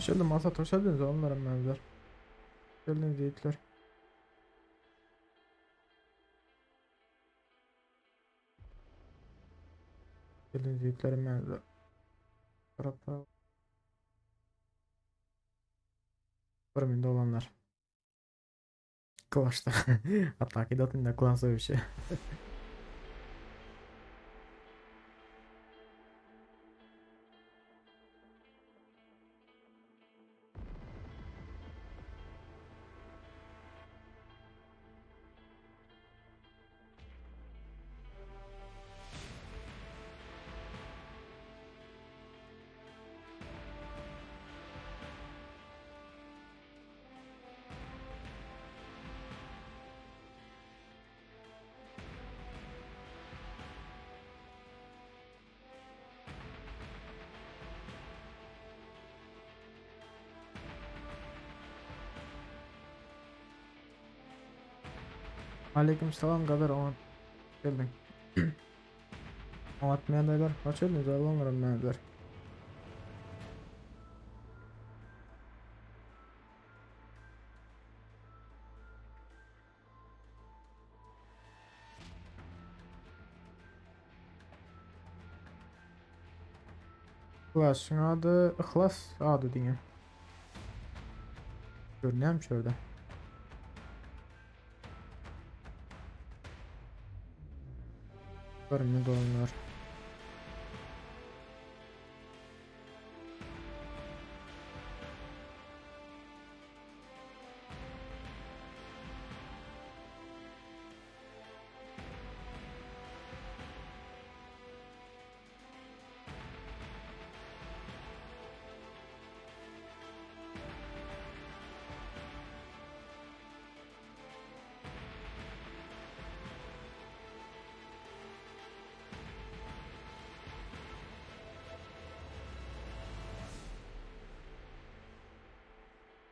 Hoş geldin Masat, hoş geldiniz oğlanlarım benzer. Hoş geldiniz yiğitler. Hoş geldiniz yiğitlerim benzer. Tarafa. Bölümünde olanlar. Clash'ta. Hatta ki da klan savaşı. Aleyküm selam kadar on. Geldin. Anlatmayan dayılar. Hoş geldiniz oğlanlarım benzer. Clash'ın adı Ihlas adı diye. Görünüyor şurada. Görünüyor dolanlar.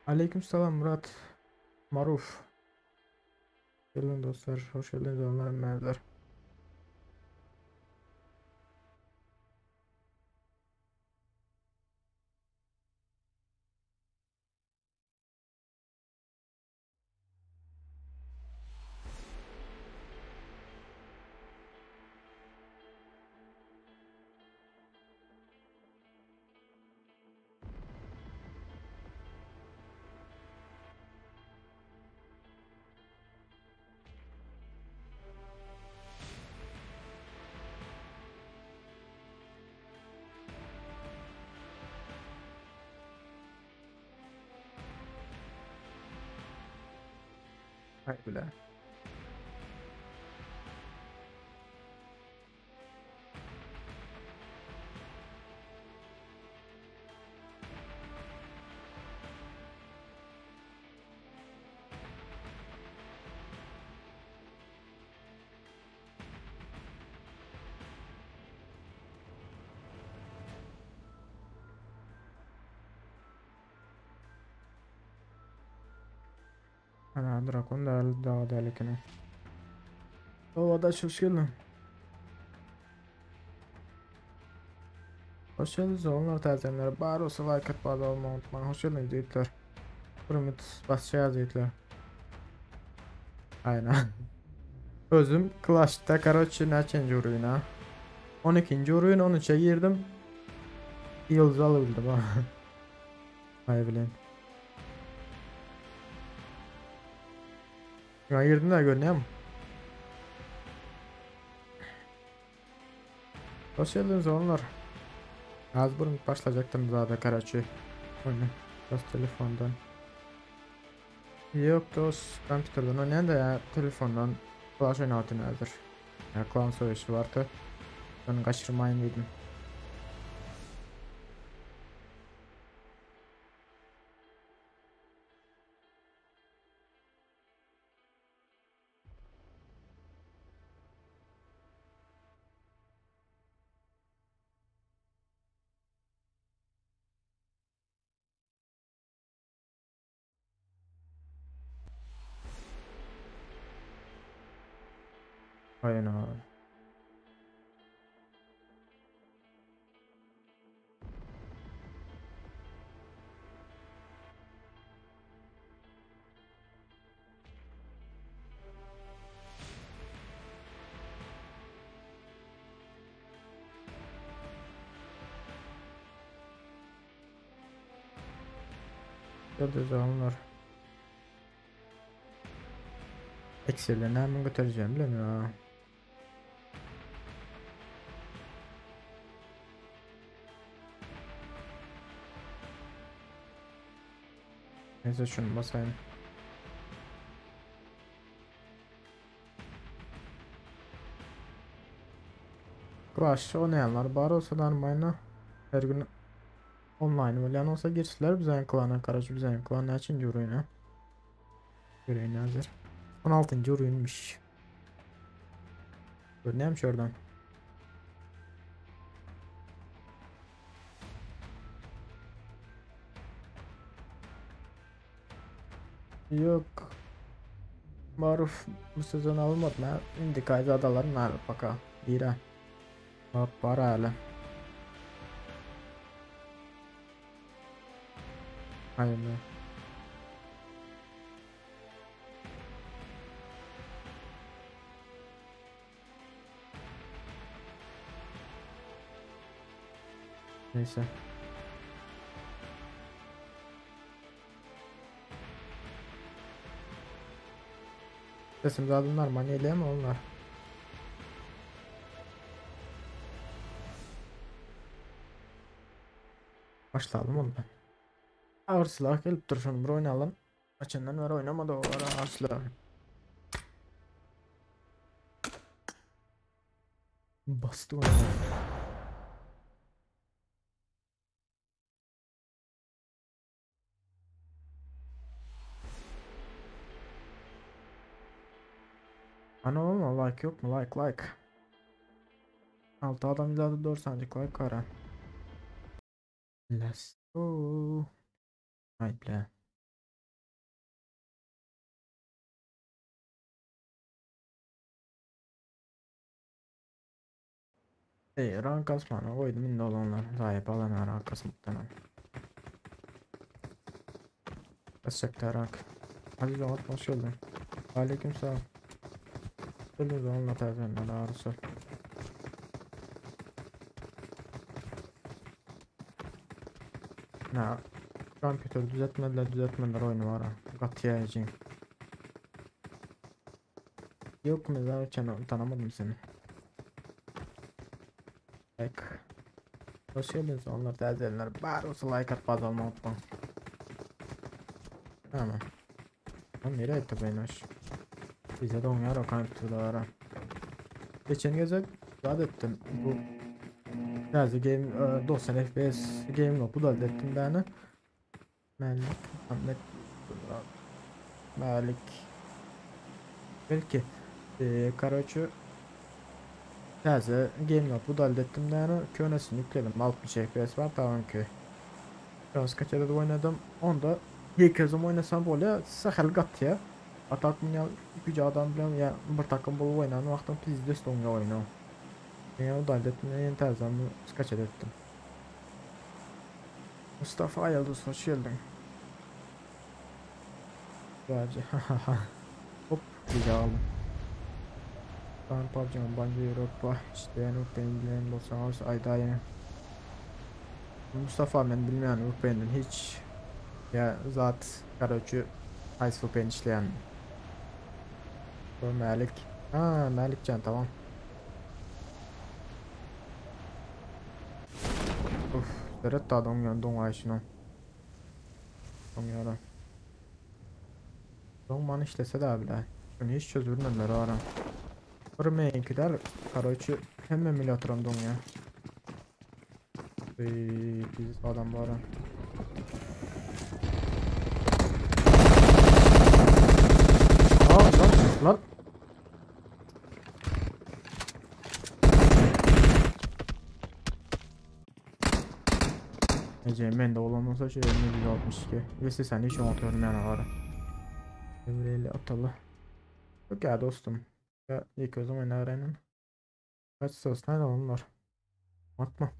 Aleykümselam Murat. Maruf. Gelin dostlar, hoş geldiniz onların merdiler. Hay bile. Ana drakon da daha delikini. Ovada hoş geldin. Hoş geldiniz onlar təzəmlər. Bari olsa like atmağı da olmayı unutmayın. Hoş geldiniz yiğitler. Ümit basacağız yiğitler. Aynen. Özüm Clash'ta короче neçinci oyuna? 12. oyun 13'e girdim. Yıldız alabildim ha. Ay bileyim. Ben girdim de görünüyor mu? Hoş geldiniz onlar. Az burun başlayacaktım zaten короче. Oyunu. Dost telefondan. Yok dost kompüterden oynayan da ya telefondan Clash oynatın hazır. Ya klan savaşı vardı. Onu kaçırmayın dedim. Aynen. Gördüğünüz onlar. Excel'e näme götereceğimi bilemiyorum. Neyse şunu basayım. Clash oynayanlar bar olsa da armayına her gün online bolýan bolsa girsinler biziň klana karaç biziň klan näçinji uruýna? Göreýin häzir. 16-njy uruýnmyş. Görünýärmi şuradan? Yok. Maruf bu sezon almadı ha. Indi kayzadalarım hala paka. Bira. Bak var hala. Aynen. Neyse. Sesim zaten normal mi onlar? Başlayalım ondan. Ağır silah gelip dur şunu bir oynayalım. Açından beri oynamadı o ara ağır silah. Bastı onu. Ana olma like yok mu? Like like. 6 adam ileride 4 sancık like kara. Let's go. Haydi ble. Ey rank asmana koydum indi olanlar. Sahip alan rank asmaktan. Basacak rank. Hadi rahat hoş geldin. Aleyküm selam. Geldiniz onunla terzenler ağrısı. Na, kompüter düzeltmediler düzeltmediler oyunu var ha. Gatıya Yok mezar tanımadım seni. Like. Hoş geldiniz onlar terzenler. Bar olsa like at bazı olma unutma. Tamam. Lan nereye etti beni hoş? Bize de oynar o kompüterlere. Geçen gece zat ettim bu Taze game 90 FPS game notu da ettim ben. Malik Ahmet Malik Belki короче Taze game notu da ettim ben. Könesini yükledim 60 FPS var tamam ki. Biraz kaç adet oynadım. Onda ilk özüm oynasam böyle sahel gatya. Atak ya gücü adam bilen ya bir takım bolup oynan wagtym pizdes doňa oýna. Men o da ettim, men täzeden skaçat ettim. Mustafa Yıldız hoş geldin. Güzelce. Hop rica aldım. Ben PUBG'nin Bence Europa işte VPN bilen bolsaňyz aýdaýyn. Mustafa men bilmeýän VPN'den hiç ya zat короче haýsy VPN işleýän. Bu Malik. Ha Malikcan tamam. Uf, seret da doňýan doňaýşyny. Doňýara. Doňman işlese de bile. Şunu hiç çözülmediler ara. Bir meňkiler короче hemme emulatoram doňýar. Ey, biz adam var. Aa, lan lan. Ece men de olan olsa şey 162. Ve sen hiç atıyorum yani var. Emre'yle atalı. Yok ya dostum. Ya ilk o zaman öğrenin. Kaç sos nerede onlar? Atma.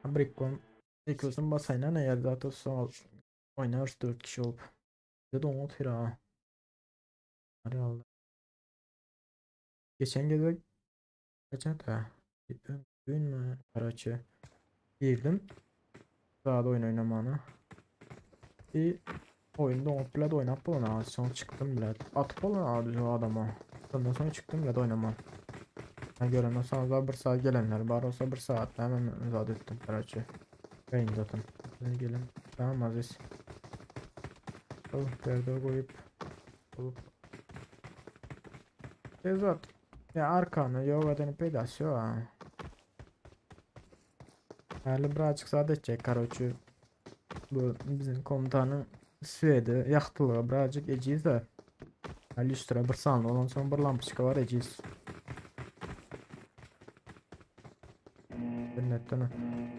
Brikon ilk o zaman basayla ne yer zaten son oynarız 4 kişi olup. Bir de onu ha. Hadi Allah. Geçen gece kaç da? Dün mü? Karaçı. Girdim. Zat oýun oýnamana. Bir oyun doňup bilet oýnap bolana soň çykdym bilet. Atyp bolana şu adama. Ondan soň çykdym bilet oýnaman. Ben görenden soň da bir saat gelenler bar olsa bir saat hemen zat etdim karaçı. Yayın zaten. Gelin. Tamam Aziz. Oh, perde koyup olup. Tezat. Ya arkanı yok edeni peydası yok ha. Hali birazcık zat etjek karoçi. Bu bizim komutanın Swedi ýagtylygy birazcık ejiz de. Lüstra bir sanly bolan soň bir lampoçka bar ejiz. İnternetden.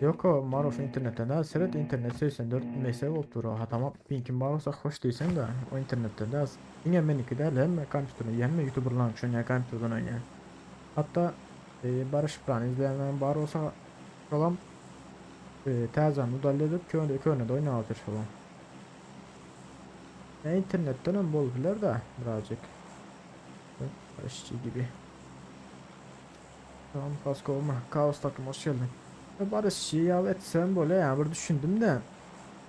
Yok o Maruf internetten de seret internet 84 ms bolup dur. Ha tamam pinkim bar bolsa hoş diýsen de o internetden de diňe meniki däl hemme kompýuterden hemme youtuberlaryň şonýa kompýuterden oýnaýan. Hatda e, Barış Pran izleýänlerim bar bolsa şolam e, täzäni udalýa edip köne köne de oýnap otyr şolam. Ya internetten hem bol biler de birazcık. Barışçı gibi. Tamam kasko olma. Kaos takım hoş geldin. Barışçı ya etsem böyle ya bir düşündüm de.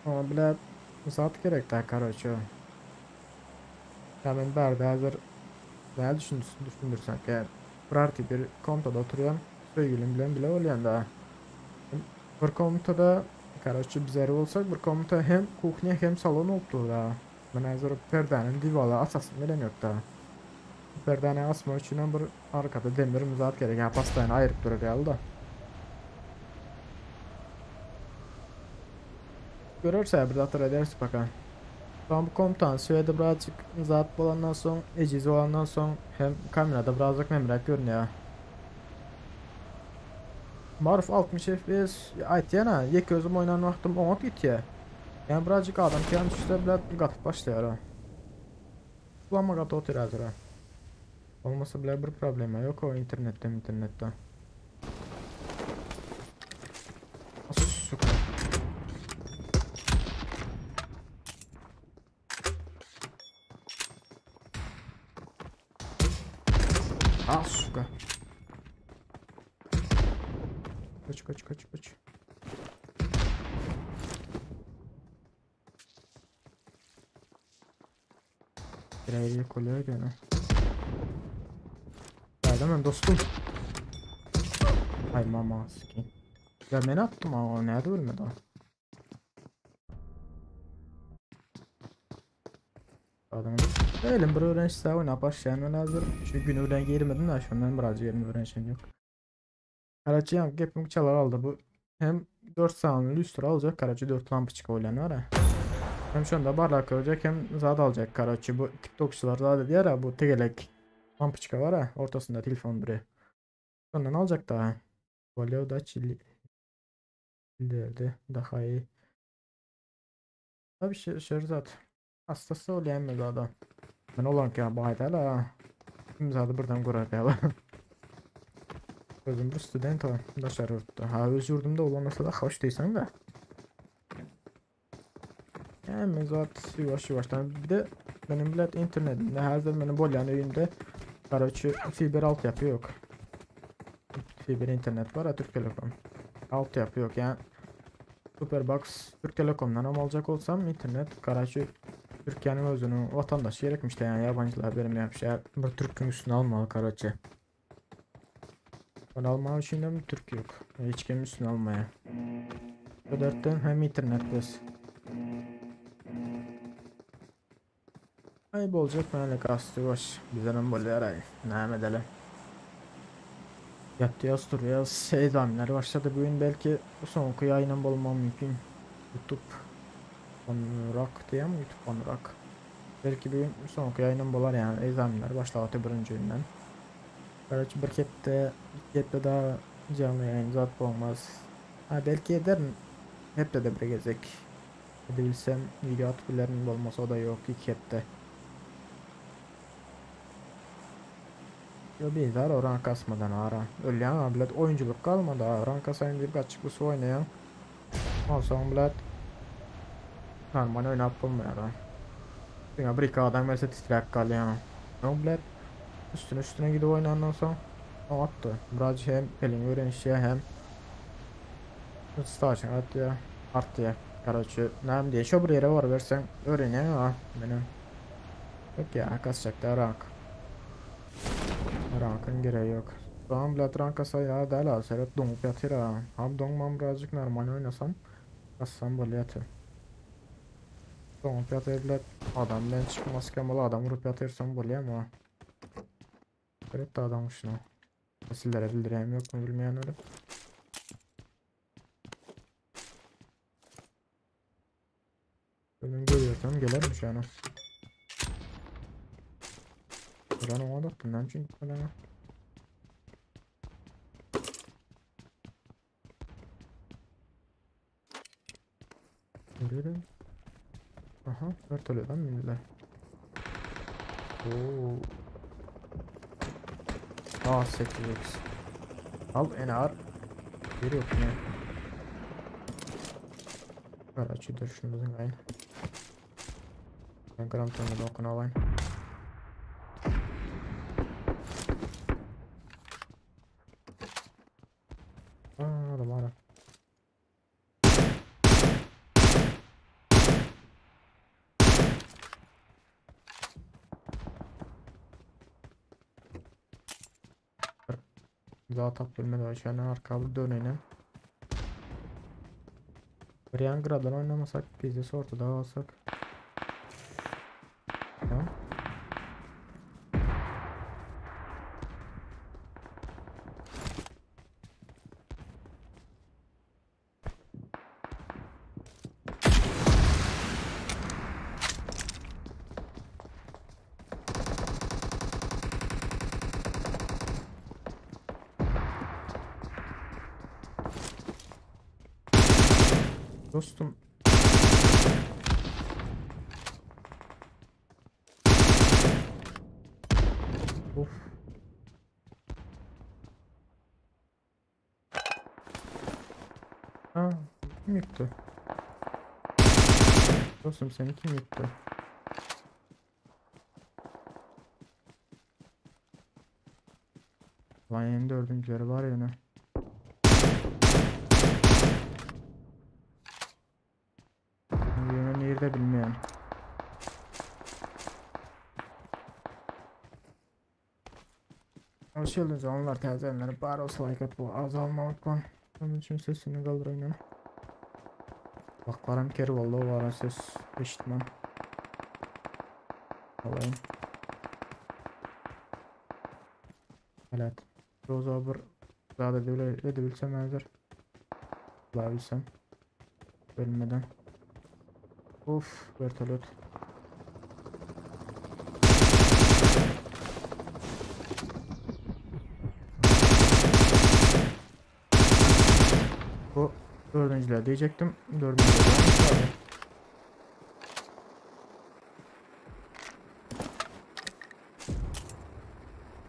Ama bile saat gerek daha karoço. Ya ben bärde hazır ne düşündürsün düşündürsek ya. Bir artı bir kontoda oturuyorum. Sevgilim bilen bile oluyor da. Bir komutada karoço bizler olsak bir komuta hem kuhnya hem salon olupdur da. Ben hazır perdenin divalı asasını bilen yok da. Perdeni asma için bir arkada demir zat gerek. Yani pastayını ayırıp durur ya da. Görürse bir hatır edersin bakalım. Tamam bu komutan söyledi birazcık zat bolandan soň, ejiz bolandan soň hem kamerada birazcık memrek görünüyor. Maruf 60 FPS aýtýan ha, ýek özüm oýnan wagtym oňat gitýär. Yani birazcık adam kän düşse bile gatyp başlaýar ha. Kullanma gaty otyr häzir ha. Olmasa bile bir problema yok o internette internette. Suka. Ah suka. Kaç kaç kaç kaç. Birer kolaya gene. Geldim dostum. Ay mama skin. Ya ben attım ama nerede ölmedi o? Adamın Elim bir öğrenci oynap başlayan hazır. Şu gün öğren girmedim de şundan birazcık yerim öğrenişim yok. Karaçı yan gepim çalar aldı bu. Hem 4 sanlı lüstr alacak Karaçı 4 lampoçka oylan var ha. Hem şunda barlak olacak hem zat alacak Karaçı bu TikTokçular da dedi ya bu tegelek lampoçka var ha ortasında telefon duruyor. Ondan alacak daha. Valeo da çili ileride daha iyi. Tabii şey, Şerzat. Hastası oluyor adam. Ben olan ki bayda la. Imzadı buradan kurar ya. Özüm bir student o. Daşarı yurtda. Ha öz yurdumda olan olsa da hoş değilsen de. Yani zat yavaş yavaştan. Bir de benim bilet internetimde her zaman benim bolyan evimde Karaçı fiber altyapı yok. Fiber internet var ha Türk Telekom. Altyapı yok yani. Superbox Türk Telekom'dan ama alacak olsam internet Karaçı Türkiye'nin özünün vatandaşı gerekmiş de yani yabancılar benim yapmış. Yani bir Türk'ün üstüne almalı Karaçı. Ben almak için de mi Türk yok? Hiç kim üstüne almaya. Bu dertten hem internet biz. Ayıp olacak ben kastı baş. Bize ne böyle ay. Ne edelim. Yatıyoruz duruyoruz. Examenler başladı bugün belki sonki yayınım olmam mümkün. YouTube Onurak diye mi YouTube Onurak? Belki bugün sonki yayınım bolar yani examenler başladı birinci günden. Belki bir hepte, iki hepte daha canlı yayın zat olmaz. Ha belki ederim. Hep de bir gezek. Edebilsem video atıp olmasa o da yok iki hepte. Yo bir o rank kasmadan ara. Ölýän bilet oyunculuk kalmadı ha. Rank kasayım deyip açık bu su oynayan. Onsoň bilet normal oynap bolmaýar ha. Diňe bir iki adam gelse titrek kalýan. O bilet üstüne üstüne gidip oynandan soň o atdy. Biraz hem elini öğrenişe hem Staşyň artýar. Artýar. Karoçe, näme diýe, şo bir ýere baryberseň öwrenýäň ha, menem. Yok ya, kasjakda rank. Rankyň geregi ýok. Soňam bilet ranka saýa däl ha, seret doňup ýatyr ha. Ham doňmam birazjyk normal oýnasam, kassam bolýaty. Doňup ýatyr bilet, adam bilen çykmaskem ol adam urup ýatyrsam bolýamy ha. Seret adam şuna. Sizlere bildirýän ýokmy bilmeýän öyle. Benim görüyorsam gelermiş yani. Buran oňa daktym, näme üçin gitmedi ana? Görüyorum. Aha, vertolyodan bindiler. Oo. Aa 8x. Al NR. Bir yok ne? Karaçi dur şunu zyňaýyn. Ben gram tonda okun alaýyn. Aa, adam ara. Daha tap bilmedi aşağıdan arka bir dönelim. Bir yan gradan oynamasak biz de ortada alsak. Tamam. Dostum. Of. Ha, kim yıktı? Dostum seni kim yıktı? Lan yeni dördüncüleri var ya ne? Yönü nerede bilmeyen. Hoş geldiniz onlar täzelenler bar olsa like atıp azalmamakla. Onun için sesini kaldırayım. Kulaklarım ker oldu o ara ses eşitmem. Alayım. Evet. Roza bir daha da edebilsem hazır. Bulabilsem. Ölmeden. Of, vertolyot. Bu dördüncüler diyecektim. Dördüncüler olmuş abi.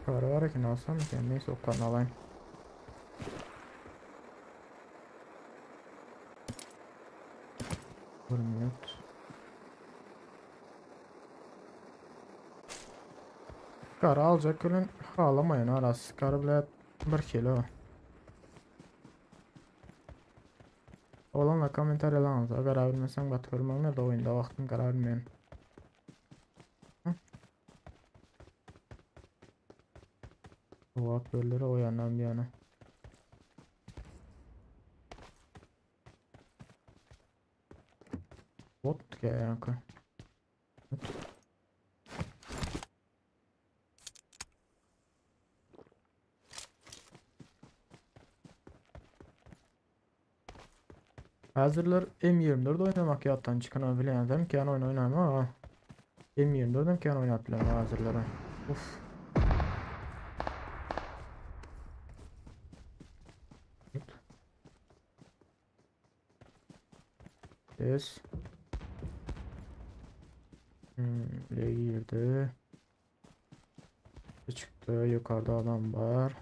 Para var ki alsam ki neyse o kadar alayım. Bir minut. Kara alacak gülün ağlamayın aras. Kara bile 1 kilo. Olanla kommentariyalarınıza karar vermesen batırmam da oyunda vaxtın karar vermeyin. Bu bölleri o yandan bir yana. Bot ya. Hazırlar M24 oynamak yattan çıkan bilen ki oyun oynama. M24'den ki oynat bilen hazırlara. Uf. Yes. Buraya girdi. Çıktı. Yukarıda adam var.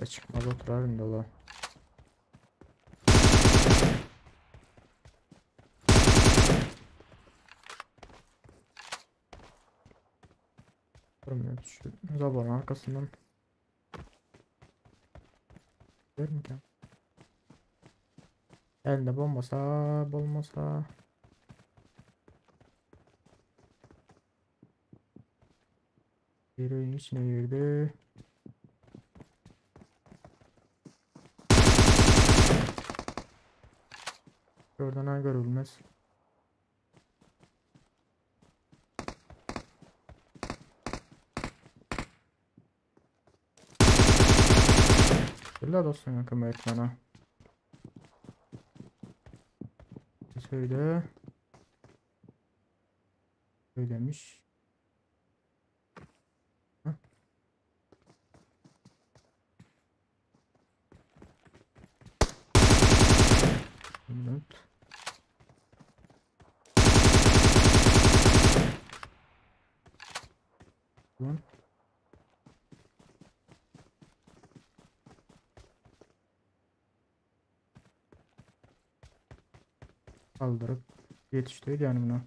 Çıkmaz oturar indi ola. Durmuyor şu zabanın arkasından. Görmükä? Elinde bombasa, bolmasa. Bir öýüň içine girdi. Oradan ha görülmez. Illa dostum kömek et bana. Söyle. Söylemiş. Heh. Minut. Lan. Kaldırıp yetiştirdi yani bunu.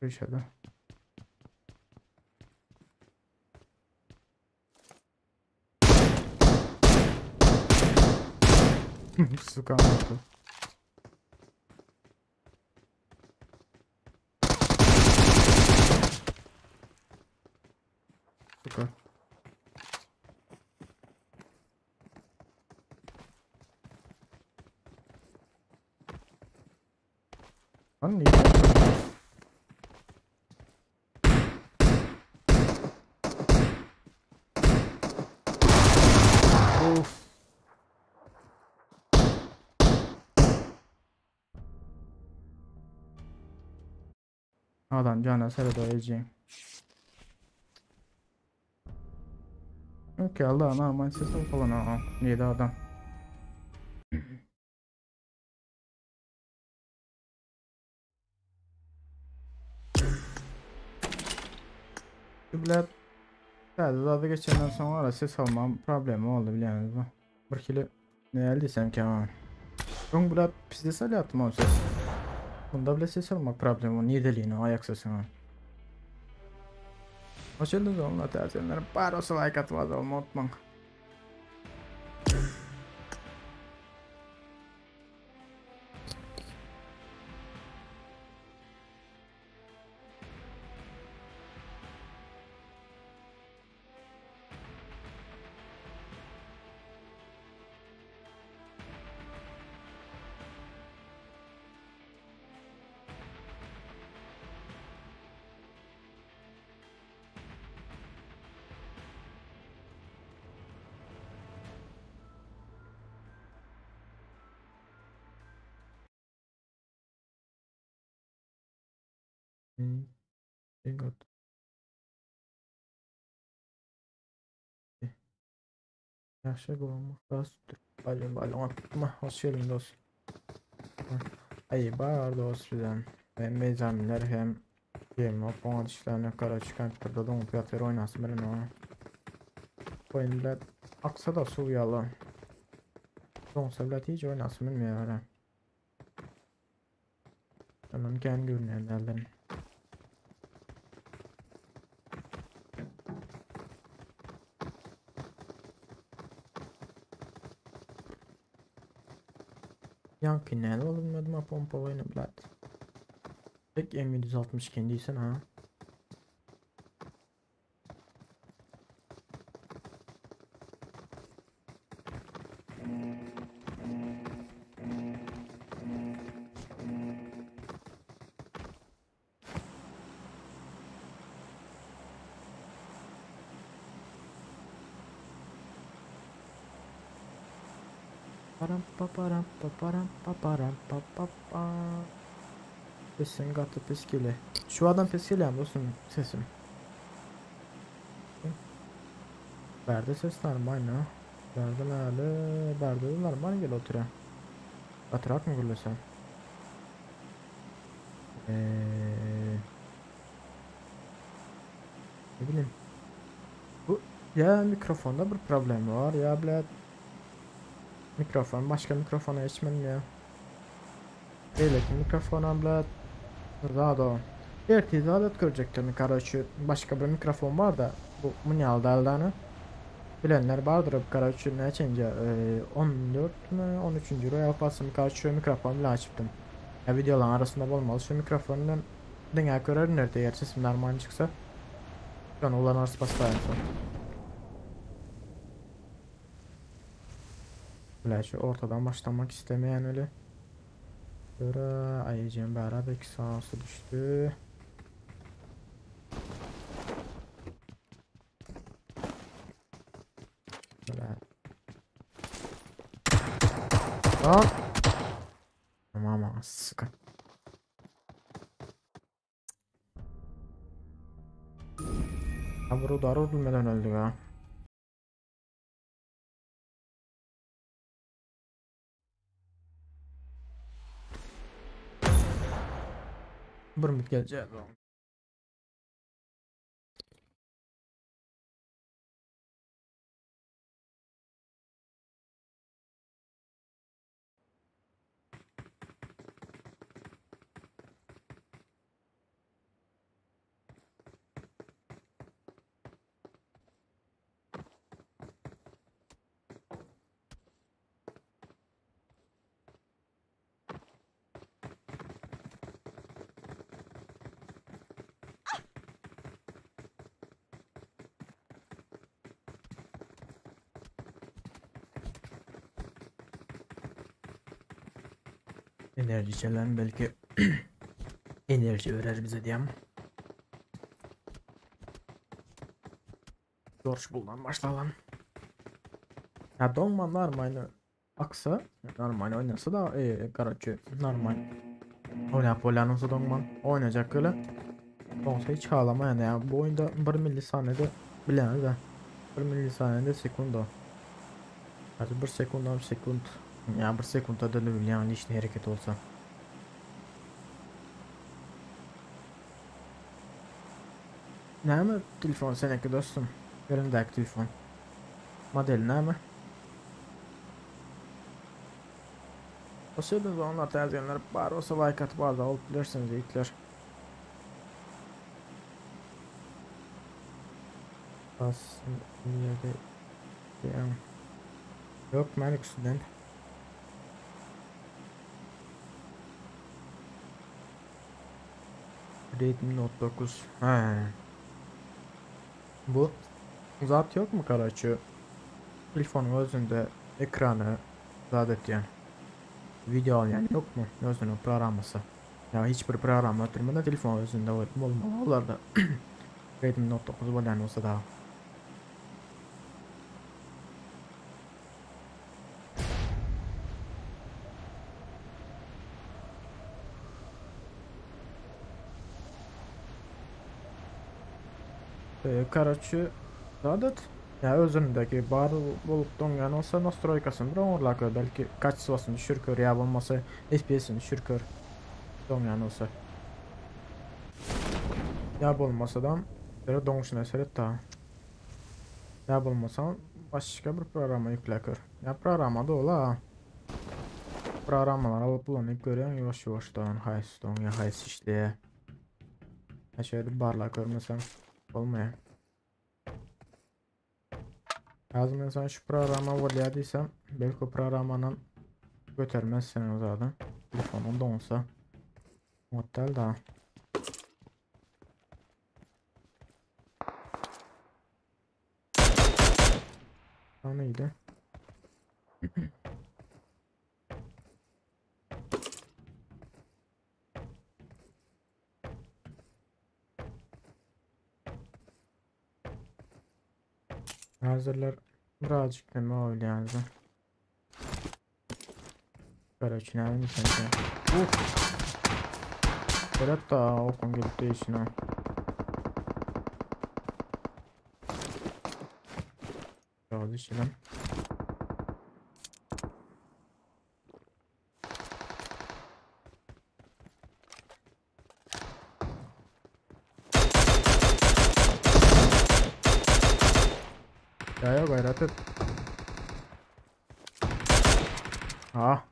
Dışarıda. Su kalmadı. Suka. Lan niye yapıyorsun? Of. Adam cana sere Okey Allah normal ses al falan ha. Neydi adam? Bilet Täze geçenden soň ara ses almam problemi oldu bilýäňizmi? Bir kilo ne eldiysem ki ha. Öň bilet pizde salýatdym o ses. Bunda bile ses almak problemi, nideliğini ayak sesini. Hoş geldiniz oğlum, täzelenler. Bar olsa like atmaz olma unutmaň. Got. Yaxşı qoymaq Balon balon atma. Hoş geldin dost. Ay bar dost bizden. Hem mezamlar hem Game up oňa dişlerine karaç kompýuterde doňup ýatyr oýnasyn bilen o. Oyun bilen aksa da suw ýaly. Doňsa bilen hiç oýnasyn bilmeýär. Ondan kän görünýän. Yankı ne oldu bilmedim pompa oyunu bilet. Tek M762 kendiysen ha. Param pa param pa param pa param pa pa pa. Sesin gaty pis gele. Şu adam pis gelýär dostum sesim. Berde ses normal ha. Berde näle? Berde de normal gel oturuyor. Batırak mı gürlesem? Ne bileyim. Bu ya mikrofonda bir problem var ya bile. Mikrofon başga mikrofona geçmelimi ýa? Beýleki mikrofonam bile zat o. Ertir zat ötkerjekdim. Karoçi başga bir mikrofon bar da bu munýaly daldany. Bilenler bardyr karoçi näçenji 14 mi 13-nji Royal Pass'ym karoçi şu mikrofon bilen açypdym. Ya videolaryň arasynda bolmaly şu mikrofon bilen diňä görerin erte eger sesim normal çyksa. Şony ulanarys başlaýan soň. Bile şu ortadan başlamak istemeýän öyle. Göre ayıcım beraber iki sağsı düştü. Böyle. Hop. Tamam sıkı. Ha bu darur bilmeden öldük ha. Bir mid geljek. Enerji içelim belki enerji verer bize diyem. George Bull'dan başlayalım. Ya Dongman normal aksa normal oynasa da e, karaçı normal oynayıp oynanırsa Dongman oynayacak öyle. Olsa hiç ağlama yani ya. Bu oyunda 1 milisaniyede bilemez de 1 milisaniyede sekund o. Yani 1 sekund 1 sekund. Ya 1 sekundda dönüp yani işte hareket olsa. Näme telefon seneki dostum? Elindäki telefon. Modeli näme? Hoş geldiniz onlar täzelenler bar bolsa like atyp agza bolup bilersiňiz ýigitler. Bas nirede diýen. Yok men ikisinden. Redmi Note 9. He. Bu zat yok mu karaçı? Telefonun özünde ekranı zat etýän. Video alýan yok mu? Özünün programmasy. Ya hiçbir programma ötürmeden telefon özünde bolmaly olarda. Redmi Note 9 bolýan bolsa da. Karaçy zadat ya özündeki bar bolup doňýan bolsa nastroýkasyny bir oňurlap gör belki kaçstwosyny düşür kör ýa bolmasa FPS-ini düşür kör doňýan bolsa. Ýa bolmasa da doňuşuna seret da. Ýa bolmasa başga bir programa ýükle kör. Ya programa da ola. Programmalar alyp ulanyp görýän ýuwaş ýuwaşdan haýsy doňýa haýsy işleýä. Ha şeýle barla görmesem bolmaýar. Lazım ben sana şu programa bolýar diýsem, belki o programmanam götermez senin zaten. Telefonun donsa. Otel da. O neydi? Hazırlar birazcık neme oynayalım. Короче, näme sen? Uf. Evet da okun gelip değişine. Biraz içelim. Ya yok gayret et. Ha.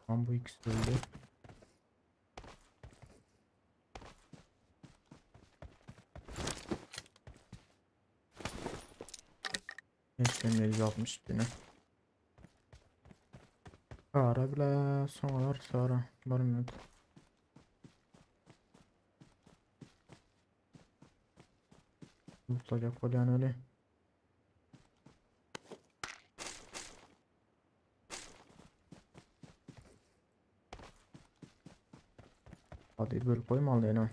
Tam bu ikisi öldü. Neyse 760 bine. Ara bile sonralar sonra. Bir minut. Mutlaka bolýan öyle. Hadi bölüp koymalı ýene.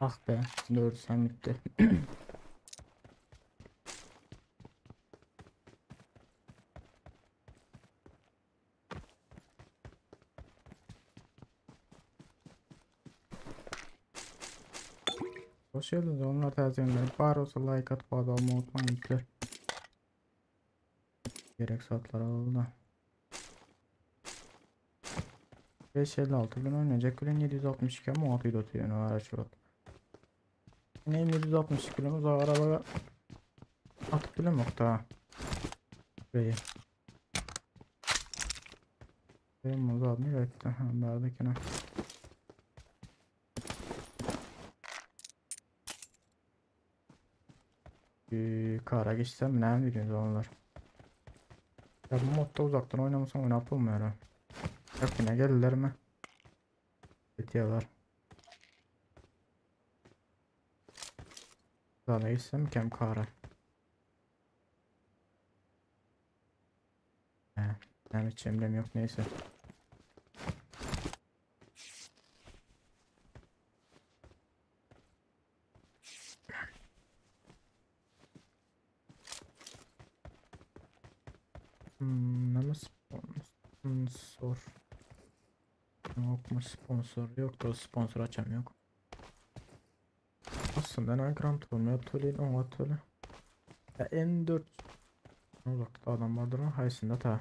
Ah be, doğru sen bitti. Hoş geldiniz. Onlar tercihler. Bar olsa like atıp abone olmayı unutmayın. Gerek saatler alalım da. 556 gün oynayacak. Bilen 762 ama 630 yani araç var. Ne 762 kilomuz araba atıp bile yok daha. Burayı. Benim o adını gerekti. Ha, berdekine. Kara geçsem ne biliyorsunuz onlar. Ya bu modda uzaktan oynamasam oynatılmıyor ha. Yok yine geldiler mi? Bitiyorlar. Daha geçsem kem kara. He, yani hiç emrem yok neyse. Nama sponsor. Yok mu sponsor? Yok da sponsor açam yok. Aslında ne gram tolmuyor tölün ona tölü. Ya M4 uzakta adam vardır mı? Haysında ta.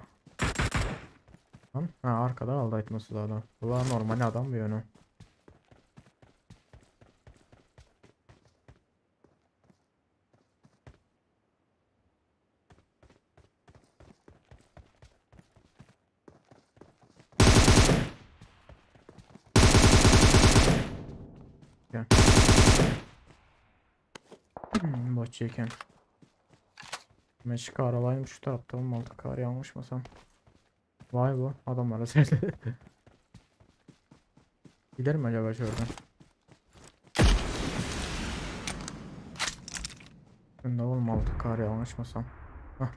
Tamam. Ha arkada aldı etmesi adam. Bu normal adam bir yönü. Gel. Boş çeken. Meşik aralayım şu tarafta olmalı. Kar yağmışmasam. Vay bu adamlara söyle. Gider mi acaba şuradan? Ne olmalı kar yanlışmasam. Hah.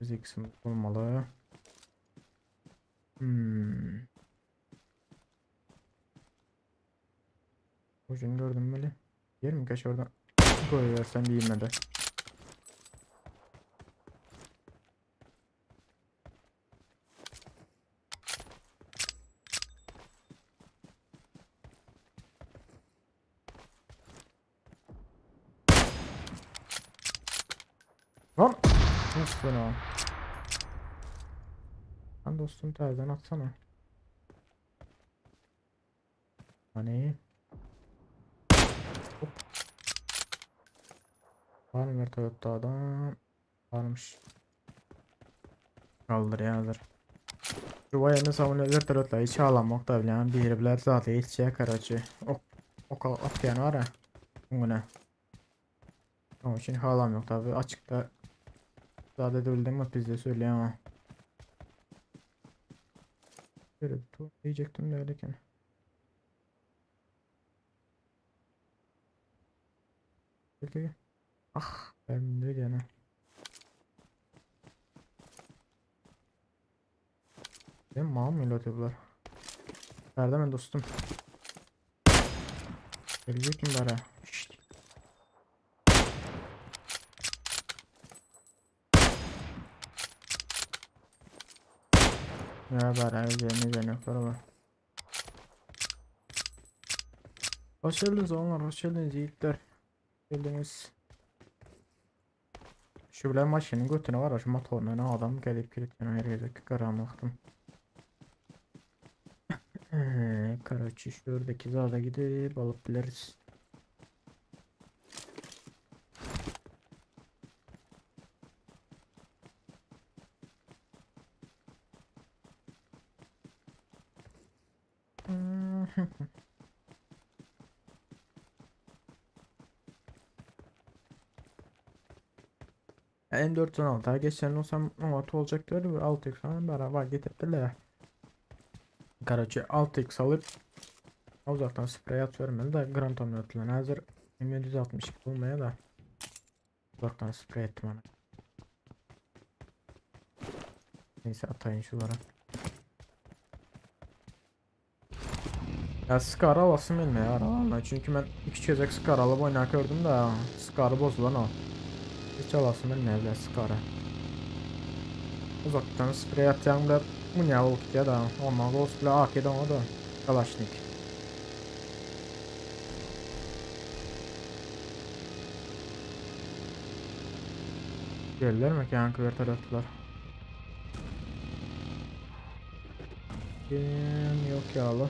X'im olmalı. Ucunu gördüm böyle. Yer mi kaç oradan? Koyuversen diyeyim de. Lan! Nasıl o? Lan dostum terden atsana. Hani? Hop. Var mı bir Toyota adam? Varmış. Kaldır ya hazır. Şu waýenni soňuna wertolýotlar hiç halamok da bilýän biri biler zady geçýär karoçi. Ok ok atýan bar ya. Öňüne. Onuň üçin halam ýok tabi açykda zat edebildim mi pizde söyleyeyim ha. Şöyle bir tur diyecektim de öyle eken. Peki. Ah ben de gene. Benim mal mı bular? Nerede ben dostum? Gelecek mi bari? Şşt. Ya bari üzerine üzerine yok Hoş geldiniz onlar, hoş geldiniz yiğitler. Hoş geldiniz. Şu bilen maşının götüne var, şu motoruna adam gelip girip her gezek karanlıktım. Karaçı şuradaki zada gidip alıp biliriz. M416 geçen olsam 16 olacaktı öyle bir 6x falan beraber getirdiler. Karaçı 6x alıp uzaktan sprey atıyorum ben de Grand Omniat'la hazır M762 bulmaya da uzaktan sprey ettim ona. Neyse atayım şulara. Ya Scar alasım gelmiyor aralarına çünkü ben iki gezek Scar alıp oynar gördüm de Scar'ı bozulan o. Hiç alasım gelmiyor bile Scar'ı. Uzaktan sprey atacağım da bu ne olup ya da ondan olsun bile AK'den o da Kalaşnik. Gelirler mi ki yankı vertolyotlar? Kim yok yağlı.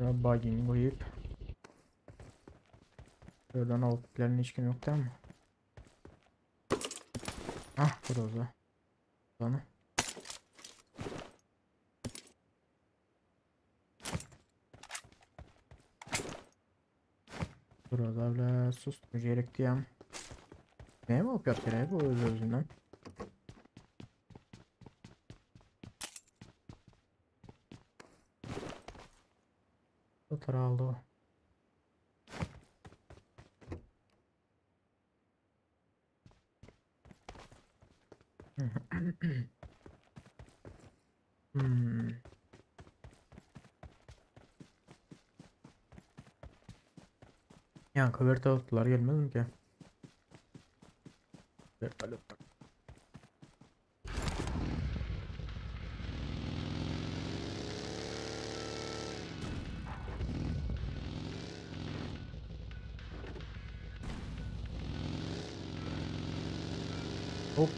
Ya bugging koyup. Buradan alıp hiç kim yok değil mi? Ah burada. Bana. Burada bile sustum gerek diyem. Ne mi olup yatıyor bu öz özünden? Tutar aldı o. Hmm. Yani vertolyotlar gelmez mi ki? Vertolyotlar. Hop.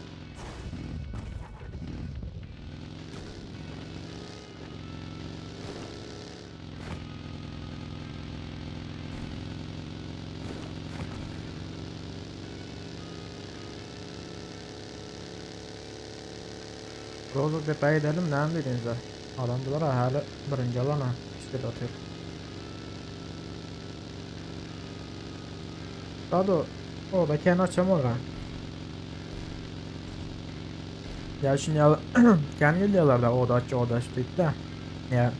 Rozok depeye gidelim ne dediniz Adamdılar hala birinci alana işte atıyor. Daha da o da kendi açam orada. Ya şimdi ya kendi geliyorlar da o da aç o da aç deyip de. Ya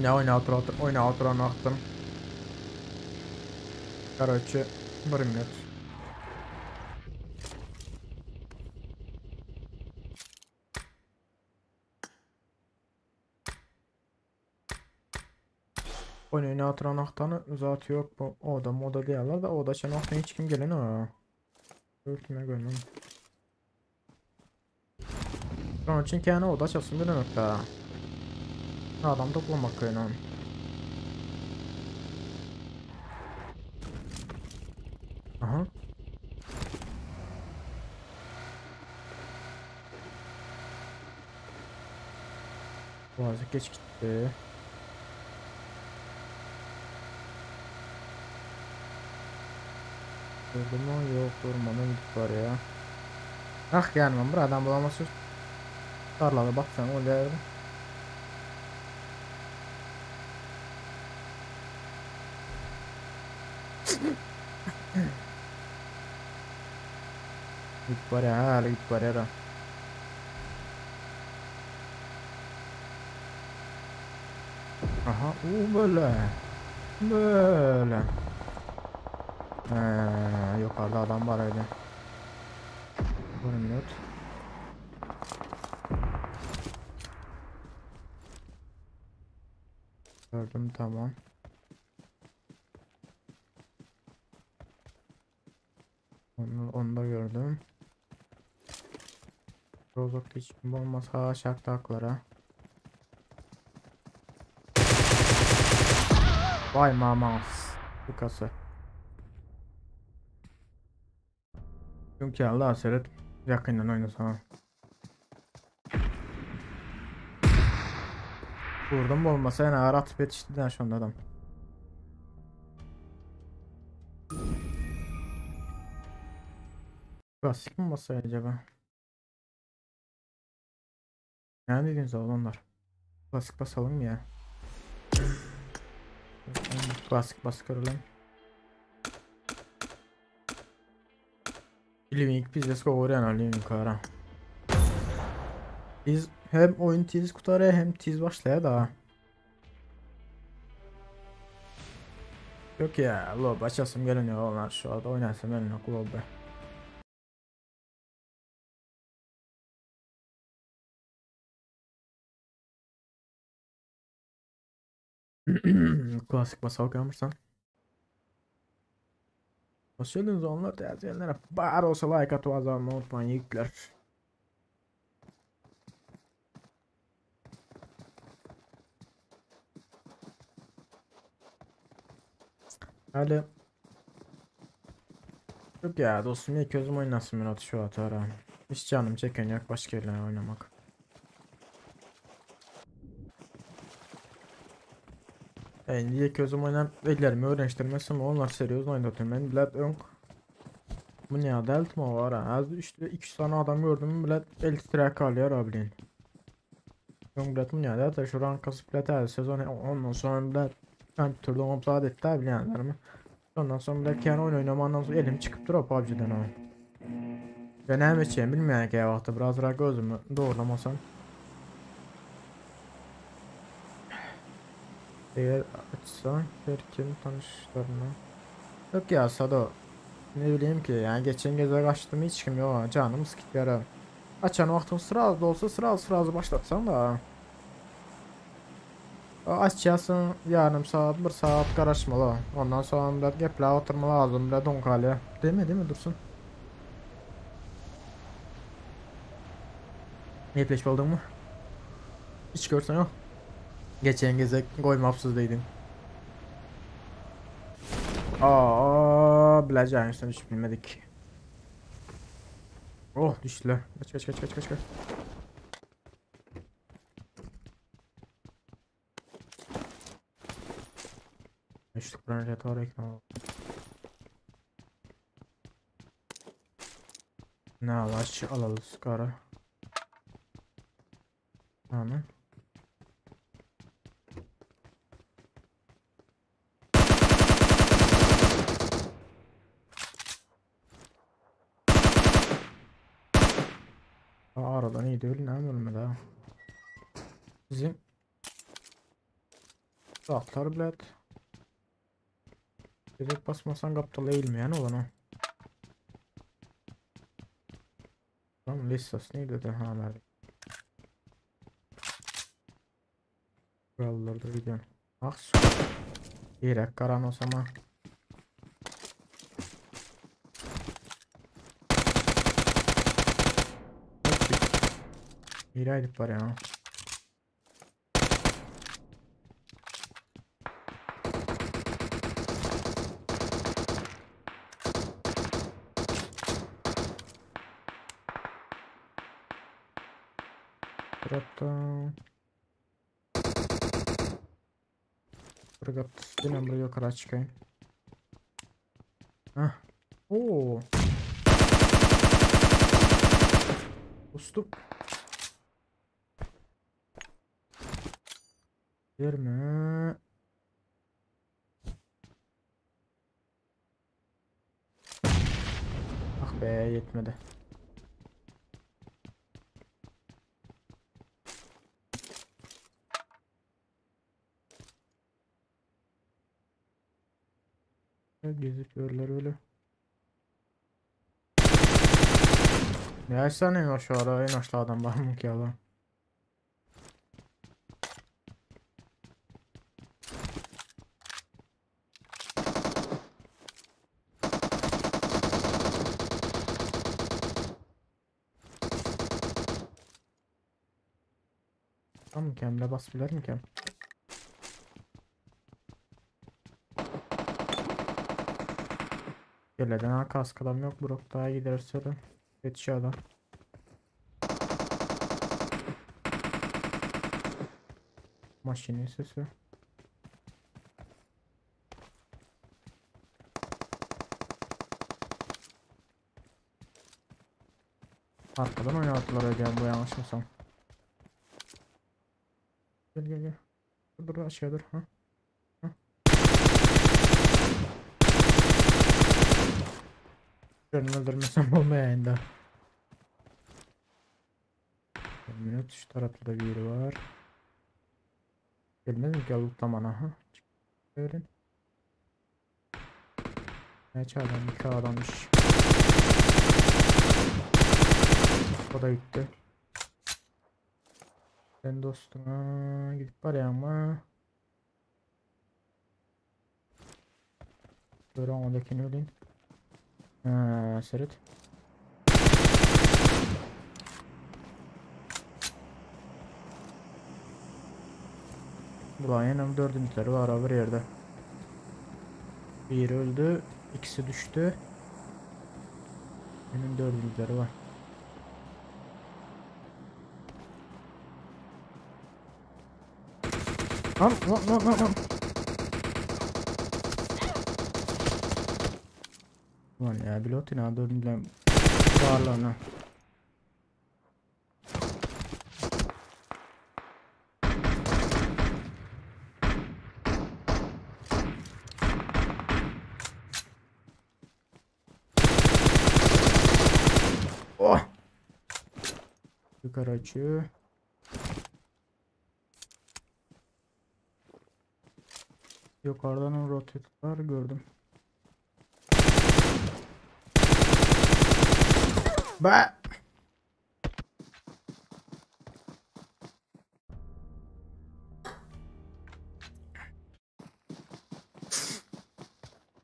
ne oyna otur otur oyna oturan attım. Короче, bir minut. Oyun oturan noktanı zatı yok bu. O da moda diyorlar da o da şey nokta hiç kim gelen o. Kime görmem. Onun için kendi o da çalışsın bir nokta. Adam toplamak önemli. Aha. Bazı geç gitti. Durdu mu? Yok durmadan gidip var ya. Ah ýanymam bir adam bolamaz şu. Tarlada baksaň bolýar. Gidip barýar, häli gidip barýar. Aha, u böyle. Böyle. Ee, yukarıda adam var öyle. Bir minut. Gördüm tamam. Onu da gördüm. Rozok hiç olmasa şarklara. Vay mamas. Bu kasa. Çünkü Allah seret yakından oynasana. Vurdum olmasa yani ağır atıp yetişti şu anda adam. Klasik mi masa acaba? Ne dediğiniz oğlanlar? Klasik basalım ya. Klasik bas görelim. Living bizde skoğrayan Living ara. Biz hem oyun tiz kurtarıyor hem tiz başlaya da. Yok ya, lob açasım gelmiyor onlar şu anda oynasam gelmiyor lob. Klasik basal kalmışsan. Başladığınız onlar değerli bar olsa like atıp azalma unutmayın yiğitler. Hadi. Yok ya dostum ilk gözüm oynasın ben şu atar. Hiç canım çeken yok başka yerlere oynamak. Yani ilk gözüm oynan ellerimi öğreniştirmezsem onlar seriöz oynatıyor. Ben bilet ön. Bu ne adalet mi var ha? Az işte 2 tane adam gördüm bilet el titrek kalıyor abilin. Ön bilet bu ne adalet? Şu rank kasıp bilet her sezon ondan sonra bilet ben türlü omzat etti bilenler mi? Ondan sonra bilet kendi oyun oynamandan sonra elim çıkıp duruyor PUBG'den o. Ben hem içeyim bilmeyen ki vakti biraz daha gözümü doğrulamasam. Eğer açsan her kim tanışlarına. Yok ya Sado. Ne bileyim ki yani geçen gece kaçtım hiç kim yok canım sıkıntı yara. Açan vaktin sıra az da olsa sıra az sıra az başlatsan da. Açarsın yarım saat bir saat karışmalı. Ondan sonra da geple oturma lazım da don kalıyor. Değil mi değil mi Dursun? Gepleşip oldun mu? Hiç görsen yok. Geçen gece koymapsız deydin. Aa, bileceğin üstüne hiç bilmedik. Oh düştüler. Kaç kaç kaç kaç kaç kaç. Düştük buranın retorik. Ne alaç alalım skara. Tamam. Aradan iyi değil, ne ölmedi ha. Bizim atlar bilet. Direkt basmasan kaptalı eğilmeyen olan o. Tamam listası neydi de ha nerede? Kurallarda gidiyorum. Ah su. Yürek karan o zaman. Hile edip var ya. Taraftan. Buraya yine buraya yukarı çıkayım. Hah. Oo. Dostum. Verme. Ah be yetmedi. Gözüküyorlar öyle. Ne sen en aşağıda en aşağıdan bakmak ya lan. Tamam kendine bas biler mi ki? Geleden ha kask adam yok. Brok daha giderse de. Yetişiyor adam. Maşinin sesi. Arkadan oynattılar öyle bu yanlışmasam. Gel gel gel. Dur dur aşağı dur. Ha. Ha. Birini öldürmesem olmuyor yayında. Bir minut şu tarafta da biri var. Gelmez mi ki lootlamana ha? Verin. Ne adam iki adammış. O da gitti. Sen dostuna gidip var ya ama. Böyle ondakini öleyim. Ha, seret. Bulan yine dördüncüleri var bir yerde. Biri öldü, ikisi düştü. Benim dördüncüleri var. Lan lan lan lan lan. Ulan ya pilot yine dördüncüler varlığını. Oh! Yukarı açıyor. Yukarıdan o rotetler gördüm. Be!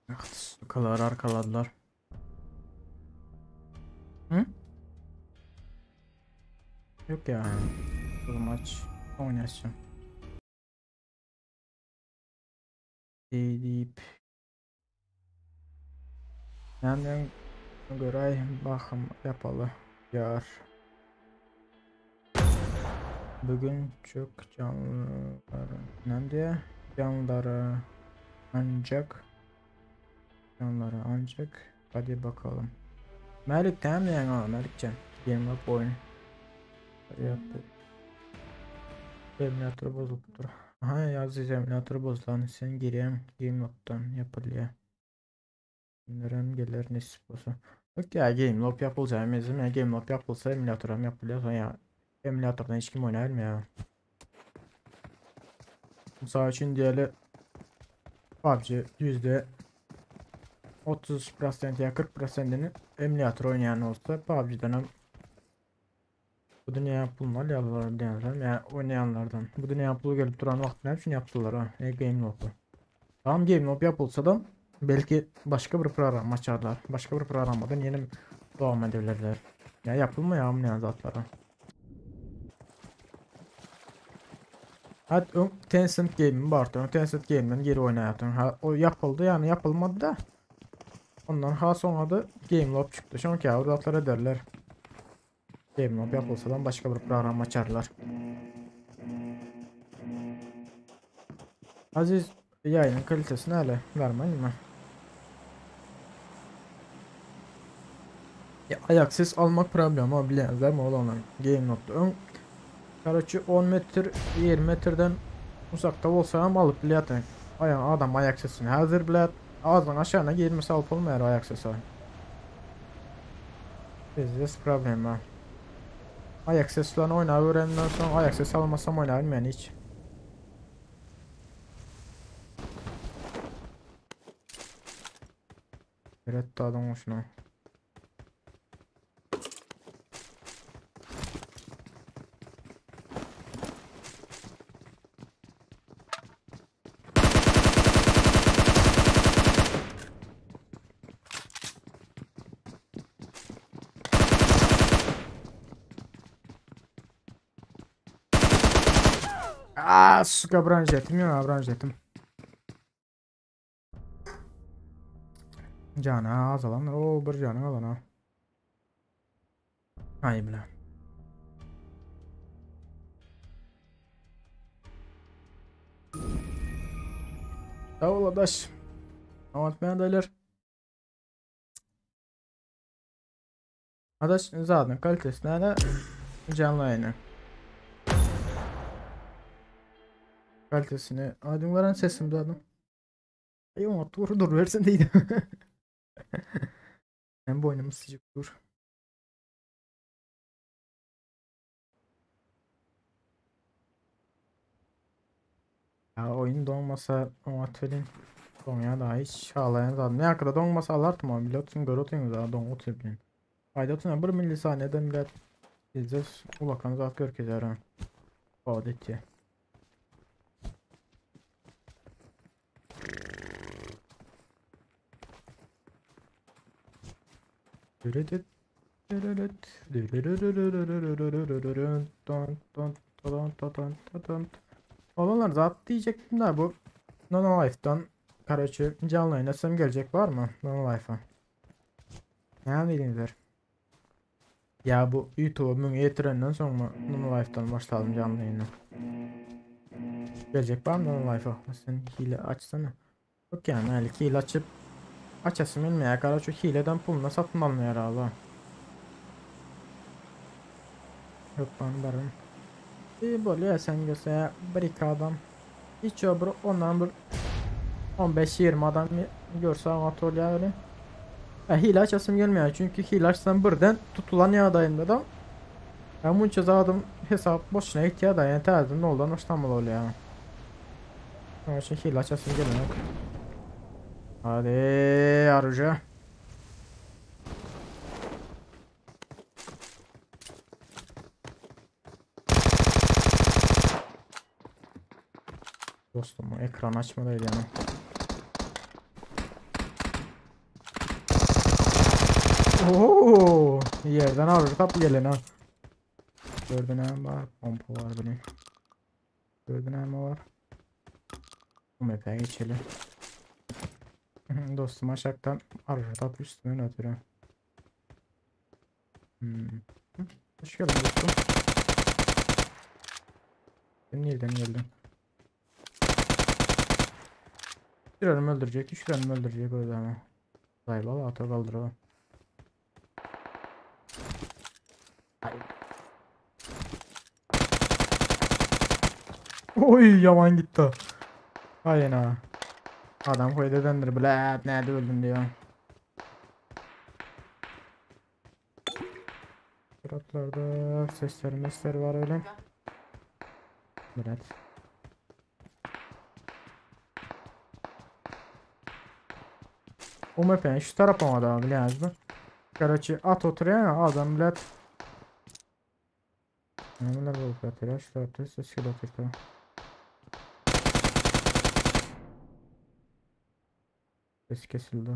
Ah, sukalar arkaladılar. Hı? Yok ya. Bu maç oynayacağım. Deyip Nereden göre bakım yapalı yar. Bugün çok canlıları ne diye canlıları ancak canlıları ancak hadi bakalım. Melik tamam yani o Melikcan. Game up oyun. Yaptı. Emülatörü bozulupdur. Aha yazıyor emülatörü bozulan sen gireyim Game Loop'tan yapılıyor. Neren gelir nasip olsa. Yok ya Game Loop yapılacak mezim ya Game Loop yapılsa emülatör hem yapılıyor sonra ya emülatörden hiç kim oynayar mı ya? Misal üçün diyelim PUBG %30% ya 40%'ini emülatör oynayan olsa PUBG'den hem bu dünya pulunu alıyorlar diyenler yani oynayanlardan. Bu dünya pulu gelip duran vakti ne için yaptılar ha? Game Loop'u. Tamam Game Loop yapılsa da belki başka bir program açarlar. Başka bir programdan yeni devam edebilirler. Ya yapılmıyor ya ne zatlara. Hadi Tencent Game'in var. Tencent Game'den geri oynayatın. Ha, o yapıldı yani yapılmadı da. Ondan ha sonra da Game Loop çıktı. Çünkü ya ederler. Game Loop yapılsa da başka bir program açarlar. Aziz yayının kalitesini hele vermeli mi? Ya, ayak ses almak problem ama bilýäňizler mi olanlar game nokta öň Karoçi 10 metr 20 metrden uzakda bolsa hem alyp bilýärdi. Aýan adam ayak sesini häzir bilet ağzın aşağına girmese alyp olmaýar ayak sesi. Biznes problema. Ayak sesi bilen oýnap öwrenden soň ayak sesi almasam oýnap bilmeýän hiç. Ret dadyň şuna. Aa, suka branjetim ya branjetim. Jana azalan. O bir jana alan ha. Ay bile. Sag bol adaş. Amatmaýan daylar. Adaş zadyň kalitesi näde? Janly ýaýyny. Kalitesini aýdyň beren sesim zadyň. Aý oňa dur dur bersin diýdi. Men boýnum syjyp dur. Ya oyun donmasa oňat welin doňýa da hiç halaýan zat. Ne hakda doňmasa alartym ama bilotsun görütüňiz ha doň otyr bilen. Aýda otyr 1 milisaniyeden bile Bizde ulakan zat görkezer ha. Bad etýär. Olanlar zat diyecektim de bu Nono Life'dan Karaçı canlı oynasam gelecek var mı? Nono Life'a. Ne diýdiňizler? Ya bu YouTube'a müň ýetirenden soň mu Nono Life'dan başladım canlı yayına. Gelecek var mı Nono Life'a? Sen hile açsana. Yok yani öyle hile açıp açasım bilmeýär. Karaçı hileden puluna satın almaýar abi. Yok ben barım. İyi bolýar sen görse bir iki adam. Hiç o bir ondan bir 15-20 adam görse amat bolýar öyle. Ya hile açasım gelmeýär çünki hile açsam birden tutulan ýagdaýynda da ya munça zadım hesap boşuna gitýär da yani täzeden noldan başlamaly bolýar. Onun için hile açasım gelmeýär. Hadi aruja. Dostum ekran açmadaydı yani. Oo, yerden aruja tap gelen ha. Gördün hem var, pompa var benim. Gördün hem var. Bu map'e geçelim. Dostum aşaktan aruja tap üstüne ötürü. Hmm. Hoş geldin dostum. Ben nereden geldim? Bir önüm öldürecek, üç önüm öldürecek o zaman. Zayla ata kaldıralım. Oy yaman gitti. Aynen ha. Adam koydu edendir bile nerede öldüm diyor. Suratlarda sesler mesler var öyle. Evet. O map'in şu tarafa da biliyorsunuz mu? Короче, at oturuyor ya adam bilet. Neler bolup ýatyr şu tarapda ses gelip otyr. Ses kesildi.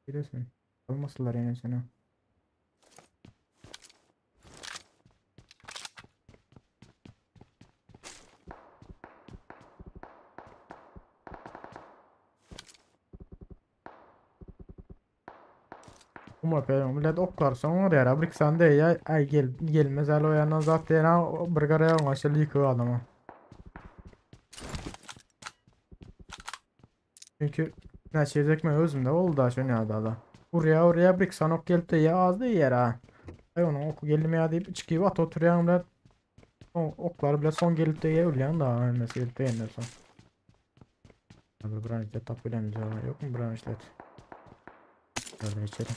Bilirsin. Almasınlar yani seni. Umarım millet oklar soň oraya bir sen de ya ay gel gelmez el o yandan zaten bir garaya maşallah yıkıyor adamı. Çünkü ne çekme özümde oldu da şunu ya da. Urýa urýa bir iki sany ok gelip de ýa az diýýär ha. Aý onuň oky geldimi ýa diýip içki at oturýaň bilen. O oklar bilen soň gelip de ýa ölýäň da hemmesi gelip degenden soň. Bir branşlet tap bilen ýok mu branşlet? Şöyle içelim.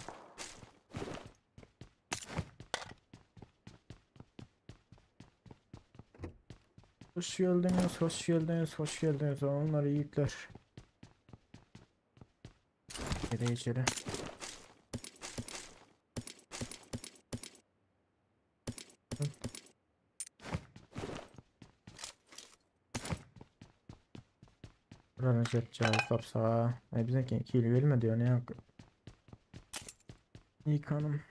Hoş geldiniz, hoş geldiniz, hoş geldiniz. Onlar yiğitler. Gire içeri. Buranı çekeceğiz tapsa. E bizimki kill verme diyor ne yok. Yıkanım.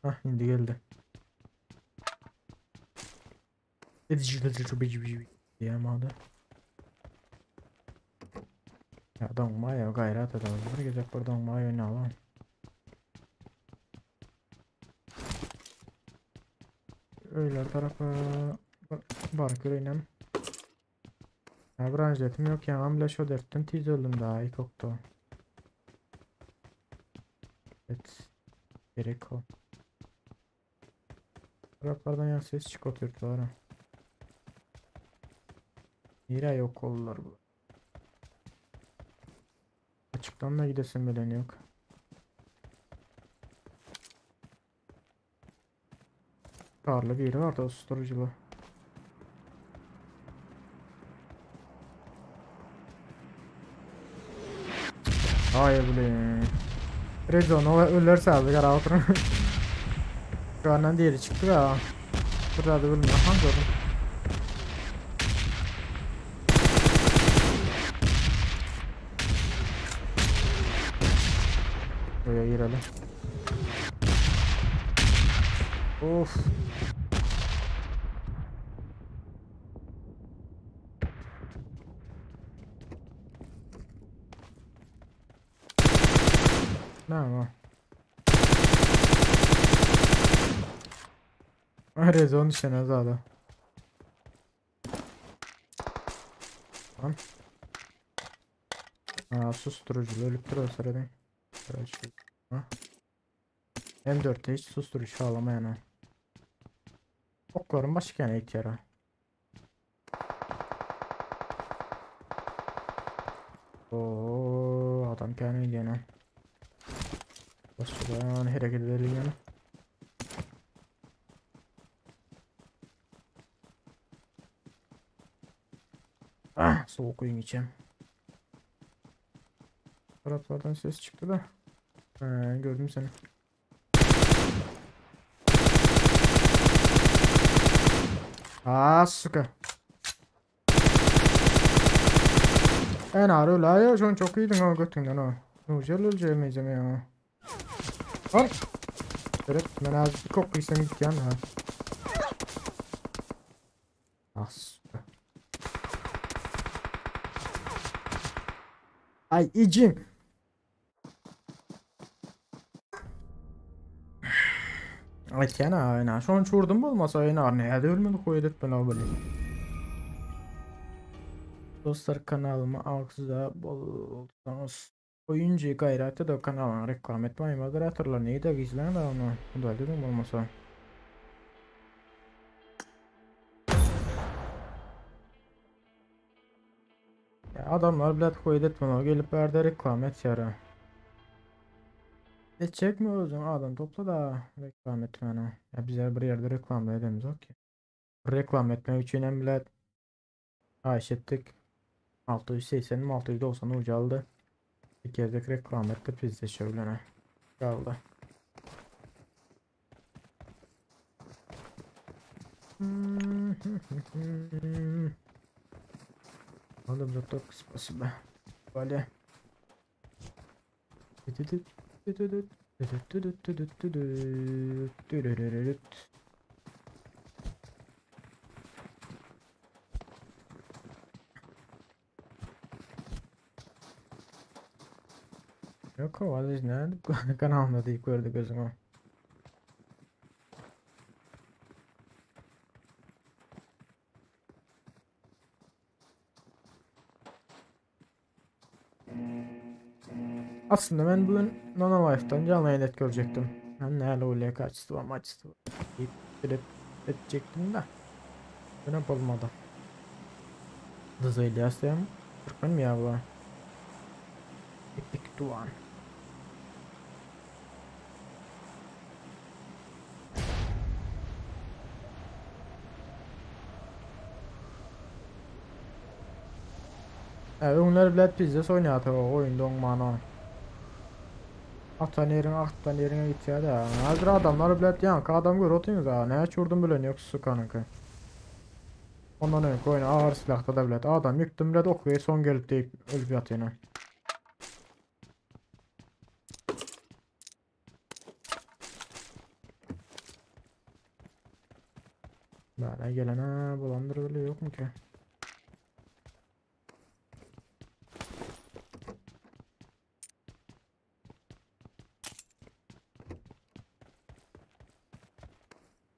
Hah indi geldi. Diýemady. Ya doňma ya gaýrat edem. Bir gezek bir doňma oýnaly. Öýler tarapa bar göreýinem. Ya branjetim yok ya bile şo dertden tiz öldüm daha ilk okta. Evet. Gerek o. Taraflardan ya ses çık oturttular. Nire yok oldular bu. Açıktan da gidesim bilen yok. Karlı bir yeri vardı o susturuculu. Hayır blin. Rezon o ölürse abi kara oturun. Şu andan diğeri çıktı ya. Burada da bilmiyorum. Aha gördüm. Buraya girelim. Of. Ne o? Rezon düşene zaten. Lan. Aa, susturuculu ölüp duruyor sırada. M4'te hiç susturucu alamayan ha. Oklarım başka yani ihtiyara. Oo, adam kendini yani. Başkadan hareket edelim yani. Ah, soğuk oyun içeyim. Taraflardan ses çıktı da. He, gördüm seni. Aa, suka. En ağır öyle ya, şu an çok iyiydin ha götünden ha. Ne güzel öleceğim ya. Al. Evet, ben az bir kokuysam git yan ha. Ah, suka. Ay icim. Aytýan ha, şony çurdum bolmasa ýene näde ölmedi koy edip ben böyle. Dostlar kanalyma agza bolsanız oyuncu gaýraty da kanalyna reklam etmeyin moderatorlar neydi gizlen de onu. Bu dedim bolmasa. Ya adamlar bilet koy etme gelip berde reklam et yara. E çekme özün adam topla da reklam etmeni. Ya bize bir yerde reklam edemiz yok ki. Reklam etmek için hem bilet ayş ettik. 680 mi 690 ucaldı. Bir kez reklam etti biz de şöyle kaldı. Aldım браток, спасибо. Валя. Yok o valla ne kanalımda deyip gördü gözüme. Aslynda men bu gün Nano Life'dan canly ýaýyn et görjekdim. Men näle bolýar kaçestvo maçestvo diýip bilip etjekdim da. Ýöne bolmady. Dyzaýylýas diýen türkmenmi ýa bu? Epic Duan. Hä, öňler bilet pizdes oýnaýardy o oýunda oňman o. Atan ýeriň atdan ýeriňe gitýär-de. Häzir adamlar bilet ýaňky adam görüp otyňyz a, näçe urdum bilen ýok sukanyňky. Ondan öňki oýun agyr silahda da bilet adam ýykdym bilet oky soň gelip diýip ölüp ýatyna. Bana gelene bulandyr bile yok mu ki?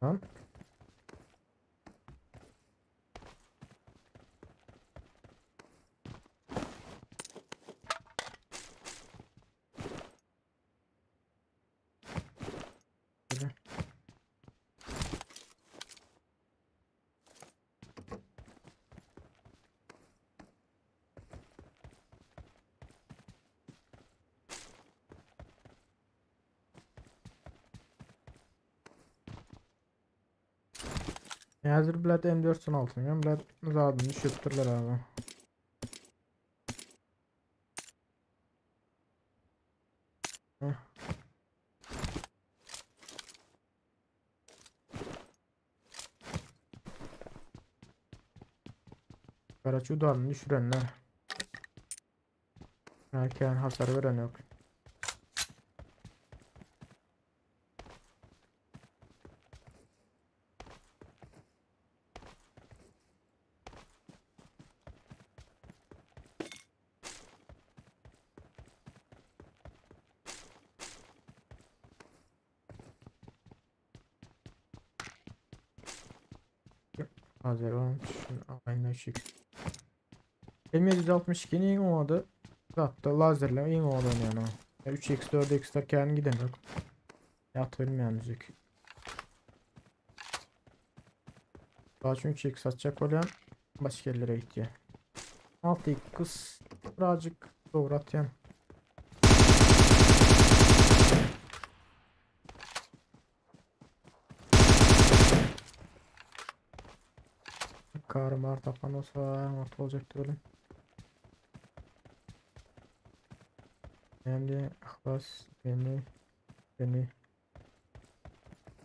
Lan. Häzir bilet M416 hem bilet zadyny düşüripdirler abi. Karaç udaryny düşürenler. Erken hasar veren yok. Hazır olmuş. Aynı ışık. M762'nin iň owady zatda lazerle iň owadan yani. 3x 4x'ler kän giden yok. Ýat bilmeýän müzik. Daha çünkü 3x atacak bolýan başga ýerlere gitýär. 6x birazcık doğru atýan. Kar mar tapan olsa orta olacaktır öyle. Yani ahlas beni beni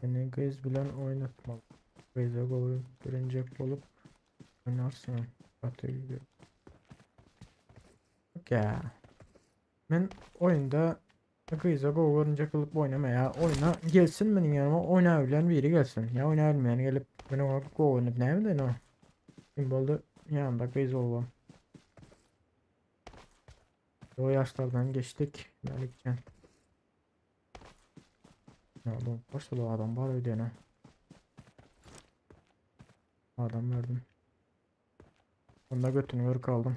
beni kız bilen oynatmalı. Kıza gowy birinjek bolup oynarsın. Batı Ya. Men oyunda gyza gowy görünjek bolup oýnama ya. Oýna gelsin meniň ýanyma oýnabilýän biri gelsin. Ya oýnabilmeýän gelip men oňa gowy oýnap näme edeýin o? Kim boldy? Ýanymda gyz boldy. O yaşlardan geçtik. Melikcan. Ya bu başta adam var ödene. Adam verdim. Onda götünü gör kaldım.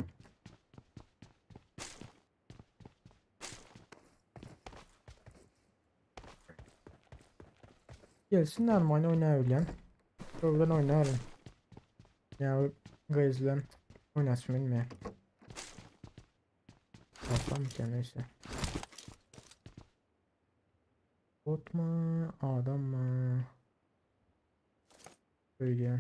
Gelsinler mi oynayabilen? Oradan oynarım. Ya Gazlan oynasın bilmiyorum. Bakalım ki neyse. Bot mu? Adam mı? Öyle.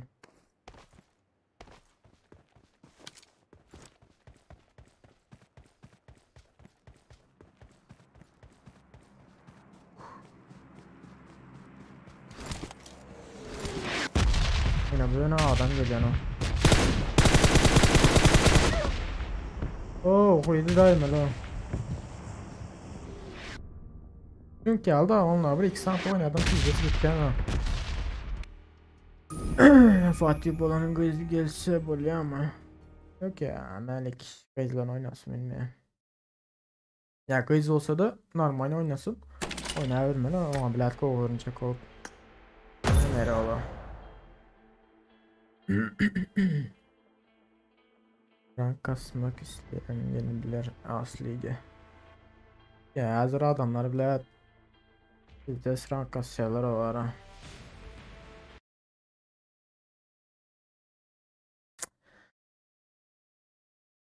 Yine bu ne adam geliyor o. Oo, koydu daima lan. Çünkü aldı onlar bir iki saat oynadım pizza bitti ama. Fatih Bolan'ın gözü gelse böyle ama. Yok ya Melik Gazlan oynasın bilmiyorum. Ya Gaz olsa da normal oynasın. Oynayabilir ama bilet kovurunca kov. Merhaba. Rank kasmak isteyen yeniler As Lige. Ya hazır adamlar bile bizde rank kasıyorlar o ara.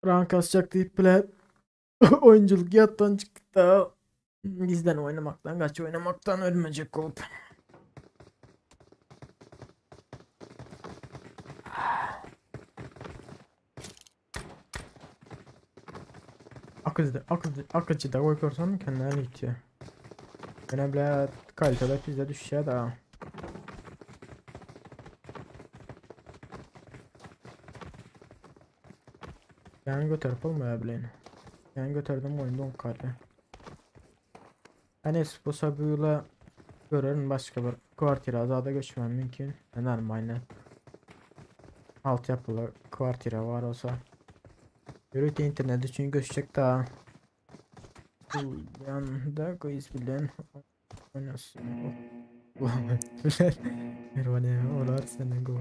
Rank kasacak deyip bile oyunculuk yattan çıktık da gizden oynamaktan kaç oynamaktan ölmeyecek olup. Akıcı akıcı akıcı da koy görsem kendine gidiyor. Yine bile kalitede pizza düşüşe da. Yani götürüp olmaya bilen. Yani götürdüm oyunda 10 kalite. Hani bu sabıyla görelim başka bir kvartira azada göçmem mümkün. Normal. Altyapılı kvartira var olsa. Yürüte internet için göçecek daha. Bu yanda kız bilen oynasın. Bilen. Olar seni go.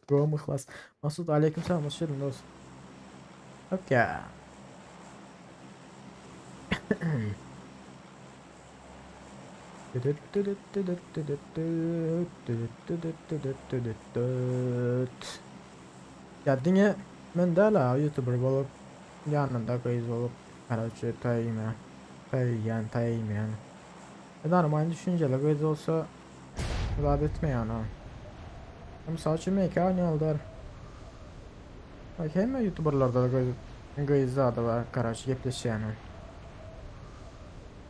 Go mıhlas. Masud aleyküm selam hoş geldin dost. Okey. Ya diňe men däl YouTuber bolup yanında kız olup karaçı tayyime tayyan tayyime. Normal düşünceli kız olsa zat etme yani. Misal üçin mekan ýoldar. Bak hemme YouTuberlarda da kız zady var karaçı gepleşýän.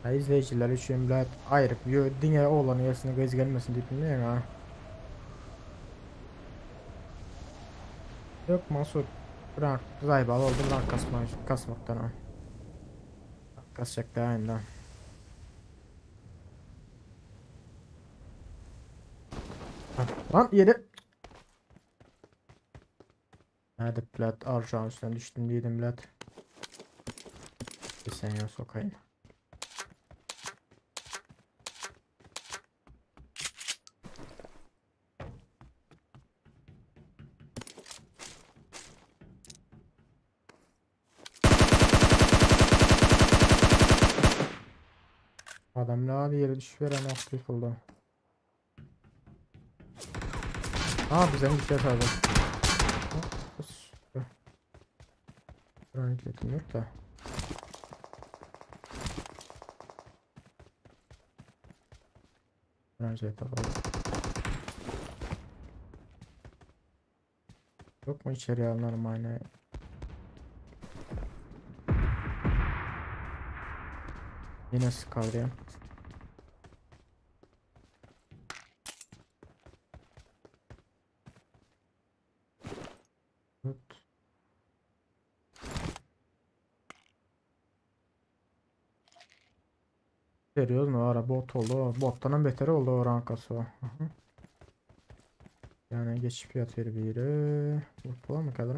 Ya izleyiciler üçin bilet aýryp diňe oglan gelsin kız gelmesin diýip bilmeýän ha. Yok Masud. Rank zaybal oldum rank kasma, kasmaktan ha. Kasacak da aynen. Lan yeri. Hadi plat arşan üstüne düştüm dedim plat. Bir sen sokayım. Adam ne hadi yere düşüveren aklı yıkıldı. Aa bize bir şey sardı. Renkletim yok da. Bence alalım. Yok mu içeriye alınan aynı? Yine sıkardı. Evet. Seriöz mu ara bot oldu. Bottan beter oldu o rankası. Yani geçip yatıyor biri. Bot mı kadar?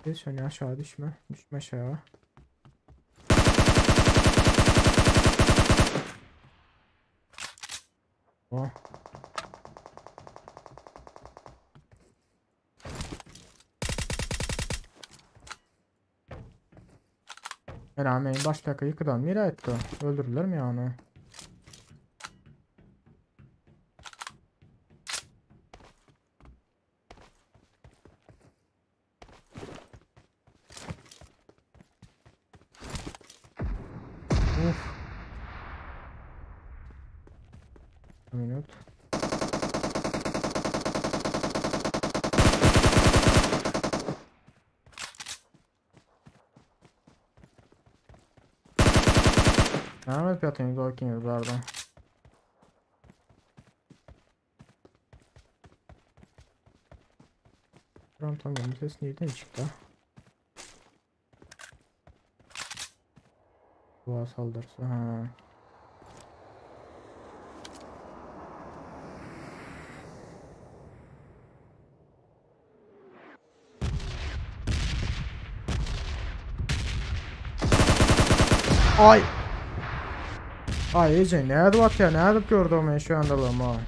Geç hani aşağı düşme. Düşme aşağı. Oh. Yani başka yıkıdan mira etti. Öldürdüler mi yani? Uf. Minut. Näme yapıyorsunuz o ikiniz bu arada? Tamam tamam bu ses nereden çıktı? Doğa saldırısı ha. Ay! Ay iyice nerede bat ya? Nerede gördüm ben şu anda lan ha?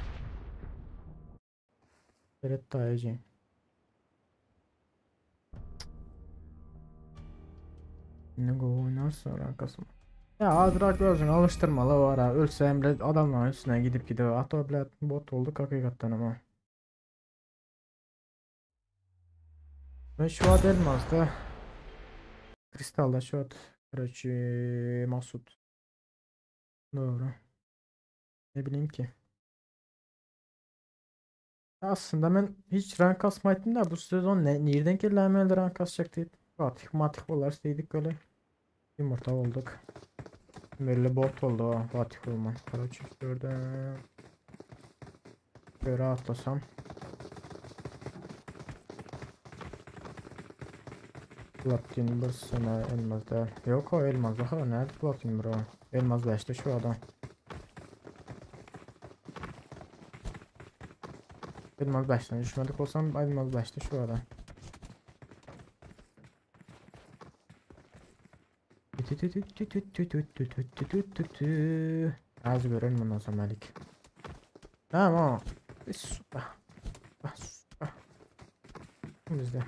Evet da iyice. Ne go oynarsa arkasına. Ya azrak özüňi alıştyrmaly bar ha. Ölsem bile adamlaryň üstüne gidip gidip ato bile bot olduk hakykatdan ama. Ben şu an elmasda. Kristalda şu an. Короче, Masut. Doğru. Ne bileyim ki. Aslında ben hiç rank kasmaydım da bu sezon ne, nereden geldi rank kasacak deyip Fatih Matih olar dedik böyle. Yumurta olduk. Belli bot oldu o Fatih olman. Короче, şuradan böyle atlasam. Platin bir sene elmas değil. Yok o elmas daha nerede platin bro? Elmas 5'te şu adam. Elmas 5'ten düşmedik olsam elmas 5'te şu adam. Az görelim bundan sonra Malik. Tamam. Süper. Süper. Bizde.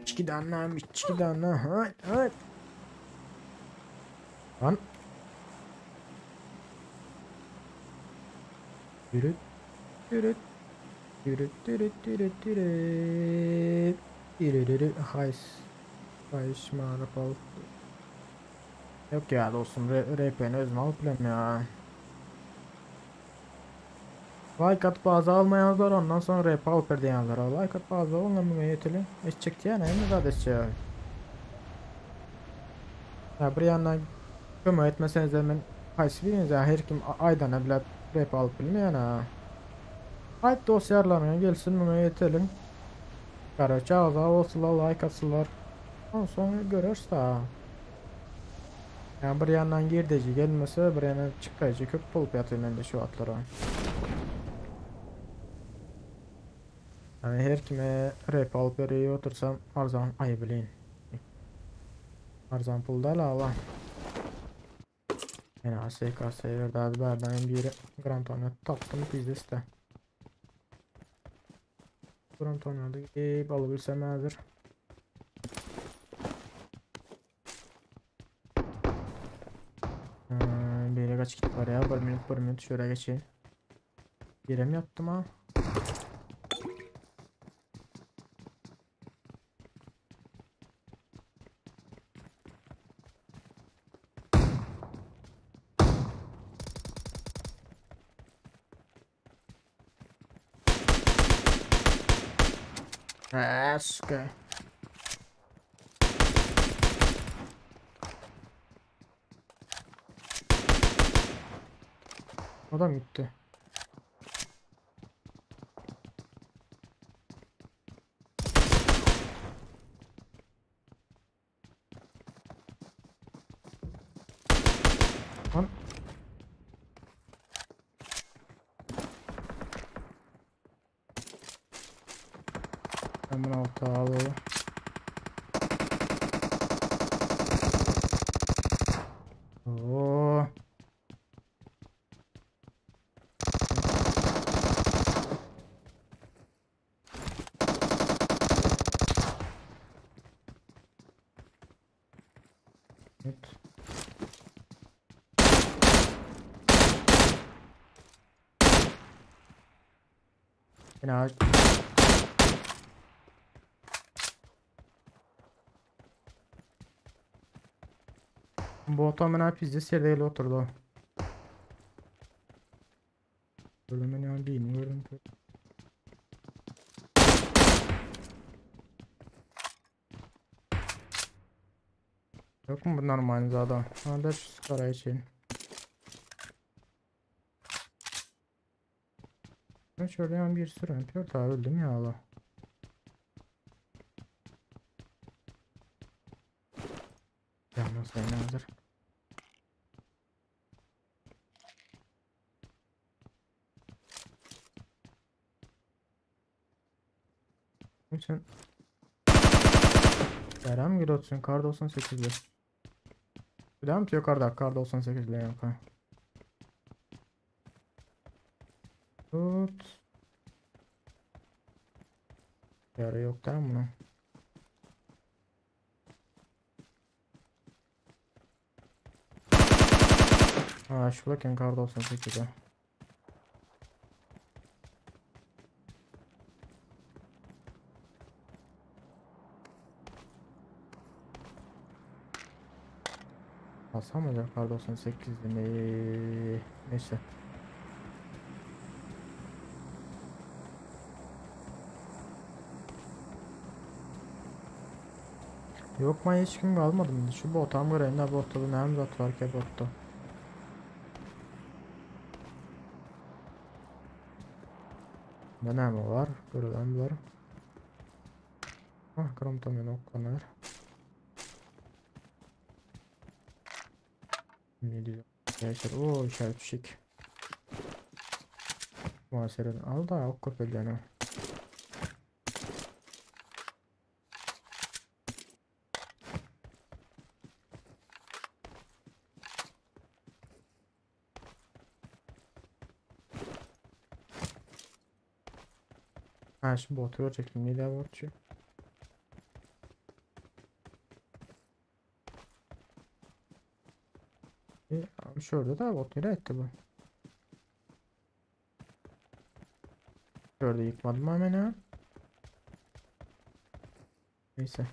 İçki tane, içki tane. Hayt, hayt. Lan. Yürü. Yürü. Yürü, yürü, yürü, yürü. Yürü, yürü. Hays. Hays, marapal. Yok ya dostum, RP'ni özüm alıp bilem ya. Like atıp bazı almayanlar ondan sonra RP alıp diyenler var. Like atıp bazı olmayan yeteli. Eşçek diyen hem de eşçek. Ya bir yandan kömək etmeseniz de men qaysı biriniz ya her kim aydan bile rap alıp bilmeyen ha. Haydi dosyalarına gelsin buna yetelim. Karaça ağza olsunlar like atsınlar. Ondan sonra görürüz da. Yani bir yandan girdici gelmese bir yandan çıkayıcı köp bolup yatayım ben de şu atlara. Yani her kime rap alıp veriyor otursam arzan ay bileyim. Arzan pul da la. Yani ASKS verdi berden biri Grand Antonio tapdım bizde de. Grand Antonio'da gidip alabilsem hazır. Biri kaç git var ya? 1 minut 1 minut şöyle geçeyim. Yere mi yattım ha? Aska. Adam gitti. Lan. Ben bunu alta alalım. Oo. Evet. Yine ağaç. Bu otomana pizde serdeyle oturdu. Ölümün yani bilmiyorum. Yok mu bu normal zaten? Ha da şu skara için. Ben şöyle yan bir sürü yapıyor da öldüm ya Allah. Yalnız ben hazır. Sen Kerem giriyorsun kar 98'li. Bir daha mı yukarıda kar 98'li yok ha. Tut. Yarı yok değil mi bunun? Ha şu eken kar 98'e. Alsam mı acaba kar 98'de mi? Neyse. Yok ben hiç kim almadım. Şu bot am göreyim de botta da näme zat var ki botta. Ne näme var? Görülen var. Ah krom tam oklanır. Ne diyor? Arkadaşlar o işaret fişek. Muhasebeden al da ok köpelýän. Ha şu botu görecektim. Ne daha botçu? E, şurada da bot nereye etti bu? Şurada yıkmadım hemen ha. Neyse.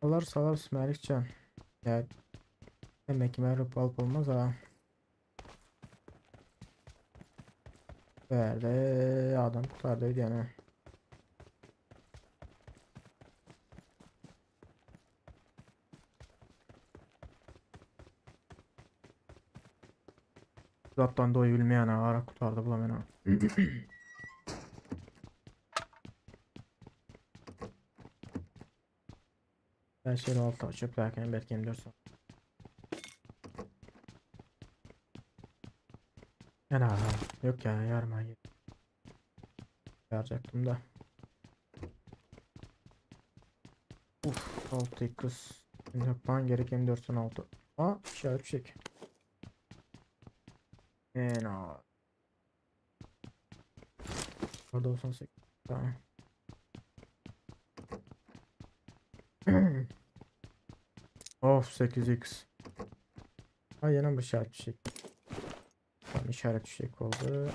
Salar salar Melikcan. Ya demek ki merhaba alıp olmaz ha. Verdi adam kurtardı yani. Zatdan doy bilmeyen ha ara kurtardı bulamam ha. Ben şöyle altı açıp derken belki M4 saat. Yani ha, yok ya yarma yaracaktım da. Uf 6x. Yapman gerek M416. Aa işaret fişek. Ena. 98. Tamam. Of 8x. Ha yine bir işaret fişek. Tamam işaret fişek oldu.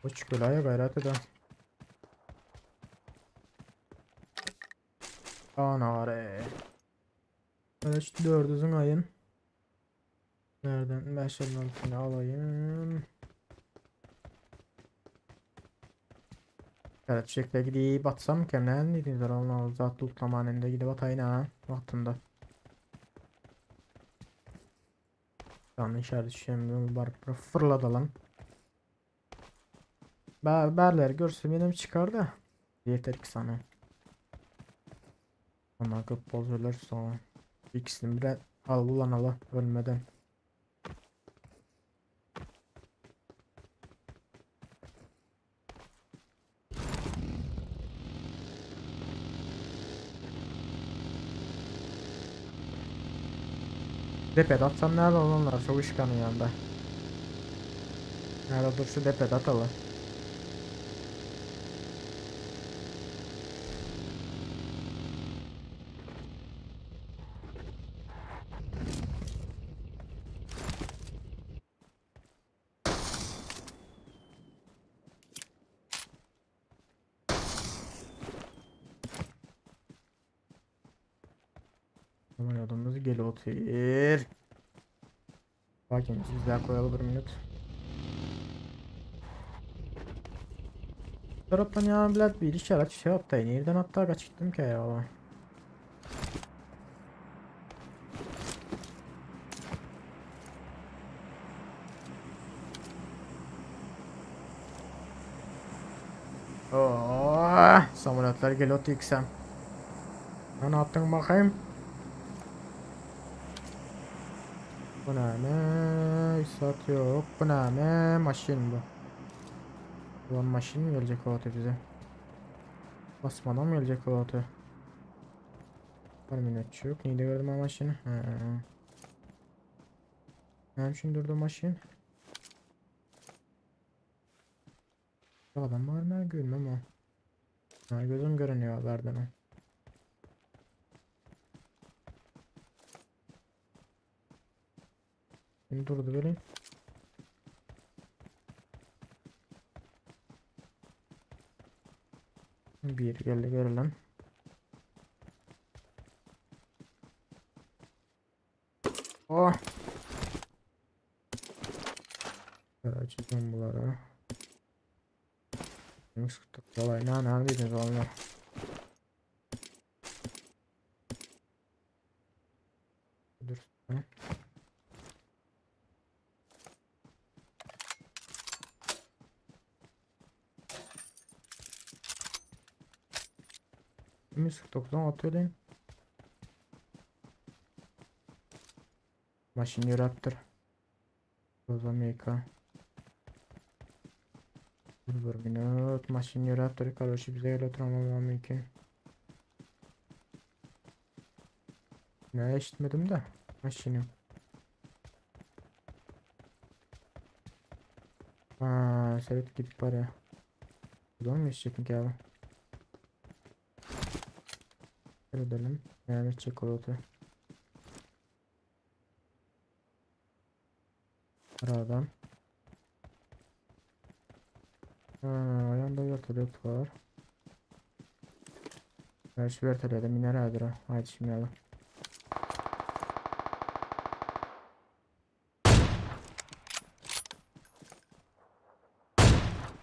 Uç gülaya gayret eden. Ana re. Evet dördüzün ayın. Nereden? Beşerin altını alayım. Evet şekle gidip atsam kemden dediğinizler onu zat tutlamanında gidip atayın ha vaktinde. Tamam işaret düşeyim var fırladı Berler görsem benim çıkar da. Yeter ki sana. Ona köp bozulur sonra. İkisini bir al ulan ala ölmeden. Depede atsam nerede olanlar çok ışıkanın yanında. Nerede dur şu depede atalım. Aman adamımız gel otur. Bakayım bizler koyalım bir minut. Taraftan ya bilet bir işaret şey yaptı. Nereden hatta kaçtım ki ya. Oh, samolyotlar gel otur sen. Ne yaptın bakayım? Bu ne? Saat yok. Bu ne? Maşin bu. Ulan maşyn mı gelecek o bize? Basmadan mı gelecek o otu? Bir minut yok. Neyde gördüm o maşını? Ha. Ne için durdu maşın? Adam var mı? Görmem o. Ha, gözüm görünüyor nereden o. Şimdi durdu böyle. Bir geldi görelim. Oh. Açacağım bunları. Olay ne ne dediniz onlar? Dur. 149'dan atıyordum. Maşyn Raptor. Amerika. Bir minut. Maşyn Raptor короче bize gel oturamam mümkün. Ne eşitmedim de maşını. Ha, sebep gidip var ya. Buradan mı geçecek ki abi? Edelim. Yani çikolata. Aradan. Ha, yanında vertolyot var. Ben şu vertolyota miner ha. Haydi şimdi alalım.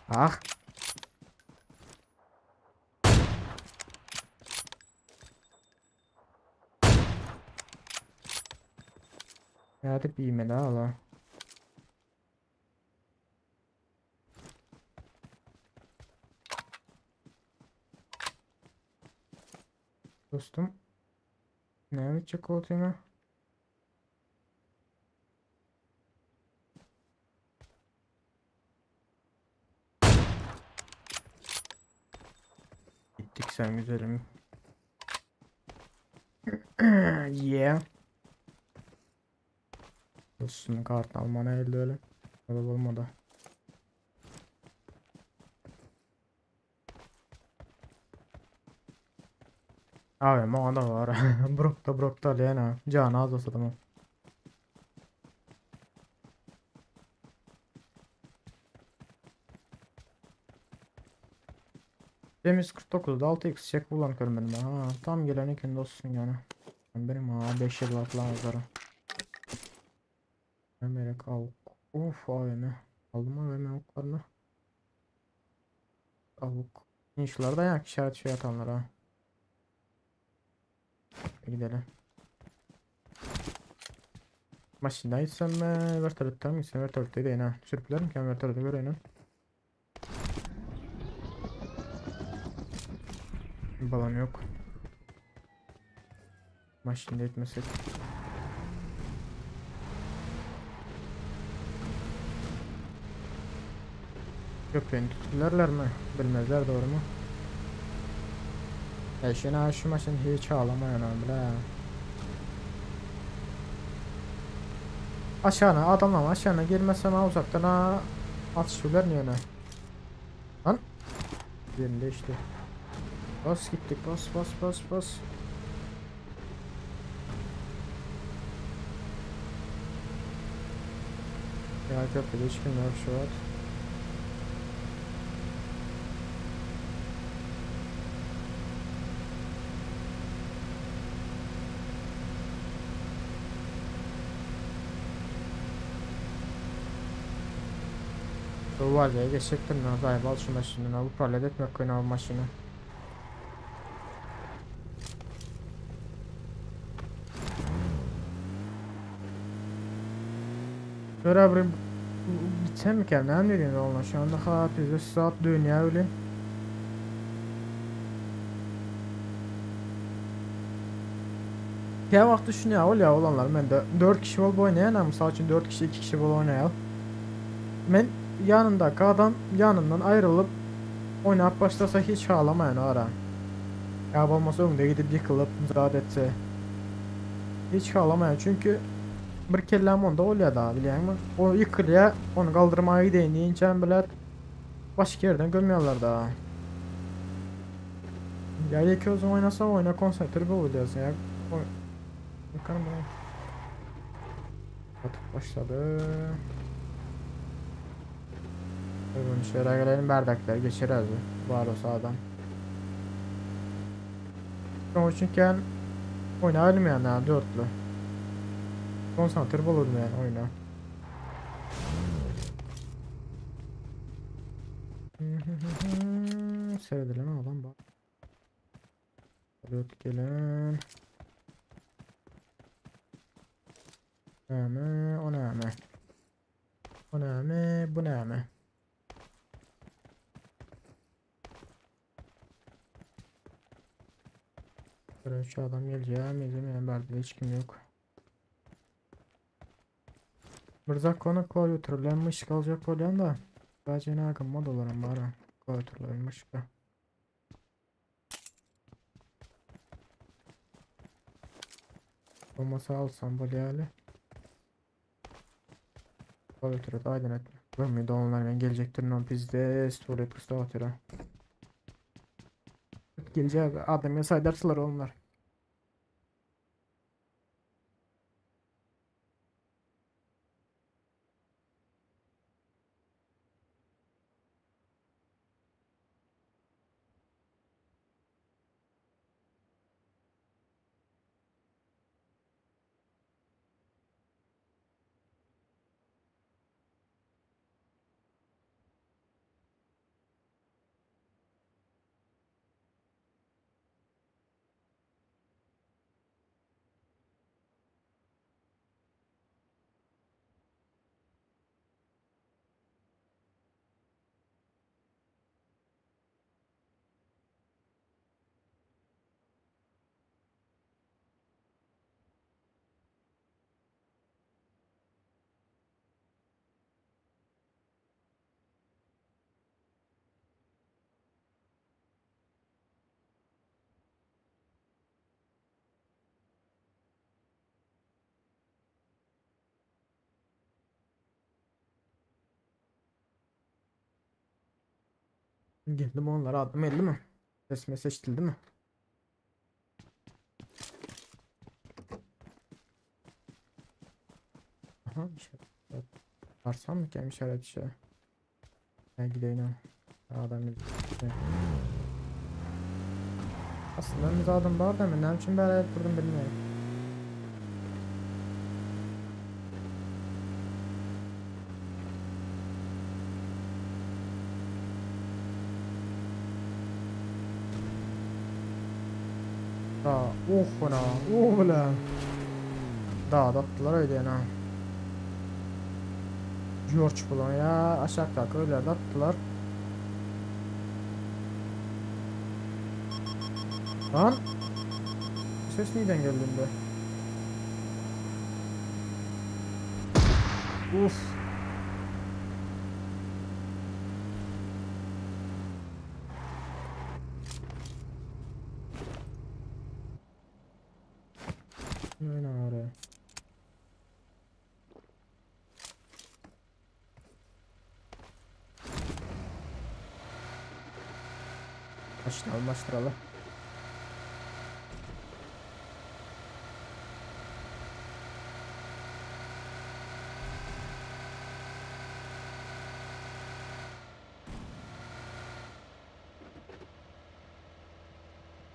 Ah. Nädip iýmeli ala. Dostum. Näme etjek bolýar? Gittik sen güzelim. Yeah. Dostum kart almana elde öyle. O da olmadı. Abi ma da var. Brokta brokta lena. Can az olsa tamam. Temiz 49'da 6x çek bulan görmedim ben. Ha, tam gelen ikin dostsun yani. Benim ha 5 yıl var falan azara. Amerika avuk. Of AVM. Aldım AVM avuklarını. Avuk. İnşallah da yak işaret şey atanlar ha. Gidelim. Maşında gitsem mi? Vertolyot'ta mı gitsem? Vertolyot'ta değil ha. Sürüpler mi ki? Vertolyot'u göreyim. Balon yok. Maşında etmesek. Köpeğini tuturlarlar mı? Bilmezler doğru mu? Eşine şu maşın hiç ağlamayan bile. Aşağına adamlar aşağına girmesem ha uzaktan ha atışıyorlar niye ne? Lan yerinde işte. Bas gittik bas bas bas bas. Ya köprüde hiç kim yok şu an. Vaziyeye geçecektim ben zayıf al şu maşını. Bu paralel etmek koyun al maşını. Beraber gitsem mi kendine ne diyeyim oğlum şu anda ha bize saat dünya öyle. Ya vaxt düşünüyor ol ya olanlar ben de 4 kişi ol oynayan misal için 4 kişi 2 kişi bol oynayalım. Men ýanyndaky adam ýanyndan aýrylyp oýnap başlasa hiç halamaýan ara. Ýa bolmasa öňde gidip ýykylyp zat etse. Hiç halamaýan çünki bir kelläm onda bolýar da bilýäňmi? O ýykylýar, ony galdyrmaga gideýin diýinçäm bilet başga ýerden gömýärler da. Ýa ýeke özüň oýnasaň oýna konsentr bolýarsyň ýa Bakalım buna. Atıp başladı. Bunu şöyle gelelim bardaklar geçer az. Var olsa adam. Şonuň üçin kän oýnabilmeýän ha dörtlü. Konsantr bolurmaýan oýna. Seredilen adam bar. Dört gelen. Näme, o näme? O näme, bu näme? Böyle şu adam geleceğim, geleceğim barda hiç kim yok. Bir zakona klaviaturlanmış kalacak bolýan da. Sadece ne mod olaram bar. Klaviaturlanmış. Olmasa alsam bolýaly. Klaviatura da aydın etme. Görmüyor onlar ben gelecektir non pizde tuvalet kısta atıyor. Gelecek adam ya saydarsılar onlar. Geldim onlara adım elli mi? Resme seçtildi mi? Aha işaret. Varsam mı ki işaret şey? Ben gideyim. Adam Aslında biz adam var da ne için beraber durdum bilmiyorum. Da, oh buna, oh bile. Da, attılar öyle yani. George bulan ya aşağıda öyle attılar. Lan. Ses nereden geldi be? Uf. Ne oraya? Başlayalım, başlayalım.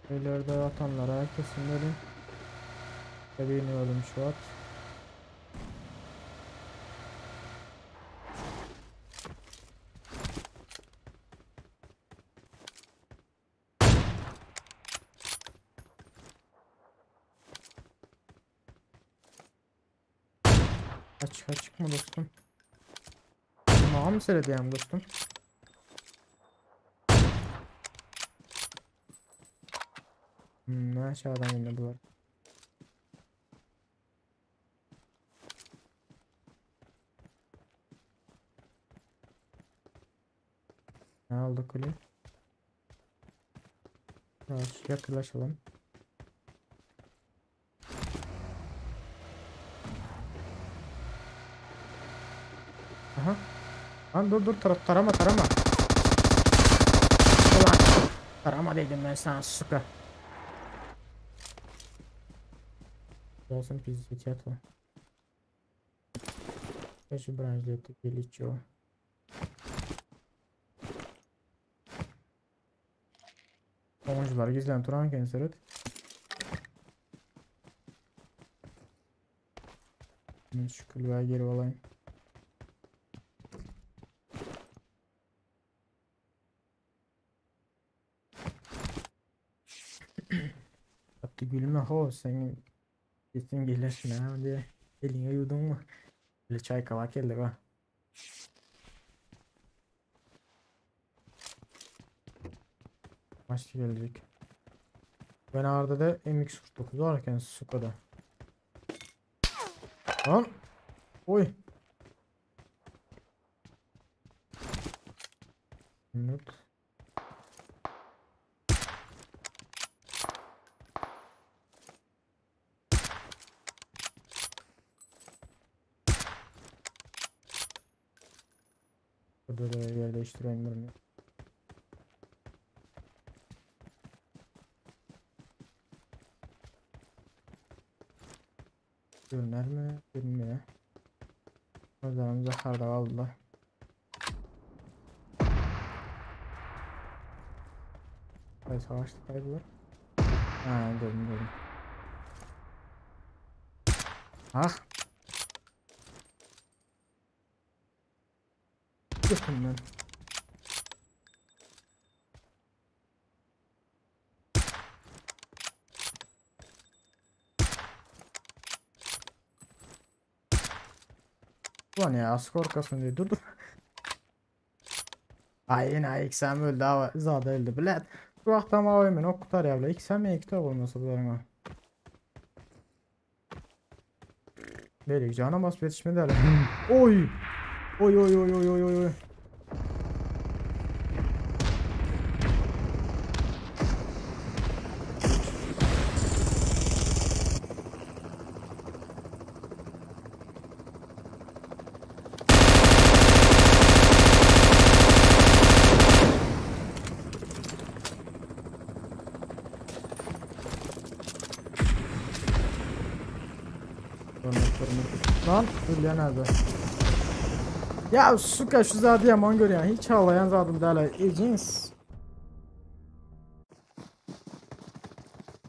İleride atanlara kesin verin. Bebeğini öldüm şu at. Açık açık mı dostum? Tamam mı seyredeyim dostum? Ne aşağıdan yine bu var. Ne aldık öyle? Biraz yaklaşalım. Aha. Lan dur dur tar tarama tarama. Ulan tarama dedim ben sana suka. Olsun пиздец это. Şu branjleti geliyor. Oyuncular gizlen turan seret. Ben şu kulübe geri alayım. Hatta gülme ho senin kesin gelirsin ha diye eline yudun mu? Böyle çay kavak geldi ha. Maç gelecek. Ben Arda'da MX-49 varken Suka'da. Lan. Oy. Minut. Burada da yerleştireyim bunu. Görünür mü? Görünmüyor. O zaman zahar da aldılar. Ay savaştık kaydılar. Ha gördüm gördüm. Ah. Götüm ben. Ulan ya skor kasın diye dur dur. Ay yine XM öldü ama zada öldü. Bilet. Bu vaxtdan AVM ok tutar ya bile. XM ekti olmasa bularına. Böyle cana basıp yetişmedi hele. Oy. Oy oy oy oy oy oy. Lan ölýän nerede? Ya suka şu zadı yaman görýän. Hiç ağlayan zadım däl. Ejins.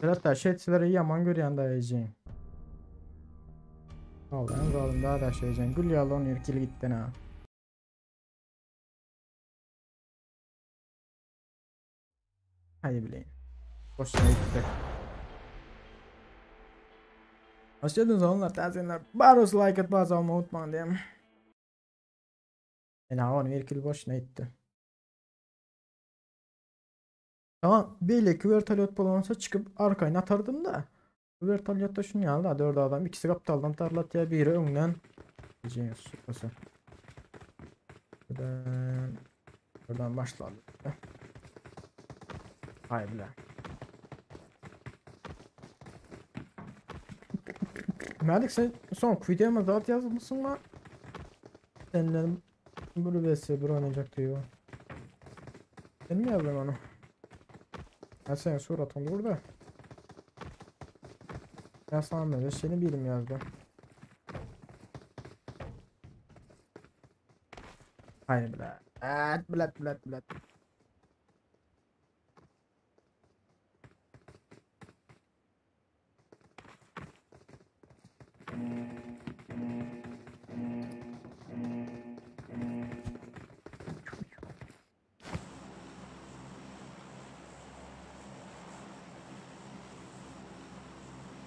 Hatta şeyleri yaman görýän da ejin. Ağlayan zadım daha da şeycen. Gül yalı on irkili gittin ha. Hadi bileyim. Boşuna gitti. Hoş geldiniz onlar tazenler. Baros like et bazı olmayı unutmayın diyeyim. Yani onu irkil boşuna gitti. Tamam, belki vertolyot bolsa çıkıp arkayına atardım da. Vertolyotta şunu yalda 4 adam, ikisi kaptaldan tarlat ya biri öňden. Diyeceğim. Buradan başladı. Hay bile. Melik sen son videoma zat yazmışsın lan. Senden bunu vs bir oynayacak diyor. Sen mi yazdın onu? Ha sen suratın burada. Ya sana ne seni birim yazdı. Hayır bile. Evet bile bile bile.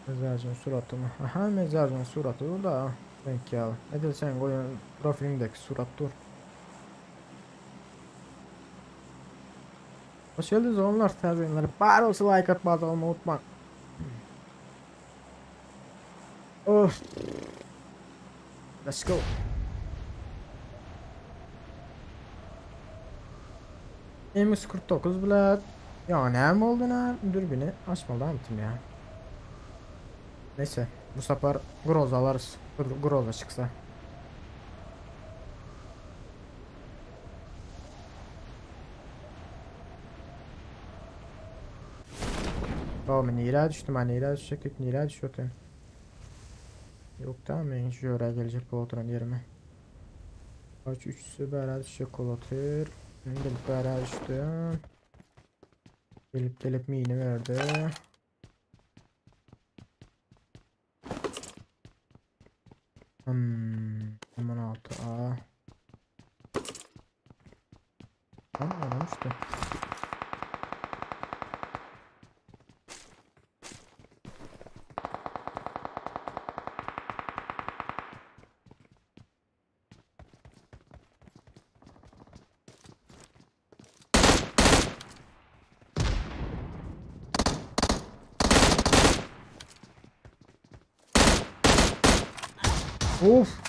Mezarcın suratı mı? Aha mezarcın suratı da. Denk ya. Edil sen koyun profilindeki surat dur. Hoş geldiniz onlar tazenler. Bari olsa like atmayı unutma. Of. Let's go. MX-49 bilen ya näme boldy nä dürbini açmaly amtym ya. Neyse bu sefer Groza alarız. Groza çıksa. Tamam nirä düşdüm ha nirä düşecektik nirä düşüyordu. Yok tamam men şu oraya gelecek bu oturan yerime. Kaç üçüsü beraber düşecek otur. Ben gelip beraber düştüm. Gelip gelip mini verdi. 16 A. Tamam aramıştı. Of.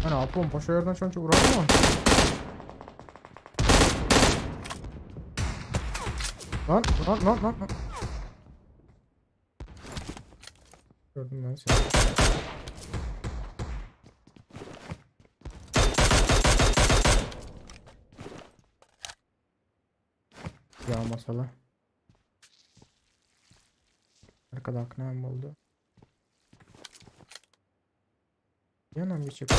Hani apom paşa yerden şonça vuralım mı? Lan lan lan lan lan. Gördüm ben seni. Ya masala. Arkada ne oldu? Yanam geçecek.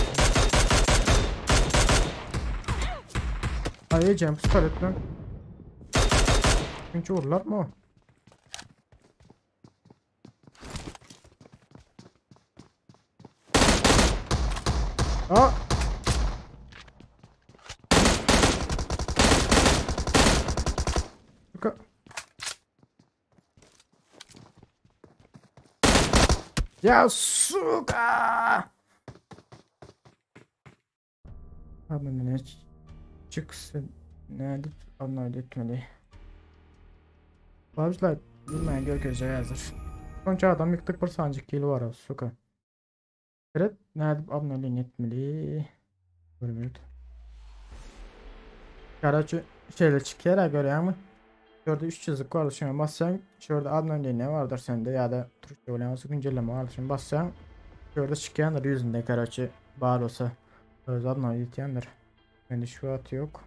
Ay Cem pistolet lan. Çünkü vururlar mı? Aa! Ya suka! Abi ne çıksın ne edip anlaydı etmeli. Babjlar bilmeyen görkezce yazır. Sonuçta adam yıktık bir sancık kilo var suka. Evet ne edip anlaydı etmeli. Görmüyordu. Karaçı şeyle çıkıyor göre ama. Şurada 3 çizik var. Şimdi bassan şurada adnan ne vardır sende ya da Türkçe olan güncelleme vardır. Şimdi bassan şurada çıkyandır yüzünde karaçı bar olsa. Öz adnan yetyendir. Bende şu at yok.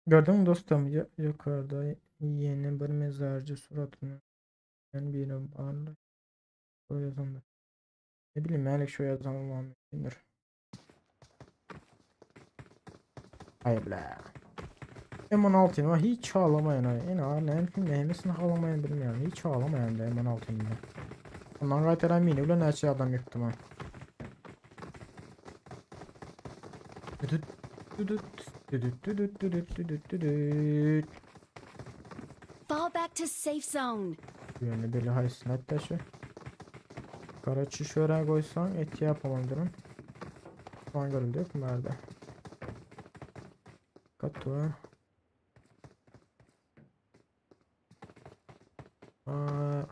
Gördün mü dostum? Yukarıda yeni bir mezarcı suratını ben bir bağlı. O yazandır. Ne bileyim yani şu yazan olmamıştır. Hayır be. M16 var hiç ağlamayan o. En ağır ne neymişsin ağlamayan bilmiyorum. Hiç ağlamayan da M16'nı. Ondan qaytaran mini bilen neçə adam yıktım ha. Düdüt düdüt düdüt düdüt düdüt düdüt düdüt. Fall back to safe zone. Yani böyle haysın hatta şu. Karaçı şöyle koysan etki yapamam durum. Şu an görüldü yok mu nerede? Kat var. Aa,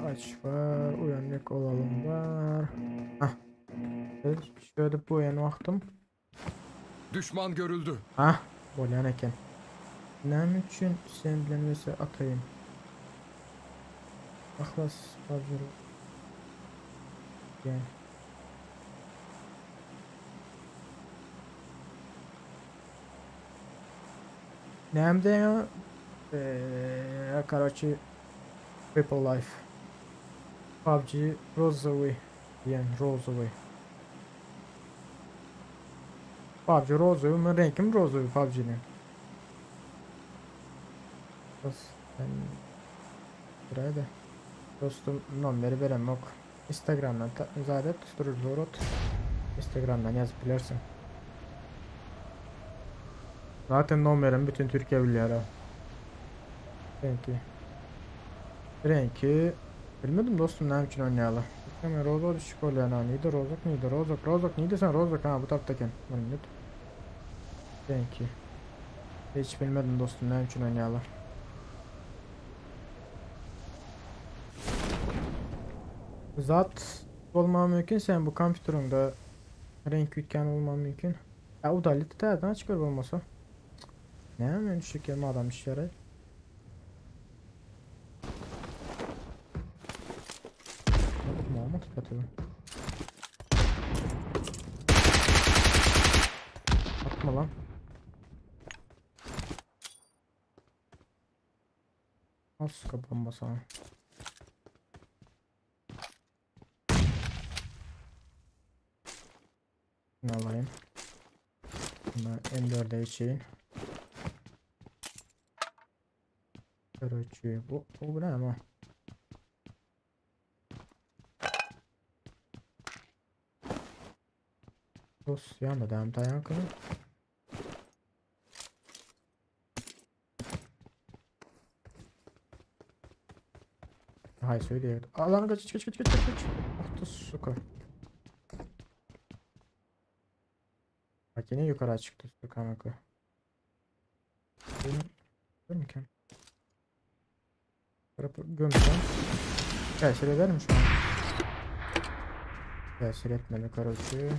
aç var. Uyanık olalım var. Hah. Evet, şöyle bu yana baktım. Düşman görüldü. Hah. Bolyan eken. Ne için sen bilen atayım. Ahlas hazır. Gel. Nemde ya? Короче, Triple Life. PUBG розовый. Yani розовый. PUBG розовый. Men renkim розовый PUBG'nin. Bas ben buraya da dostum nomeri verem yok. Instagram'dan zaten tutturur Instagram'dan yazıp bilirsin. Zaten numaram bütün Türkiye biliyor ha. Renki. Renki. Bilmedim dostum ne için oynayalım. Hemen Rozok düşük oluyor ha. Neydi Rozok neydi Rozok Rozok neydi sen Rozok ha bu taraftayken. Minut. Renki. Hiç bilmedim dostum ne için oynayalım. Zat bolmagy mümkin sen bu kompýuteriňde reňk üýtgän bolmagy mümkin. Ýa udalit täzeden aç gör bolmasa. Näme men düşjek ýerim adam düşýär-aý. Muhammed tutup Atma lan. Al suka bomba sana. Bunu alayım. Bunu M4'e içeyim. Короче, bu ne ama? Dost yanında devam dayan. Hay söyle. Alan kaç kaç kaç kaç kaç kaç. Ah da suka. Bak yine yukarı çıktı suka maka. Görmüyorum. Gömsem. Tesir eder mi şu an? Tesir etmedi короче.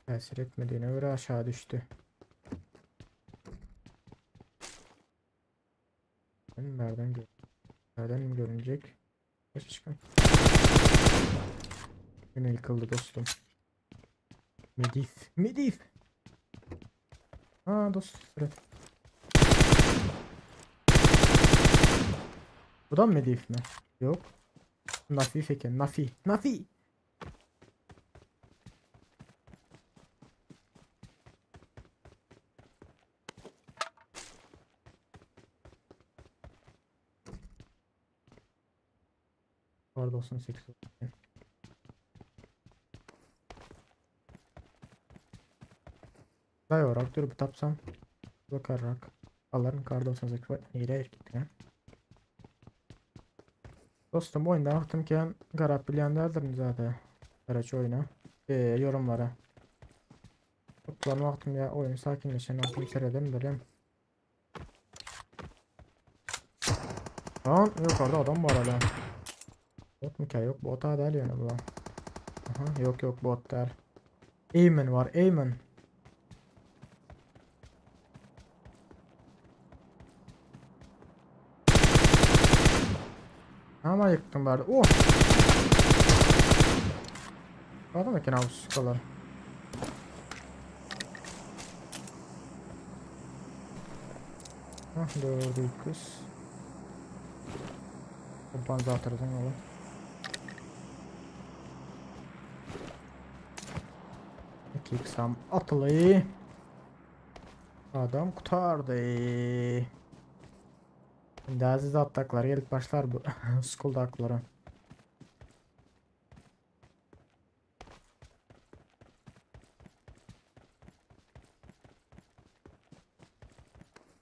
Tesir etmediğine göre aşağı düştü. Ben nereden gör? Nereden mi görünecek? Kaç çıkan? Yine yıkıldı dostum. Medif. Medif. Aa dost. Evet. Bu da mı Medif mi? Yok. Nafi eken. Nafi. Nafi. Var 98. Dayorak dur bu tapsam. Bakarak. Aların kar 98 var. Nereye gitti ha? Dostum oyunda baktımken garap bilenlerdir zaten. Karaç oyuna. Yorumlara. Toplan vaktım ya oyun sakinleşen vaktım seyredelim bileyim. Lan yukarıda adam var hala. Bot mu ki? Yok bota değil yani bu. Aha, yok yok bot değil. Eymen var Eymen. Ama yıktım bari. Oh! Adam eken abi sıkalar. Ah dördü kız. Kompanza atarız oğlum. İki sam atılı. Adam kurtardı. Şimdi aziz attaklar gelip başlar bu school dakları.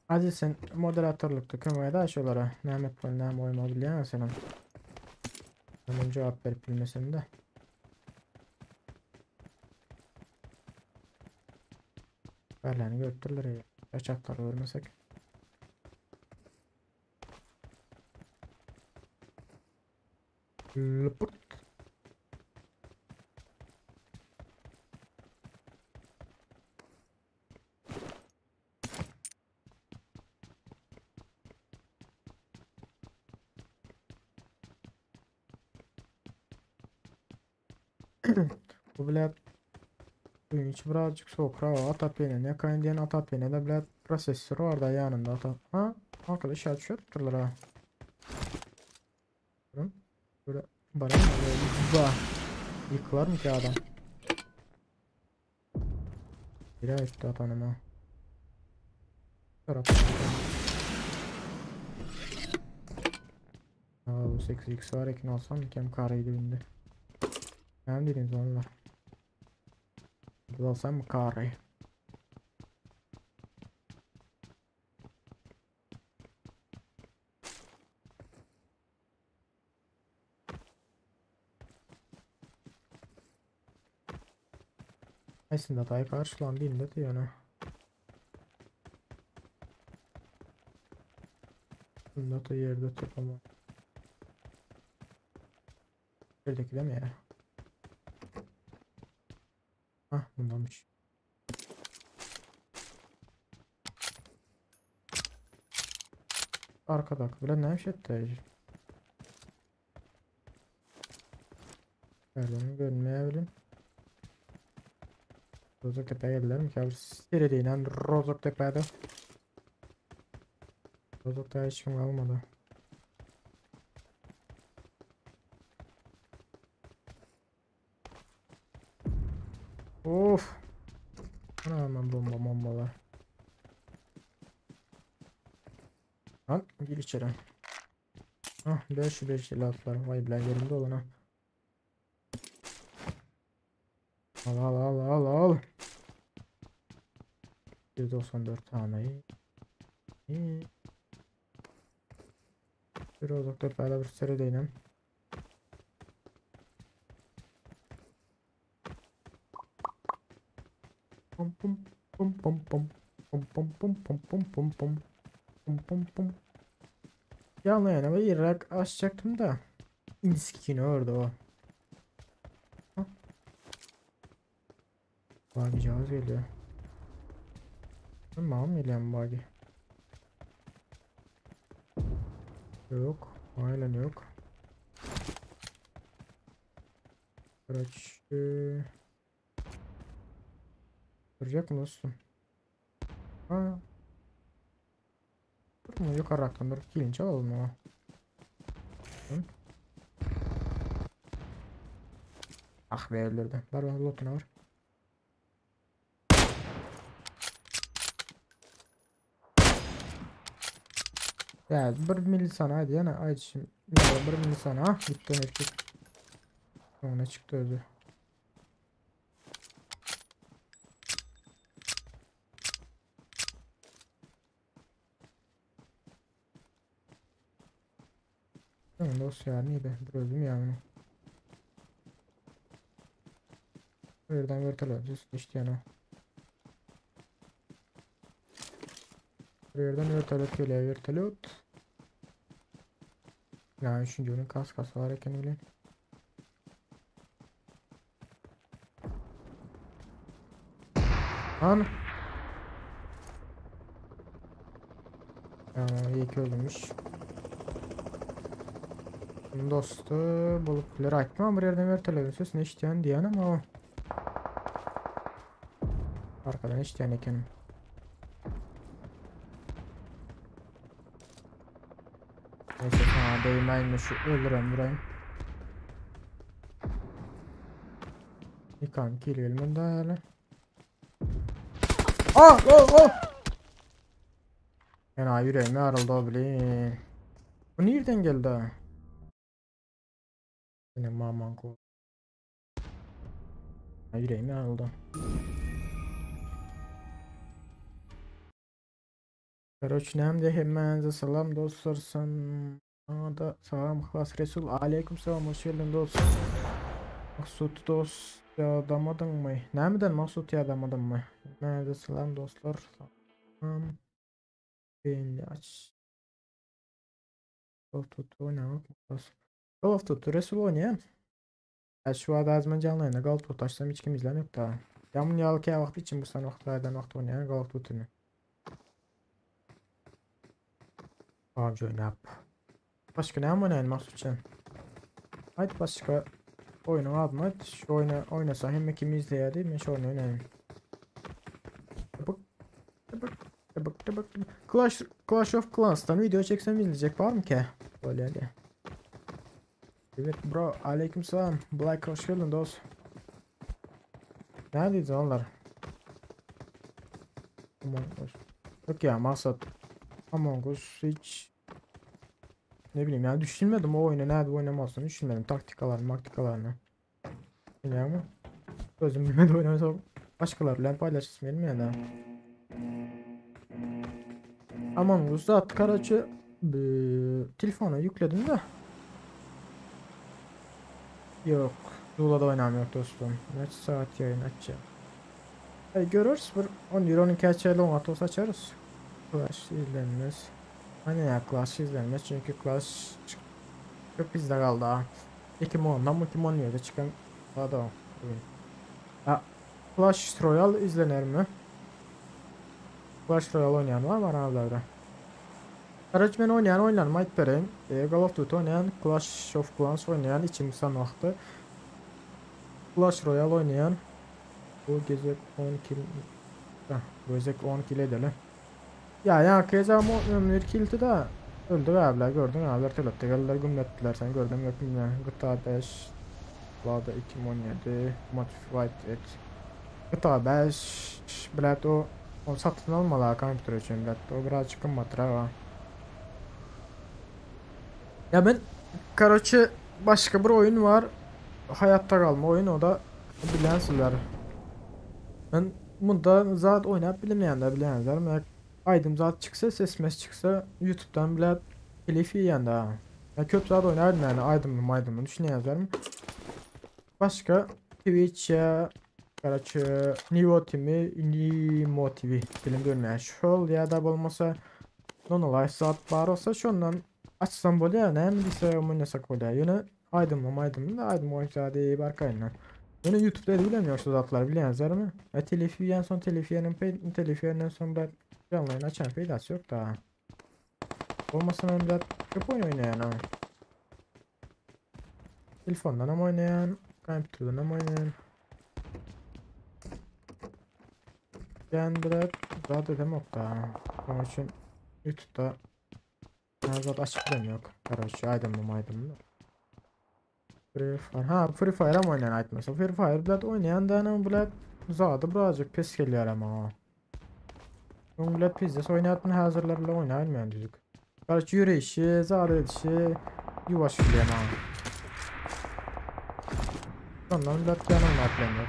Aziz sen moderatörlükte kömeye de şolara. Mehmet ben näme oýma bilýän senin. Ben cevap verip bilmesem de. Berlerini görüpdürler ya. Kaçakları görmesek. Lıpırt. Bu bile suyun içi birazcık soğuk. Atap yine ne kayın diyen atap yine de bile prosesörü var da yanında atap. Ha arkadaş aşağı düşüyorlar ha. Böyle bana ba yıkılar mı ki adam? Bir etti atanıma. Taraf. Aa, bu 8x var ekin alsam kem karaydı indi. Ne dedim onlar? Bu alsam mı karayı? Aslında day karşılandı indi diyor ne? Bunda da yerde toplama. Şuradaki değil mi ya? Hah bundanmış. Arkada bilen ne iş etti? Nereden görmeyebilirim. Rozok Tepe'ye geldiler mi ki abi? Seri Rozok Tepe'de. Rozok'ta hiç kim kalmadı. Of. Hemen bomba bombalar. Lan gir içeri. Ah 5 5 laflar. Vay bilen yerinde olan ha. Al al al al al. 194 tane. İyi. Bir Rozok Tepe'de bir seri değilim. Pum pum pum pum pum pum pum pum pum pum pum pum pum pum pum. Yanına yana bir rak açacaktım da. İnskini orada o. Bagi cihaz geliyor. Tamam geliyor bagi. Yok. Aynen yok. Короче. Duracak mı dostum? Ha. Dur mu? Yukarıdan dur. Gelince alalım ama. Ah be öldürdü. Var var lootuna var. Ya bir milisaniye hadi yana ay şimdi bir milisaniye ah gitti erkek. Ona çıktı öldü. Tamam dosya neydi? Bir öldüm ya bunu. Bu yerden vertolyot işte yani. Bir yerden vertolyot geliyor vertolyot. Ya üçüncü oyunun kas kası var eken öyle. Lan. Ya iyi ki öldürmüş. Dostu bulup biler aytma bir yerden vertolyotun sesini işleyen diyen ama o. Arkadan işleyen eken. Neyse sana değmeyin şu öldürem burayı. Yıkan kill gelmedi hele. Ah oh oh. Yani yüreğime yarıldı o bile. Bu nereden geldi? Yine maman ko. Yüreğim yarıldı. Короче, nem de hemmänize salam dostlar. Sana da salam Khlas Resul. Aleyküm selam hoş geldin dost. Maksut dost yadamadın mı? Nemeden Maksut yadamadın mı? Hemmänize salam dostlar. Salam. Beğeni aç. Call of Duty oynamak mı? Call of Duty Resul oynayan. Ya şu anda azman canlı yayında Call of Duty açsam hiç kim izlemiyor da. Ya bunu yalkaya vakti için bu sen vaxtlardan vaxt oynayan Call of Duty'ni. PUBG oynap. Başka ne oynayalım Maksutcan? Haydi başka oyunun adını ayt. Şu oyunu oynasa hem kim izleyerdi ben şu oyunu oynayayım. Bak bak bak bak. Clash of Clans'tan video çeksem izleyecek var mı ki? Böyle hadi. Evet bro, aleykümselam. Black hoş geldin dost. Neredeyiz onlar? Among Us. Yok ya maksat Among Us hiç ne bileyim yani düşünmedim o oyunu nerede oynamazsın düşünmedim taktikalarını maktikalarını. Biliyor musun? Özüm bilmedi oynamasam başkalarıyla paylaşısım gelmiyor da. Among Us'da artık aracı telefona yükledim de. Yok. Zula'da oynamıyor dostum. Kaç saat yayın açacağım. Görürüz. Bir 10 euro 12 açarız 16 olsa açarız. Clash izlenmez. Hani ya Clash izlenmez çünkü Clash çok bizde kaldı ha. 2010-dan mı 2017'de çıkan daha da o oyun. Ha, Clash Royale izlenir mi? Clash Royale oynayan var mı aranızda? Qaraj men oynayan oyunlarımı ayıp bereyim. Call of Duty oynayan, Clash of Clans oynayan içim san vaxtı. Clash Royale oynayan bu gezek 10 kill. Heh, bu gezek 10 kill edelim. Ya ya keza mu 11 killdi da öldü abiler gördün abiler töletdi geldiler gümletdiler sen gördün yok bilmem. GTA 5 Lada 2017 Modified et. GTA 5 bilet o o satın almalı kompüter için bilet o birazcık qımmatdır ha. Ya ben karoçe başka bir oyun var. Hayatta kalma oyun o da bilensizler. Ben bunda zat oynayıp bilmeyenler bilenler. Ben aydım zat çıksa ses mes çıksa YouTube'dan bile telif yiyen de ha. Ya köp zat oynardım yani aydım mı maydım mı düşünüyorlar Başka Twitch ya Karaçı Nivo TV, Nimo TV dilim dönmeyen şol ya da bolmasa Nono Life zat bar olsa şondan açsam bolýar, näme diýse oynasak bolýar. Ýöne aýdym aýdym da aýdym oýunça diýip arkaýyndan. Ýöne YouTube'da edip bilemiyor şu zatlar bilýänizlermi? Ya telif yiyen son telif yiyenin telif yiyenden son da canlı yayın açan peydası yok da. Olmasa hem de köp oyun oynayan ha. Telefondan hem oynayan, kompüterden hem oynayan. Ben biraz zat edem yok da. Onun için YouTube'da zat açık yok. Kardeş aydın mı aydın mı? Free Fire. Ha Free Fire am oynayan aytmasa. Free Fire bilet oynayan da anam bilet zadı birazcık pes geliyor ama. Onun bilet pizzası oynatın hazırlar bile oynayın düzük. Kardeş yürüyüşü, zadı edişi yuvaş geliyor ama. Ondan bilet yanım yok.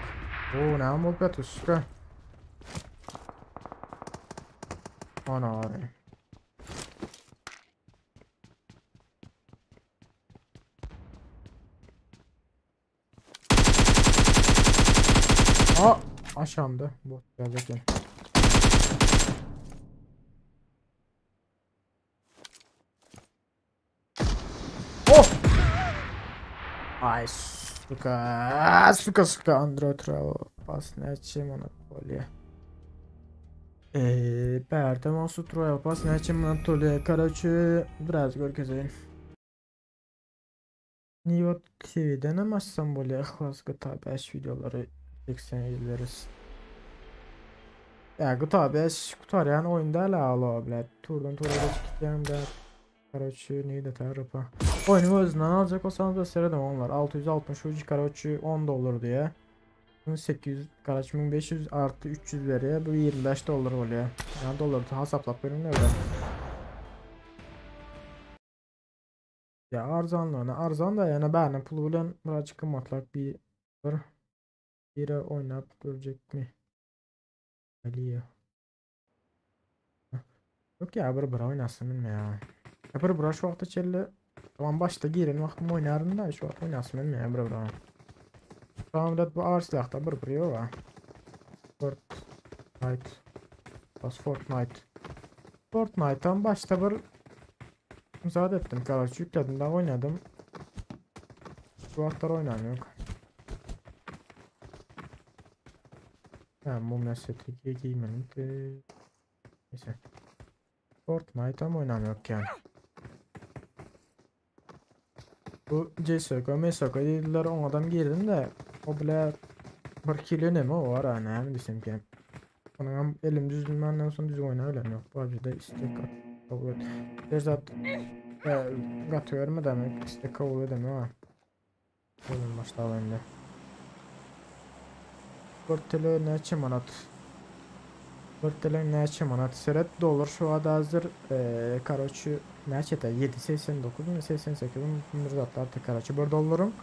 Oo ne am olup yatıyorsun? Ana abi. Aa aşağımda bot gelecek yani. Oh! Ay suka suka suka Android Travel Pass neçe Monopoly. Berde Masu Royal Pass neçe Monopoly. Karaçı biraz görkezeyim. Nivo TV'den ama açsam böyle İhlas GTA 5 videoları 80 izleriz. Ya GTA 5 kurtaryan oyunda hala ala bile. Turdan tura geçtiklerim de. Karaçı neydi tarafa. Oyunu özünden alacak olsanız da seyredem onlar. 663 karaçı 10 dolar diye. 1800 karaçı 1500 artı 300 veriyor. Bu 25 dolar oluyor. Yani doları hesaplap benim öyle. Ya arzanlığına arzan da yani ben pulu bilen birazcık kımmatlak bir biri oynayıp görecek mi? Aliye. Yok ya bir oynasın bilme ya. Ya bir şu vaqtda çelli tamam başta girin vaqtım oynarım da şu vaqt oynasın bilme ya bir. Tamam da bu ağır silahta bir yok ha. Fortnite. Bas Fortnite. Fortnite'tan başta bir müsaade ettim kardeş yükledim daha oynadım. Bu vaqtlar oynam yok. Ha, mumya seti giymedim. Neyse. Fortnite ama oynam yok yani. Bu CSGO, MSGO dediler 10 adam girdim de o bile bir kilo ne mi o var ha ne desem ki. Onun elim düzülmenden sonra düz oyna öyle yok. Bu acıda istek kabul et. Zat katıyor mu demek istek kabul edemiyor ha. Oyun başladı şimdi. 4 TL neçe manat? 4 TL neçe manat? Seret dolar şu anda hazır. Karoçu neçe de 7.89 mu 88 mi bir zatlar karaçı 1 dolarım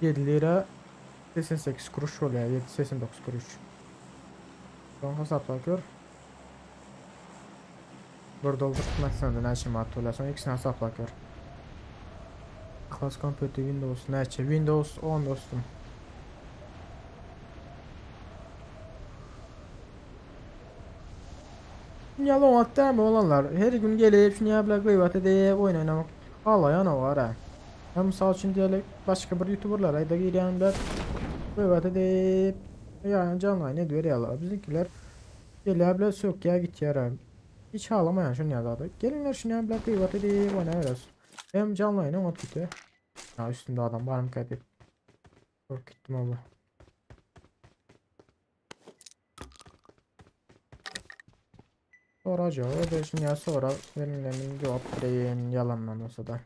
7 lira 88 kuruş oluyor 7.89 kuruş. Son hesaplar gör. 1 dolar tutmazsan da neçe manat oluyor. Son ikisini hesaplar gör. Class Computer Windows neçe? Windows 10 dostum. Yalan hatta mı olanlar her gün gelip şunu bile gıybat edip oyun oynamak halayan o var ha. Ya misal üçin diýeli başga bir youtuberlara da girýänler gıybet edip yani canlı yayın ediberýärler. Bizimkiler gelýär bile sökýär gitýär. Hiç halamaýan şunu ýazady. Gelinler şunu bile gıybet edip oýnaýarys. Hem canlı yayın oňat gitýär. Ya üstünde adam barmyka diýip. Kork gitdim abla. Sonra cevap edersin ya sonra benim cevap vereyim yalandan olsa da.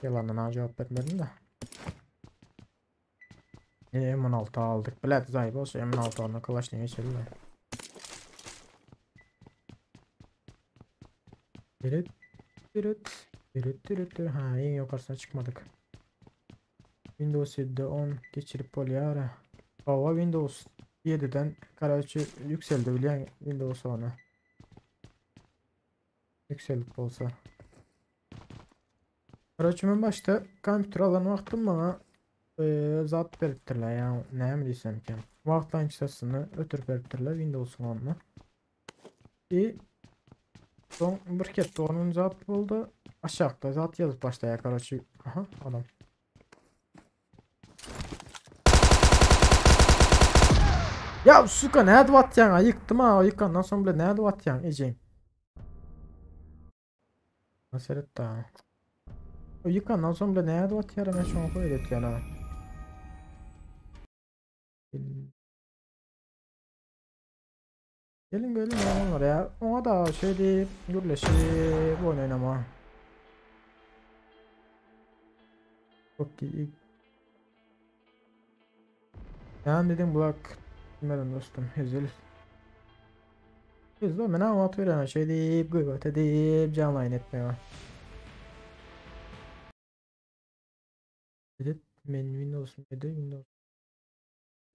Yalandan ha cevap vermedim de. E, M16 aldık. Bilet zayıf olsa M16 alma kulaş ne geçirdi de. Dırıt dırıt dırıt dırıt dırıt. Ha en yukarısına çıkmadık. Windows 7'de 10 geçirip bolýar. Hawa Windows 7'den karaçy yükseldi bilýän Windows 10'a. Yükselip bolsa. Karaçy men başda kompýuter alan wagtym bana zat beripdirler ya näme diýsem ki. Wagtlaýynçasyny ötürip beripdirler Windows 10'una. E son bir ketdi onun zat boldy. Aşağıda zat ýazyp başlaýar karaçy. Aha adam. Ya suka näde batýaň? Ha ýykdym ha, ýykandan soň bile näde batýaň ejeň? Seret da. O ýykandan soň bile näde batýar men şoňa koýup etýän ha. Gelin gelin oğlanlar ya. Ona da şey diýip gürleşip oýun oýnama. Çok iyi. Yani dedim Black bilmedim dostum hezil. Hezil men amat veren şey deyip gıybet edip canlı yayın etmeye. Edit men Windows 7 Windows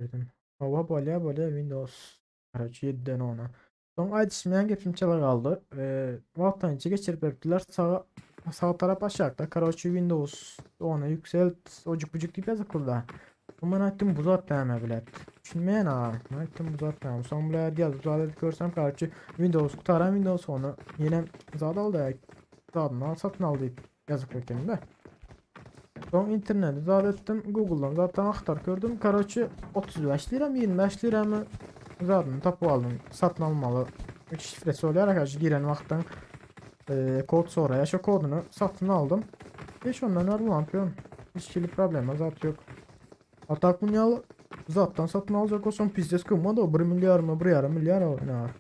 dedim. Hava bolýa bolýa Windows Karaçy 7'den 10'a. Soň aýdyşmaýan gepim çala galdy. Wagtdan içe geçirip beripdiler. Sağ, sağ tarap aşağıda. Karaçy Windows 10'a yükselt. Ocuk bucuk diýip ýazykly da. Men aýtdym bu zat näme bilet. Düşünmeýän ha. Men aýtdym bu zat näme. Soň bile ýazyp zat edip görsem karaçy Windows gutaran Windows 10'u ýene zat aldy. Zadyny satyn al diýip ýazyp eken de. Soň interneti zat etdim. Google'dan zaten aktar gördüm. Karaçy 35 lira mı 25 lira mı zadyny tapyp aldım. Satyn almaly. Şifresi bolýar arkadaş giren wagtdan kod soraýar. Şu kodunu satyn aldym. Hiç ondan ne yapıyorum. Hiç hili problema zat yok. Hatta bunu ya zattan satyn alacak olsam pizdes kımma da 1 milyar mı 1,5 milyar o ne var.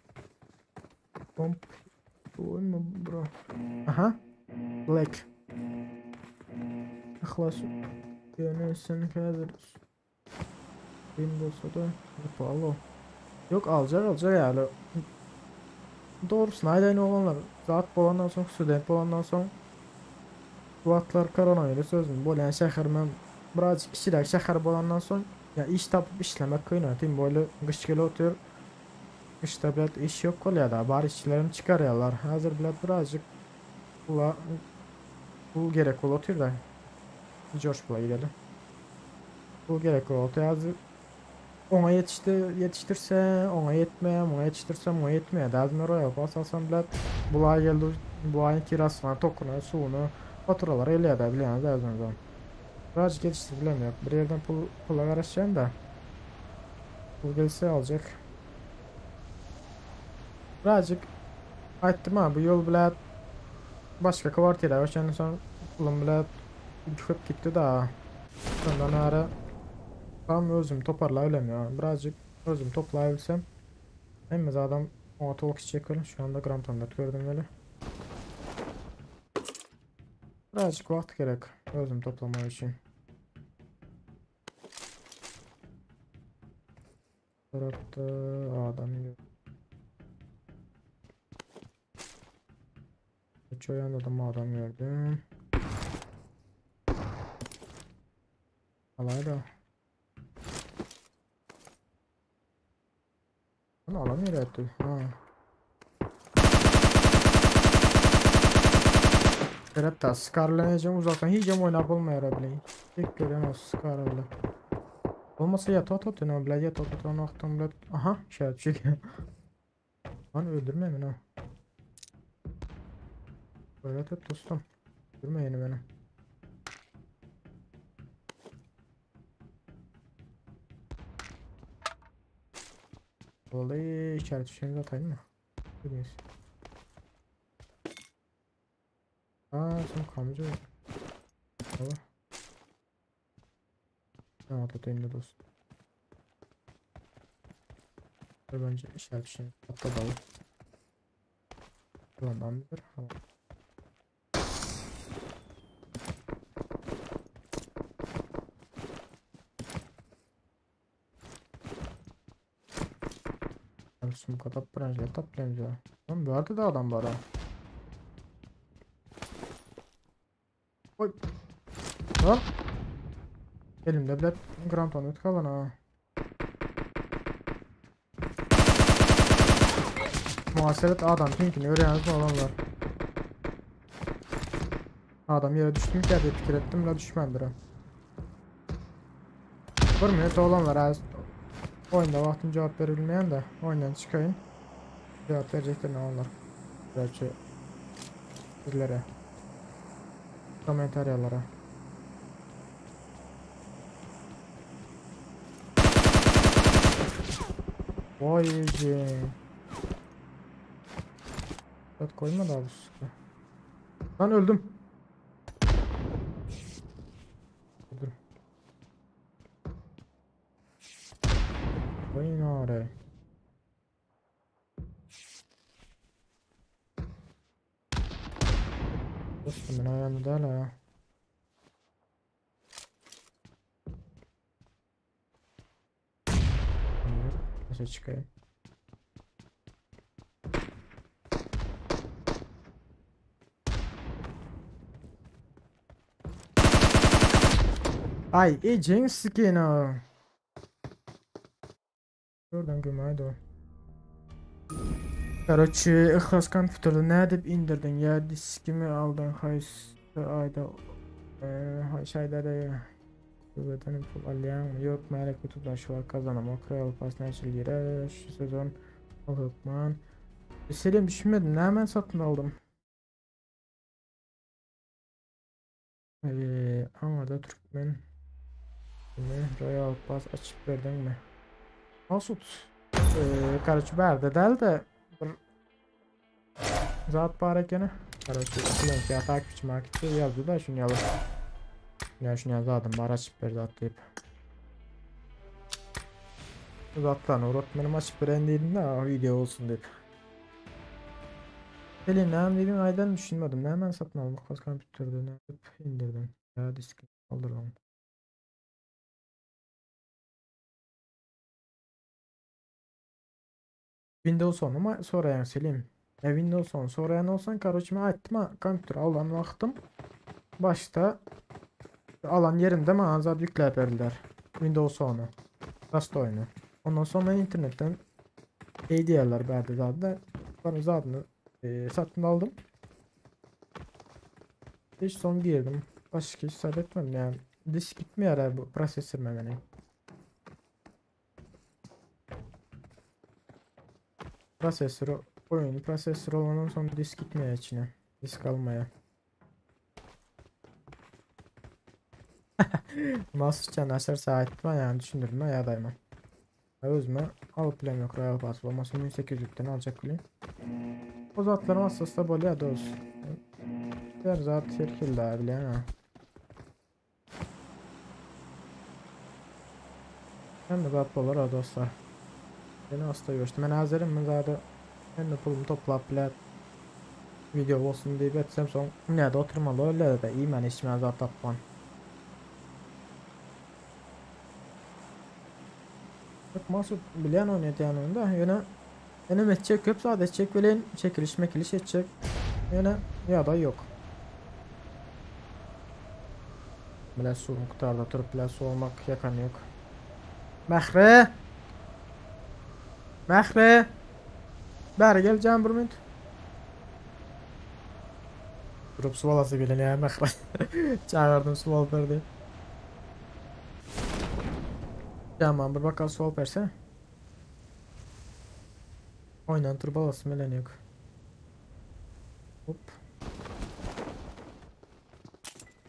Pomp. Oy bro. Aha. Black. Ihlas. Yönelsin häzir. Windows'a da pahalı. Yok alacak alacak yani. Doğrusunu aýdaýyn olanlar. Zat bolandan soň, student bolandan soň bu wagtlar koronavirus özüm bolýan şäher men birazcık kiçiräk şäher bolandan soň ya iş tapyp işlemek kyn tim böyle gyş gelip otyr. Gyşda bilet iş yok bolýar da bar işçilerini çıkarýarlar. Hazır bilet birazcık pula pul gerek bolup otyr da. George pula gidelim. Pul gerek bolup otyr. Hazır ona yetişti, yetiştirse, ona yetmeye, ona yetiştirsem ona yetmeye. Lazım Royal Pass alsam bilet. Bu ay geldi, bu ayın kirasını, tokunu, suyunu, faturaları eleye de bilýän lazım zaman. Birazcık yetiştir bilemiyor. Bir yerden pul, pula garaşacağım da. Pul gelse alacak. Birazcık aýtdym ha bu yol bilet başga kwartira geçenden soň pulum bilet köp gitti da. Ondan ara tam özüm toparlayabilemiyorum. Birazcık özüm toplayabilsem Hemme adam ona tolk içecek öyle. Şu anda gram tanıdık gördüm öyle. Birazcık vakt gerek özüm toplamak için. Tarafta adam yok. Hiç o yanda da adam gördüm. Alay da. Bunu alamıyor etti. Ha. Evet da Scarlet'e uzaktan hiç oynap olmaýar bile. Tek görýän o Scarlet. Olmasa yat at at ýa bile yat at at wagtdan bile. Aha, şey çek. Lan öldürme beni ha. Böyle et dostum. Öldürme yeni beni. Oldy işaret fişeğini atayım mı? Bilmiyoruz. Aa sen kamcı. Baba. Tamam atayım da dostum. Dur bence işaret fişeğini atlatalım. Ondan bir. Tamam. Sumka tapyr, tapyr. Lan bu arada da adam var ha. Oy. Lan. Elimde bile gram tanıt kalan ha. Muhasebet adam pinkini öğreniriz olanlar. Adam yere düştüm ki diye fikir ettim la düşmendir ha. Görmüyor olanlar az. Oyunda vaktin cevap verilmeyen de oyundan çıkayım. Cevap verecekler ne onlar. Gerçi sizlere. Komentaryalara. Vay ece. Evet koyma daha bu sıkı. Lan öldüm. Öldüm. Vay nare. Dostum ben ayağımda değil ha. Nasıl çıkayım? Ay, ecin skin. Oradan gömeydi o. Короче, Ihlas kompüterde ne edip indirdin ya diskimi aldın haysı ayda haysı ayda da Ödenen pul alyan yok melek YouTube'dan şu var kazanam o Kral Pass neçil lira şu sezon al hukman. Selim düşünmedim ne hemen satın aldım. Ama da Türkmen Royal Pass açıp verdin mi? Masut Короче bärde del de bir zat bar ekeni. Короче, bilen takipçi makipçi yazdı da şunu yalı. Ya şunu yazdı adım bar açıp verdi atlayıp. Zatlarını uğratmanım açıp veren değilim de video olsun deyip. Elin ne dedim aydan düşünmedim. Ne hemen satın aldım. Kas kompüterde ne yapıp indirdim. Ya disk aldırdım. Windows 10 ama sonra yani Selim. Ya Windows 10 sorayan olsan короче ben ettim ha kompüter alan vaxtım. Başta alan yerimde bana zat yükleyip verdiler. Windows 10'u. Rast oyunu. Ondan sonra ben internetten HDR'ler verdi zaten. Ben zaten satın aldım. Hiç son girdim. Başka hiç sarf etmedim yani. Disk gitmiyor herhalde bu prosesör beni. Prosesörü oyun prosesör olandan sonra disk gitmiyor içine. Disk almaya. Nasıl açarsa etme yani düşündürme ya dayma. Özüme alıp bilem yok Royal Pass olmasa 1800'lükten alacak bileyim. O zatlarım asası da böyle dost. Diğer zat herkil daha bilen ha. Hem de zat olur ha dostlar. Beni hasta görüştüm. Ben hazırım ben zaten hem de pulumu toplayıp bile video olsun deyip etsem son nerede oturmalı öyle de iyi ben içmez zat tapman. Masut bilen oynaydı yani onda. Yine benim edecek köp sadece çek bilen çekiliş mekiliş edecek. Yine ya da yok. Bile su miktarda oturup bile su olmak yakan yok. Mehre! Mehre! Beri geleceğim bir minut. Durup su alası gelen ya Mehre. Çağırdım su al verdi. Tamam bir bakalım su al verse. Oynan turbalası melen yok. Hop.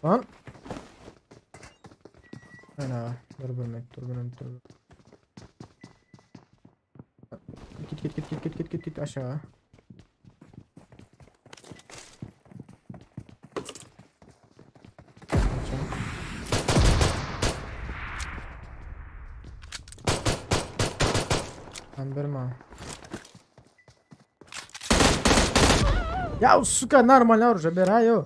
Lan. Ana, dur bir minut, dur bir minut, dur. git git git git git git git aşağı. Andırma. Ya suka normal orja berayo.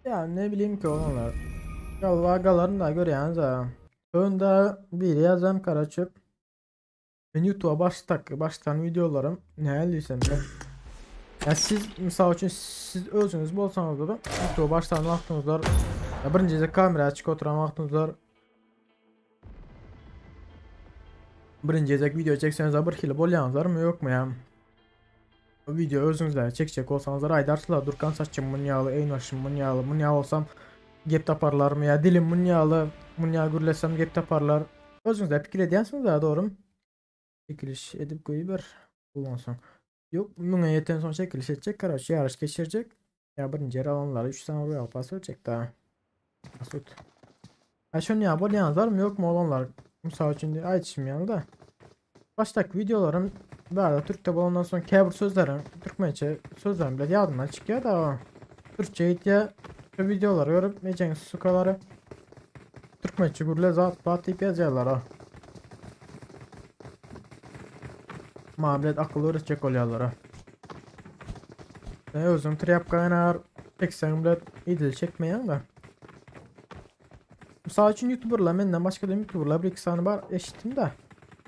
Ya ne bileyim ki olanlar. Ya vagalarını da görýäňiz ha. Önde bir yazan karaçöp. Men YouTube'a baştak, baştan videolarım ne diysem ben. Ya siz misal üçün siz özünüz bolsanız da YouTube'a baştan wagtyňyzlar ya birinci kamera açık oturan wagtyňyzlar birinci gezek video çekseniz bir hili bolýaňyzlar mı yok mu ya? Video özüňizler çekjek bolsaňyzlar aýdarsylar Durkan saçym mun ýaly, eýnaşym mun ýaly, mun ýaly bolsam gep taparlar mı ya dilim mun ýaly, mun ýaly gürlesem gep taparlar. Özüňizler pikir edýänsiňiz da dogry. Çekiliş edip goýber. Bolmansoň. Yok muňa ýeten soň çekiliş etjek, karaç ýaryş geçirjek. Ya birinji ýer alanlara 3 tane Royal Pass berjek daha. Masut. Ha şonu ya bolýanlar mı yok mu olanlar? Misal üçin aýtşym ýaly da. Başdak videolarım bärde Türkçe bolandan soň käbir sözlerim Türkmençe sözlerim bile ýadymdan çykýar da. Türkçe aýtýar şu videoları görüp mejeň sukalary Türkmençe gürle zat bat diýip ýazýarlar ha. Mablet akıl öğretecek bolýarlar ha. Ben özüm triyapka ýanar çekseň bile idil çekmeýän da. Misal üçün YouTuberlar menden başga da YouTuberlar bir iki sany bar eşitdim da.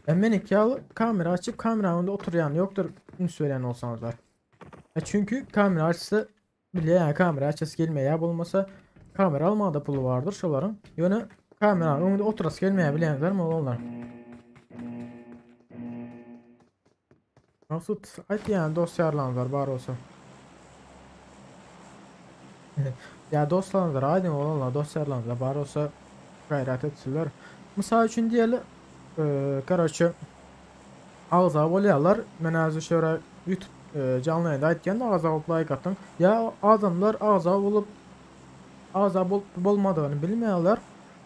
Ben menik ýaly kamera açıp kamera önünde oturýan ýokdur üns berýän bolsaňyzlar. Ya çünkü kamera açsa bile yani kamera açası gelmeýär bolmasa kamera almada pulu vardır şolaryň. Ýöne kamera önünde oturasy gelmeýär bilýäňizler mi olanlar. Maksut aýt yani dost ýarlaňyzlar bar bolsa. Ya dostlarınızlar aydın olanlar dost ýarlaňyzlar bar bolsa gaýrat etsinler. Misal üçün diýeli karaçı ağza bolýarlar. Men azı şöyle YouTube canlı yayında aýtýan ağza bolup like atın. Ya adamlar ağza bolup ağza bolup bolmadygyny bilmeýärler.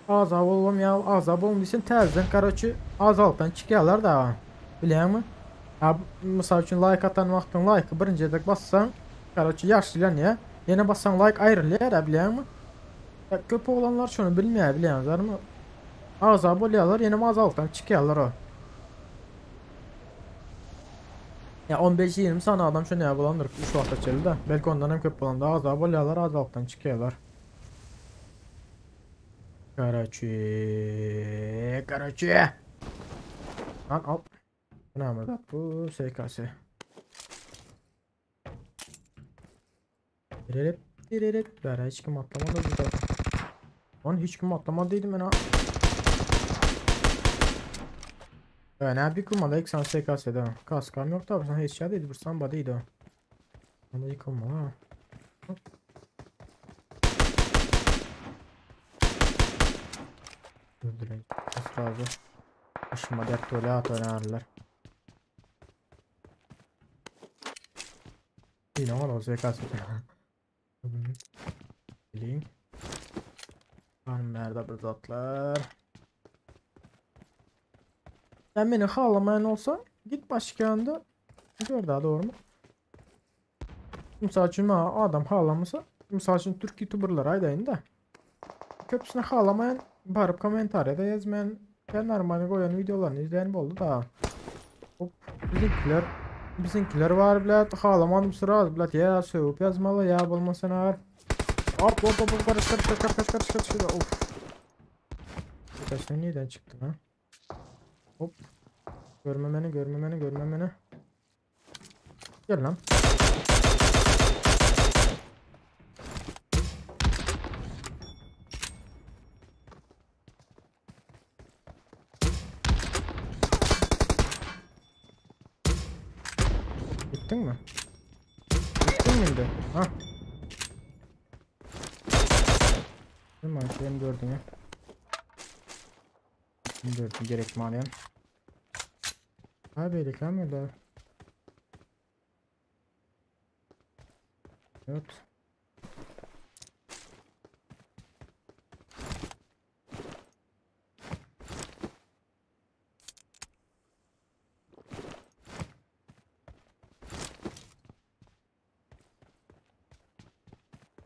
Ağza bolum ya ağza bolum diýsen täzeden karaçı ağzalıkdan çykýarlar da. Bilýäňmi? Ha misal üçün like atan wagtyň like birinji gezek bassaň karaçı ýaşlylan ya. Ýene bassaň like aýrylýar bilýäňmi? Ya köp olanlar şonu bilmeýär bilýäňizlermi? Ağza bolýarlar, ýene ağzalıkdan çykýarlar o. Ya 15-20 sany adam şonu ya bolandyr şu wagta çenli de. Belki ondan hem köp bolan da ağza bolýarlar, ağzalıkdan çykýarlar. Karaçı, karaçı. Lan al. Bu ne amına? Bu SKS. Direrip, direrip. Bera hiç kim atlamadı burada. Lan hiç kim atlamadı dedim ben ha. Ya ne yıkılmadı ilk sen SKS'de. Kaskam yok tabi sen hiç değil bir samba değil o. Ama yıkılma ha. Öldüreyim. Nasıl razı? Başıma dert öyle at oynarlar. İyi lan o SKS'de. Bileyim. Nerede bir zatlar? Sen beni halamayan olsa git başka yanda gör daha doğru mu? Misal üçün adam halamasa misal üçün Türk YouTuberlar aydayın da köpüsüne halamayan barıp kommentarya da yazmayan ben normal koyan videolarını izleyen oldu da. Hop bizimkiler var bile halamadım sıra bile ya sövüp yazmalı ya bolmasa ne Hop hop hop karış karış karış karış karış karış of. Kaç nereden çıktı ha? Hop. Görme beni, görme beni, görme beni. Gel lan. Gittin mi? Gittin mi indi? Ha? Değil mi? Şu M4'ünü. M4'ünü gerek mi alayım? Abi reklam öyle. Evet.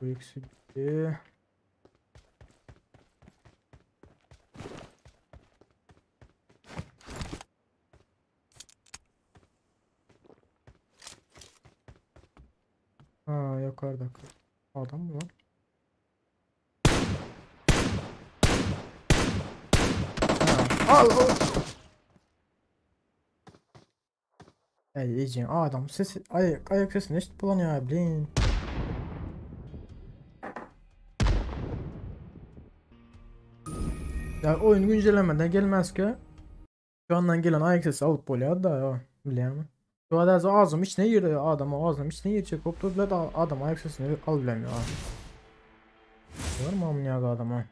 Bu ikisi gitti. Ha yukarıda. Adam mı lan? Ha, al al. Ey iyice adam sesi ayak sesini eşit bulanıyor blin. Ya oyun güncellemeden gelmez ki. Şu andan gelen ayak sesi alıp bolýar da ya bilýärmi? Şu adam ağzım içine girdi adam ağzım içine girecek koptu bile adam ayak sesini al bilemiyor. Var mı amına adama?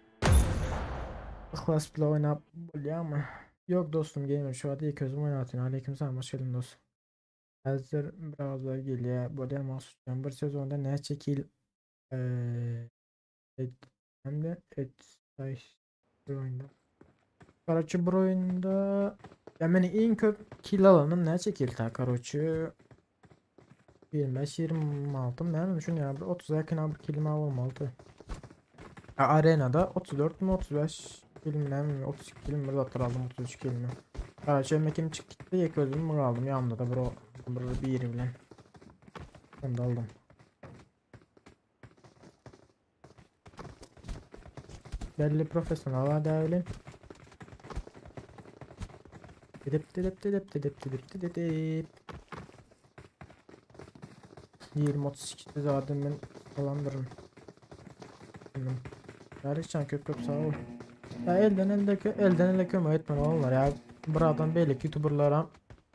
Ihlas bile oynap bolýarmy? Yok dostum gamer şu anda ilk özüm oynatın. Aleykümselam hoş geldin dostum. Hazır biraz da geliyor. Bolýar mahsus. Bir sezonda ne çekil et, hem de et ay, bir oyunda. Karaçı bir oyunda ya meni iň köp kill alanym näçe kill ta karoçi 25 26 näme şunu ya bir 30 yakın bir killim olmalı. Ya arenada 34 mi 35 bilmem 32 killim bir zatlar aldım 33 killim. Karaçı kim çık gitti yek öldüm mü aldım yanımda da bro bir bir bilen. Onu da aldım. Belli profesyonel da öyle. Didip didip didip didip didip didip didip. 20-32 zaten ben falandırım. Yarışcan köp köp sağ ol. Ya elden elde elden ele kömek etmeli onlar ya. Buradan belki youtuberlara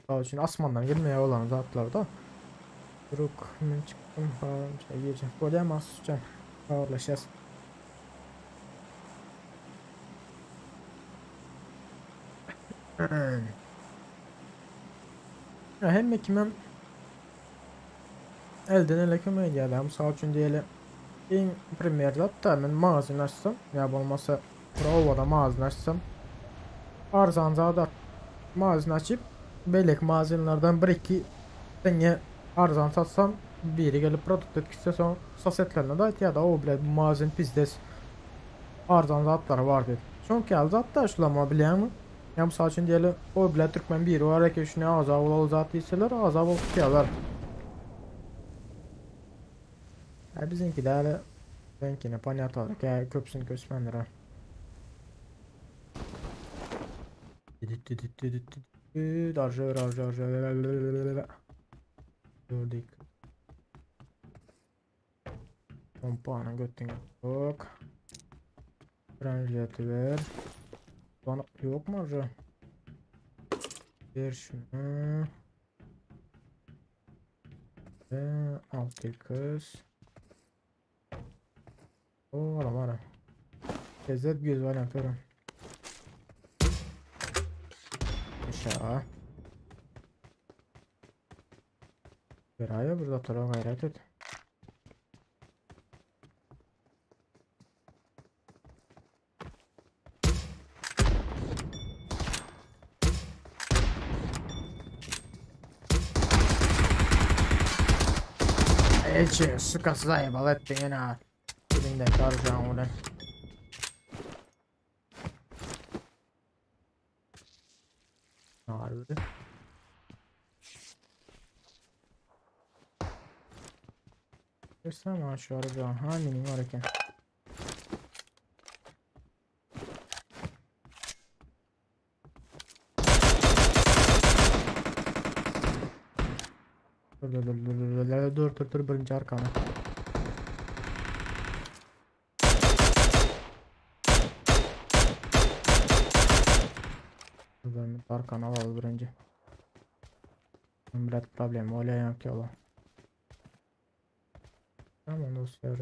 sağ olsun asmandan gelmeye olan zatlarda. Duruk ben çıktım falan şey gireceğim. Böyle mahsuscan. Ağırlaşacağız. Ya hem kimem elden ele kömek edýär. Mysal üçin diýeli iň premier zatda men magazin açsam, ýa bolmasa Provada magazin açsam arzan zat magazin açyp belek magazinlerden bir iki tane arzan satsam biri gelip produkt etkisi son sosetlerine de ya da o bile magazin pizdes arzan zatlar var dedi. Çünkü al zatda şulama bilýärmi? Ya misal üçin diýeli o bile Türkmen biri var ki şunu aza ol zat diýseler aza bolup tutýarlar. Ya bizimki de öyle Benkine panyatalyk ya köpsün kösmendir ha. Didit didit didit didit arja arja arja Gördük. Pompana götün yok. Frenjeti ver. Bana yok mu arja? Ver şunu. Ve 6 kız. O adam ara. Lezzet göz var yapıyorum. Aşağı. Beraya burada tarafa gayret et. Ece sıkası eyvallah ettin yine ha. Elinden karacağım onu. Harbi. Gösterme şu arada. Hanginin var eken. Dur dur dur dur dur dur dur dur birinci arkana. Dur arkana alalım birinci. Biraz problem öyle yok yola. Tamam dostlar.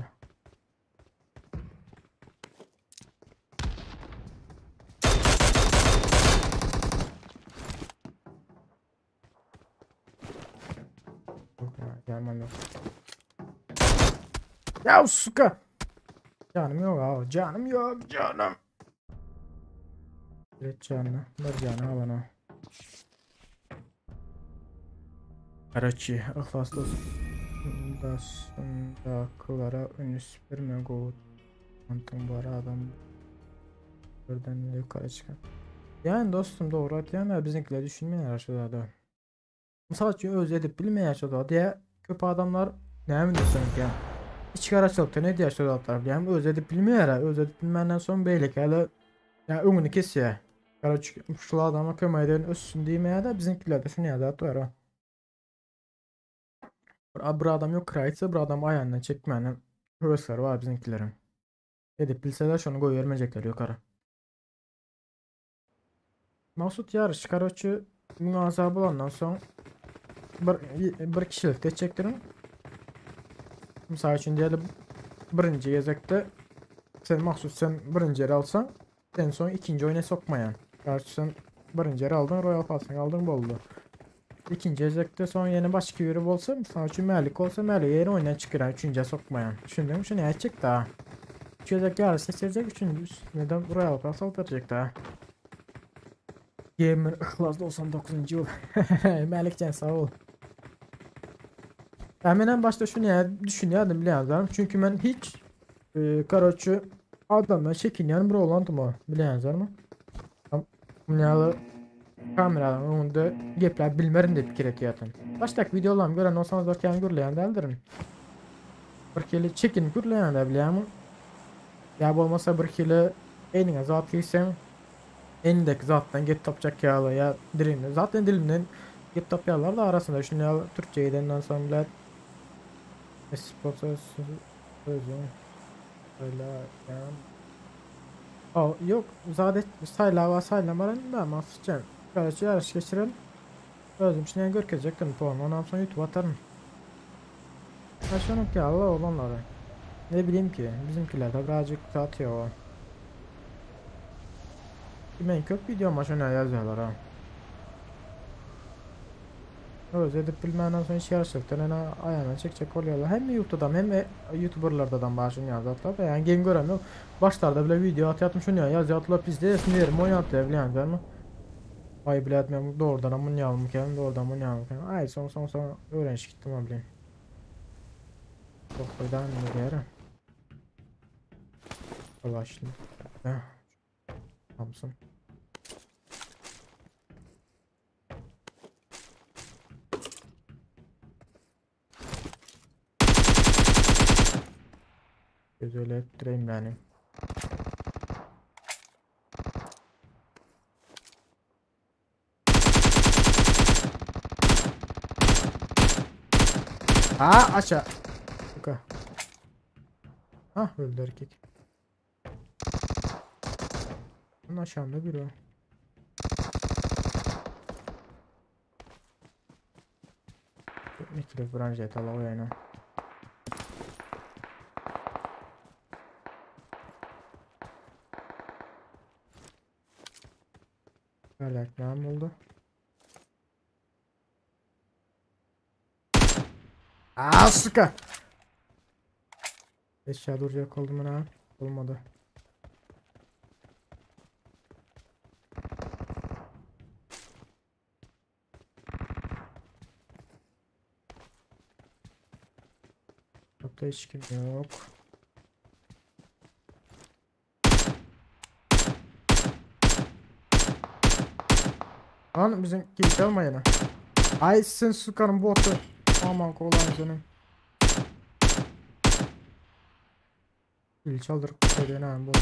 Gelmem yok. Ya suka. Canım yok abi. Canım yok canım. Evet canım. Ver canı bana. Karaçi. Ihlas dost. Daşyndakylara üns berme gowy Anton bar adam birden ýokary çykan. Yani dostum dogry aýtýan da biziňkiler düşünmeýär şu zada. Mysal üçin özi edip bilmeýär şu zady ýa köp adamlar näme diýseň ýa içki araçylykda ne diýär şu zatlar bilýän özi edip bilmeýär özi edip bilmänden soň beýleki ýaly ýa öňüni kesýär. Karoç şu adama kömek eden össün diýmeýär de biziňkilerde şuny ýa zat bar. Bir, bir adam yok kraýtsa bir adam aýagyndan çekmäne höwesleri bar biziňkileriň. Edip bilseler şony goýbermejekler ýokary. Maksut ýaryş karoçi müň bolandan soň bir, bir kişilikde etjekdirin. Mysal üçin diýeli birinji gezekde sen Maksut sen birinji ýeri alsaň sen soň ikinji oýna sokmaýan. Karoçi sen birinji ýeri aldyň Royal Pass'yny aldyň boldy. İkinji gezekde soň ýene başga biri bolsa, mysal üçin Mälik bolsa Mälik ýene oýundan çykyran, üçünjä sokmaýan. Düşündiňmi? Şuny aýtjak da. Üç gezek ýaryş geçirjek, üçünji üstüne de Royal Pass aldyrjak da. Gamer Yhlas 99-njy ýyl. Mälikjan sag bol. Ya men hem başta şunu ya düşünýärdim bilýäňizmi? Çünki men hiç e, karoçi adamdan çekinýän bir oglandym o bilýäňizmi? Munýaly kameranyň öňünde gepläp bilmerin diýip pikir etýärdim. Başdaky wideolarymy gören bolsaňyz bir kän gürleýän däldirin. Bir hili çekinip gürleýän dä bilýäňmi? Ýa bolmasa bir hili eliňe zat giyseň elindeki zatdan gep tapjak ýaly ýa dilinde zaten dilimden gep tapýarlar da arasynda şuny ýaly türkçe gidenden soň bilet özüň saýlaýan. O, yok zat saýlaba saýlamaran da maksatjan. Karoçe ýaryş geçirelim. Özüm şine görkezjekdim puan. Ondan soň YouTube atarım. Başlanıp ki Allah olanları. Ne bileyim ki bizimkiler de birazcık satıyor o. Men köp videoma şuna yazıyorlar ha. Öz edip bilmänden soň hiç ýaryşlykdan ene aýagyna çekjek bolýarlar. Hem YouTube'dan hem YouTuberlardan bar şuny ýazatlar. Yani geň görem yok. Başlarda bile video atýatym şuny ýazýatlar pizde sinirim oýnatýar bilýäňizmi? Ay bilet men doğrudan am ýalmyken, doğrudan mun ýalmyken. Ay soň soň soň öwreniş gitdim o bilen. Tohtadan ne diýer? Allah şimdi. Thompson. Göz öyle ettireyim yani. Ha aşağı. Okay. Ah öldü erkek. Bunun aşağında biri var. Ne kilo branjet ala o yani. Böyle oldu. Aa suka. Eşya duracak oldum ha. Olmadı. Hatta hiç kim yok. Lan bizim giriş alma yine. Ay sen sukarım botu. Aman kolay senin. İl çaldırıp koyuyor ha botu.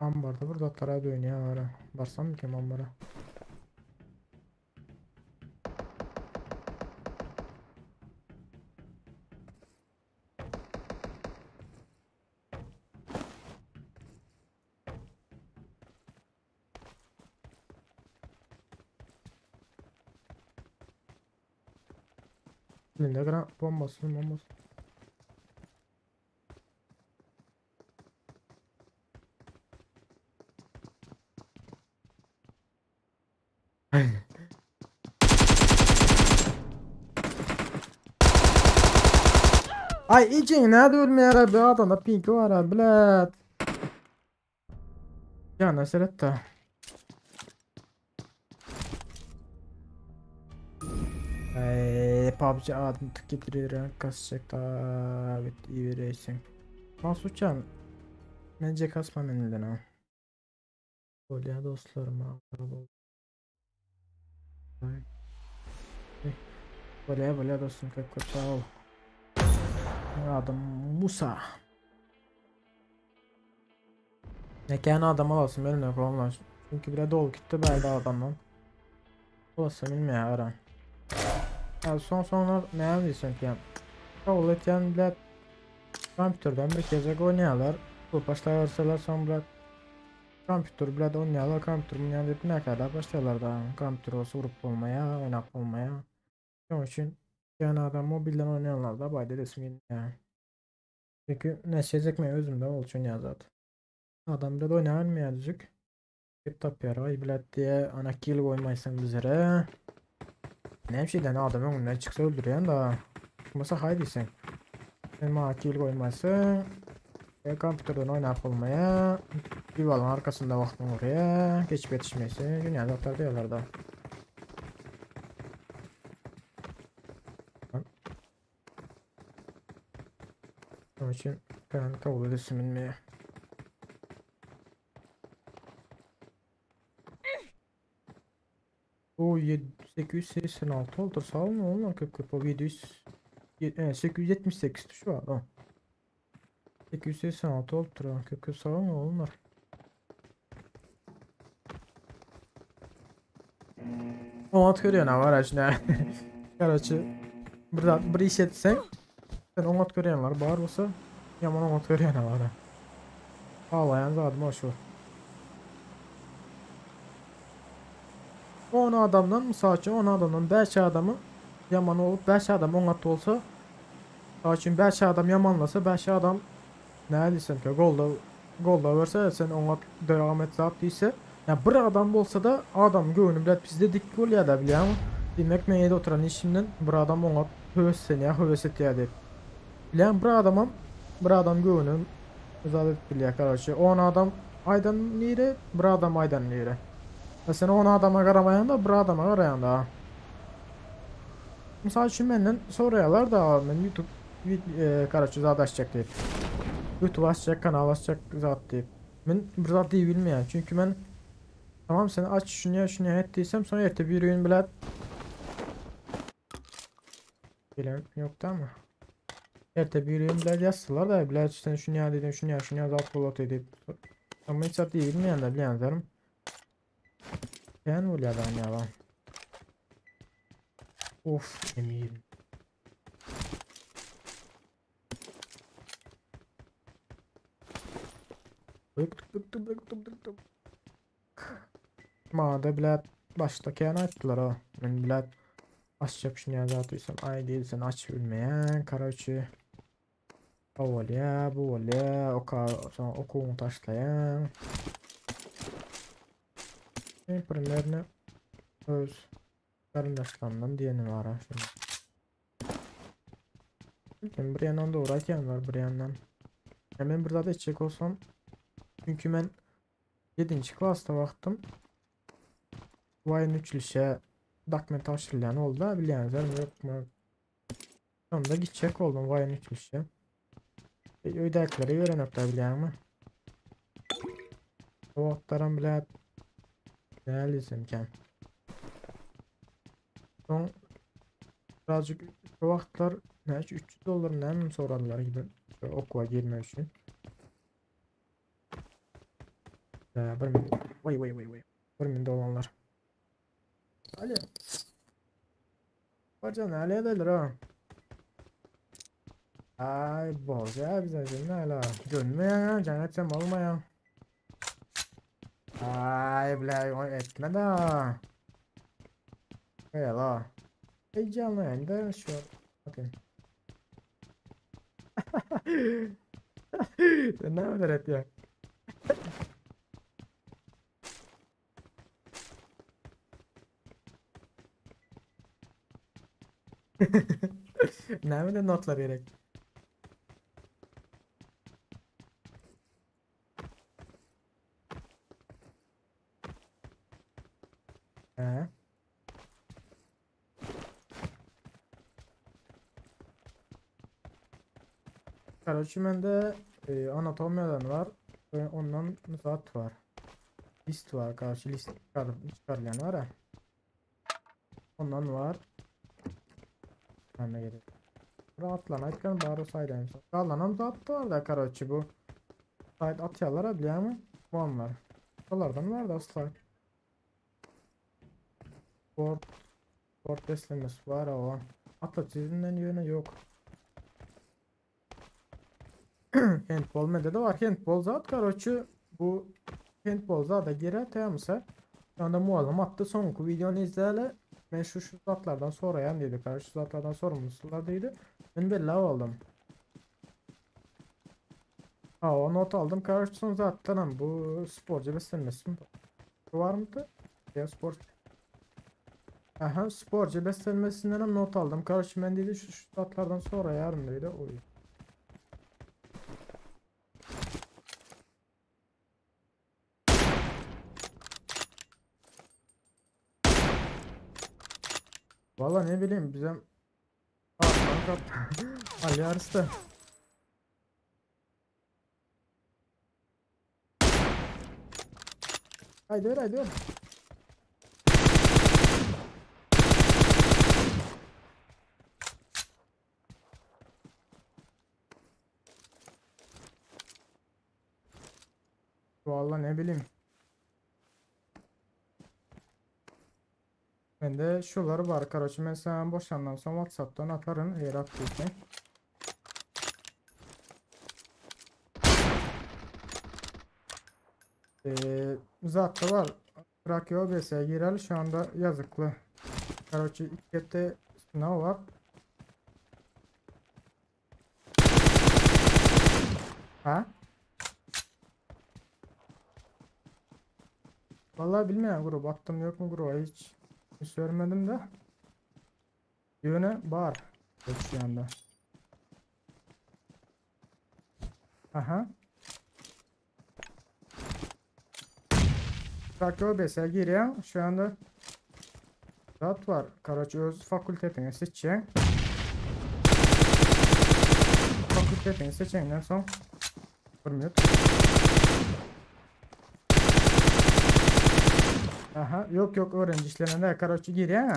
Ambarda burada tara dönüyor ara. Barsam mı ki ambara? Elinde gram bombası bombası. Ay için nerede ölmeýär abi adamda pink var abi bilet. Ya nasıl etti? PUBG adyny tık getirir kasacak da evet iyi verirsin. Mahsutcan bence kasma meniden ha. Bolýar dostlarym Bolýar bolýar dostum köp köp sag bol. Adym Musa. Nekän adam alasym gelmeýär oglanlar. Çünki bire dolu gitdi bärde adamdan. Olasym bilmeýär ara. Ya son sonlar näme diýsem ki. Kabul etýän bilet kompýuterden bir gezek oýnaýarlar. Bu başlaýarsalar soň bilet kompýuter bilet oýnaýarlar, kompýuter munýan diýip näkäläp başlaýarlar da. Kompýuter bolsa urup bolmaýar, oýnap bolmaýar. Şonuň üçin ýan adam mobilden oýnaýanlar da baý dedesim gelýär. Çünki näçejek men özümde ol üçin ýazat. Adam bilet oýnaýarmy düzük. Hep tapýar. Ay bilet diýe ana kill goýmaýsaň bizlere. Näme şeyden adam öňünden çyksa öldürýän da. Çykmasa haý diýseň. Sen maňa kill goýmaýsaň. E, kompýuterden oýnap bolmaýar. Diwalyň arkasynda wagtyň urýar. Geçip ýetişmeýse, dünýä zatlar diýerler da. Şonuň üçin ben kabul edesim bilmeýär. O 886 oldu. Sağ olun onlar köp köp. O 700 878 tuşu var. O. 886 oldu. Köp köp sağ olun onlar. Oňat görýän var aşna. Karaçy bir bir iş etseň sen oňat görýänler bar bolsa ýaman oňat görýän var. Ağlayan zadım şu. 10 adamdan misal üçin 10 adamdan 5 adamı yaman olup 5 adam oňat bolsa misal üçin 5 adam yamanlasa 5 adam ne diýsem ki golda golda verse sen oňat devam et zat diýse ya bir adam bolsa da adam göwnü bilet bizde dik bolýar da bilýärmi? Diýmek men ýerde oturan işimden bir adam oňat höweslenýär, höwes etýär diýip. Bilýän bir adamam bir adam göwnü zat edip bilýär karaçy. 10 adam aýdan nire, bir adam aýdan nire. Sen 10 adama garamaýan da bir adama garaýan da. Misal üçin menden soraýarlar da men YouTube e, karaçy zat açjak diýip. YouTube açjak, kanal açjak zat diýip. Men bir zat diýip bilmeýän. Çünki men tamam sen aç şuny şuny et diýsem soň erte bir gün bilet Bilen yok da ama. Erte bir gün bilet yazsalar da bilet sen şuny dedin şuny şuny zat bolat edip. Ama hiç zat diýip bilmeýän da bilýänlerim. Ben bolýar da ya. Of Emir. Bık bık bık bık bık bık. Mada bilet başta kän aýtdylar ha. Men bilet açjak şuny zatysam ay değil sen aç bilmeýän karaçy. O bolýar, bu bolýar, oka soň okuwyňy taşlaýan. Men primerni öz garyndaşlarymdan diýeni var ha şunu. Ben bir yandan doğru aytýan var bir yandan. Hemen bir zat etjek olsam çünki men 7. klasda wagtym Waýn üçlüşe dokument tabşyrylýan oldu da bilýäňizler ýokmy? Sonda gitjek oldum waýn üçlüşe. Öýdäkileri öwrenip da bilýäňmi? O wagtlaram bilet nälisem ken. Son birazcık o wagtlar ne 300 dolar näme soradylar gibi okuwa girmek üçin. Ee, bir min. Vay vay vay vay. Bir min dolarlar. Ali. Bacan Ali edelir ha. Ay boz ya bize şimdi hala. Görünmeyen cennet sen olmayan. Ay bile etme da. Eyvallah. Heyecanlı yani de şu. Bakın. Sen ne kadar et ya? Näme notlar gerek? He. Karoçi mende e, anatomiyadan var ve ondan zat var. List var karşı list çıkar, çıkarılan var ha. Ondan var. Ne gerek. Rahatlan aytgan bari saydayım. Galanam zat var da karoçi bu. Sayt atýarlar biliyor musun? Onlar. Olardan var da slide. Sport sport beslemesi var o. Atletizmden yöne yok. Handball mende de var. Handball zat karoçi bu handball zat da girer tamamsa. Şu anda muazzam attı. Sonki videonu izleyeli. Ben şu şu zatlardan sorayan dedi. Karşı zatlardan sorumlusular dedi. Ben belli oldum. Ha o not aldım. Karşı son zaten bu sporcu beslenmesi mi? Var mıydı? Ya spor. Aha sporcu beslenmesinden not aldım. Karşı ben dedi şu, şu zatlardan sonra yarın dedi. Oy. Valla ne bileyim bizim Aa, kap Ali Arısta. Haydi ver haydi ver. Valla ne bileyim. Ben de şuları var kardeşim. Ben sana boşandan sonra WhatsApp'tan atarım eğer attıysan. Ee, zaten var. Trakya OBS'ye girer şu anda yazıklı. Kardeşim ilk hepte sınav var. Ha? Vallahi bilmiyorum grup attım yok mu gruba hiç. Hiç görmedim de. Yöne var. Yok şu anda. Aha. Trakya OBS'ye giriyor. Şu anda Zat var. Karaç öz fakültetini seçeceksin. Fakültetini seçenden son bir minut. Aha yok yok öğrenci işlerine Karaçı giriyor.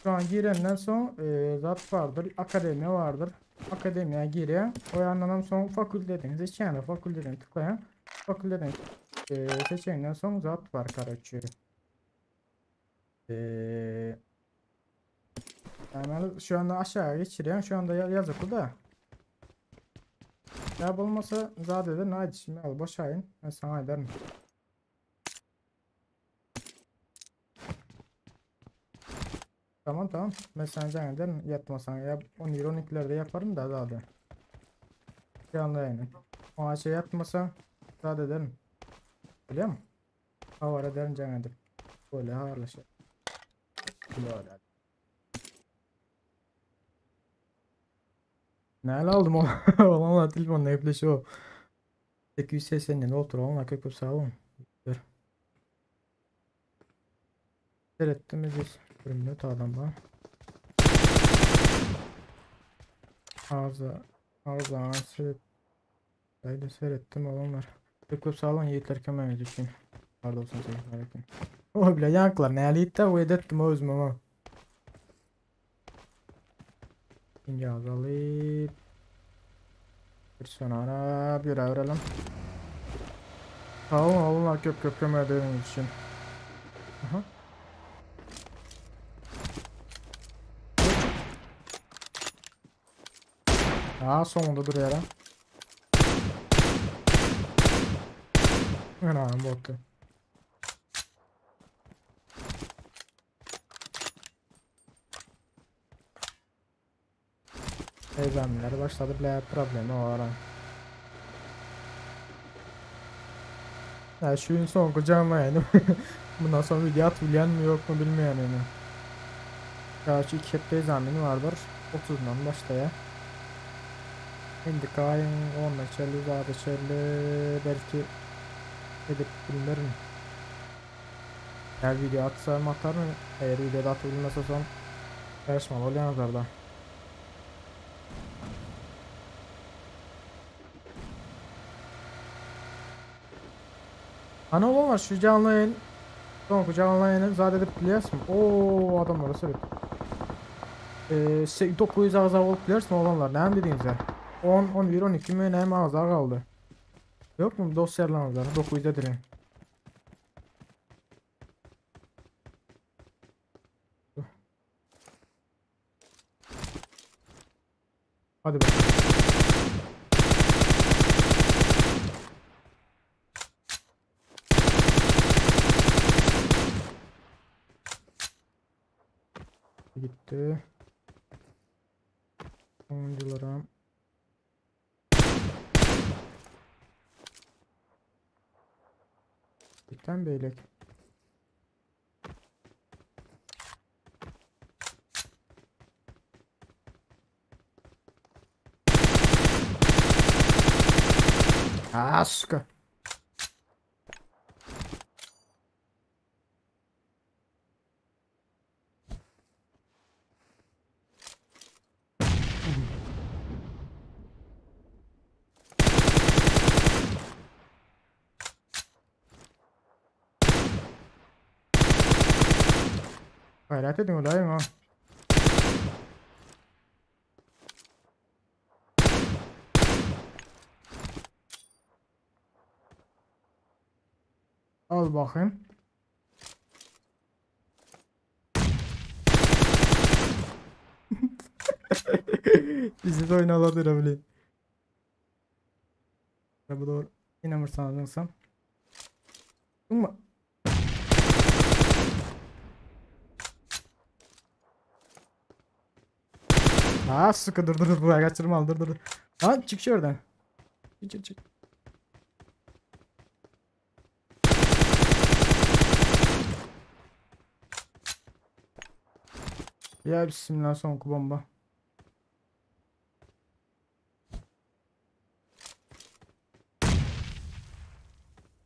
Şu an girenden son e, zat vardır. Akademi vardır. Akademiye giriyor. O yandan son fakültetini seçen fakülteden tıklayan fakülteden e, seçenden son zat var Karaçı. Ee, yani şu anda aşağıya geçiriyorum. Şu anda yazık da. Ya bulmasa zaten haydi şimdi al boşayın. Ben sana ederim. Tamam tamam. Ben sana can ederim. Yatmasan ya 10 12'lerde yaparım da zaten. Canlı yayını. O şey yatmasa zaten ederim. Biliyor musun? Havar ederim can ederim. Böyle havarlaşır. Böyle. Ne aldım o? Vallahi telefon ne o. 880 otur onunla köpüp sağ olun. Dur. Seyrettim biz. Bir minut adam var. Ağza ağza seyret. Haydi seyrettim olanlar. Köpüp sağ olun yiğitler kömeğiniz için. Pardon sen O bile yanklar ne alita o edettim özüm ama. İnce azalıp bir sonra bir öğrenelim. Sağ olun oğlum köp köp kömeğiniz için. Aha. Aa sonunda duruyor ha. Ana bottu. Examenler başladı bile problemi var ha. Ya şu gün son canlı yayını. Bundan sonra video at mi yok mu bilmeyen yani. Gerçi iki hepte exameni vardır. 30'dan başlaya. Şimdi ayın 10'una çelli, zaten çelli belki edip bilmiyorum. Eğer video atsam atar mı? Eğer video da atabilmezse son karışmalı oluyor nazarda. Hany oglanlar şu janly ýaýyn soňky janly ýaýyny zat edip bilýäsmi? Oo adamlara seret. Eee 900 agza bolup bilerismi oglanlar? Näme diýdiňizler? 10, 11, 12 mi näme agza galdy? Ýokmy dost ýarlaryňyzlar 900 edeliň. Hadi bakalım. Gitti. Oyunculara. Bitten beylek. Ah, suka. Gayret edin olayım ha. Al bakayım. Bizi de oynalar bileyim. Bu doğru. Inanırsan Durma. Aa sıkı dur dur dur buraya kaçırma dur dur. Lan çık şuradan. Çık çık çık. Ya bismillah son bomba.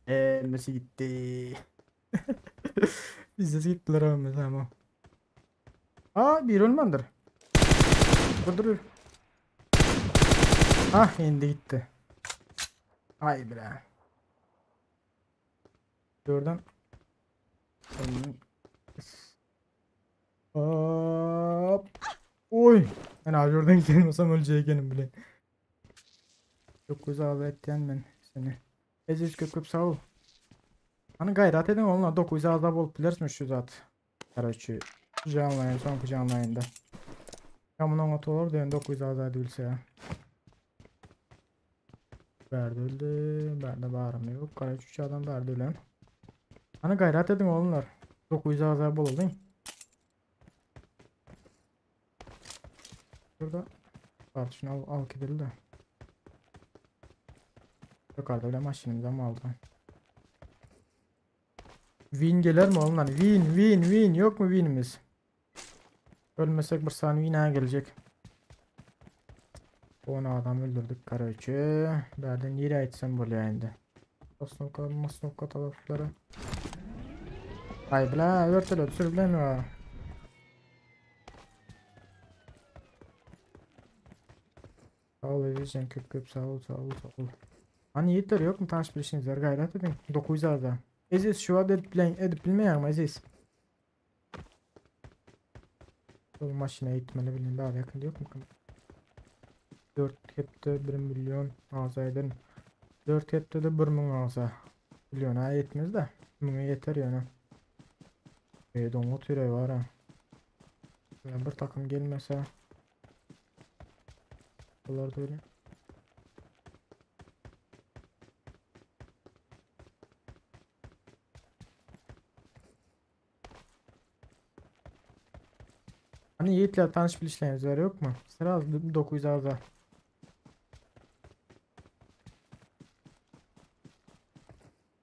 Eee gitti. Biz de gittiler abi tamam. Aa bir ölmendir. Dur dur. Ah indi gitti. Ay bre. Dörden. Hop. Oy. Ben abi oradan gelmesem öleceğim bile. Çok güzel etken ben seni. Eziz köp sağ ol. Hani gayret edin onlar 900 azab olup bilersiniz şu zat. Короче, canlı yayın, sonki canlı yayında. Ya bundan ot olur diyen 900 azab edilse ya. Berdi öldü. Bende bağırım yok. Короче 3 adam berdi ölen. Hani gayret edin onlar. 900 azab oldu. Burada var şunu al, al gidelim de. Yukarıda öyle maşinimden mi aldı? Win gelir mi oğlum lan? Win, win, win. Yok mu winimiz? Ölmesek bir saniye yine gelecek. 10 adam öldürdük короче. Berden yere etsem böyle indi. Osnovka, Mosnovka tarafları. Ay bla, vertolyot sürüklemiyor. Sağ ol Ezizcan, köp köp sağ ol, sağ ol, sağ ol. Hani yiğitler yok mu tanış bilişiniz var gayret edin. 900 azda. Eziz şu an edip, bilen, edip bilmeyen mi Eziz? Bu maşına eğitmeli bilin daha yakında yok mu? 4 hepte 1 milyon ağza edin. 4 hepte de 1 ming ağza. Milyona yetmez de. Ming'e yeter yani. E donut yüreği var ha. Yani bir takım gelmese. Bunlar da öyle. Hani Yiğit'le tanış bilişleriniz var yok mu? Sıra 900 ağza.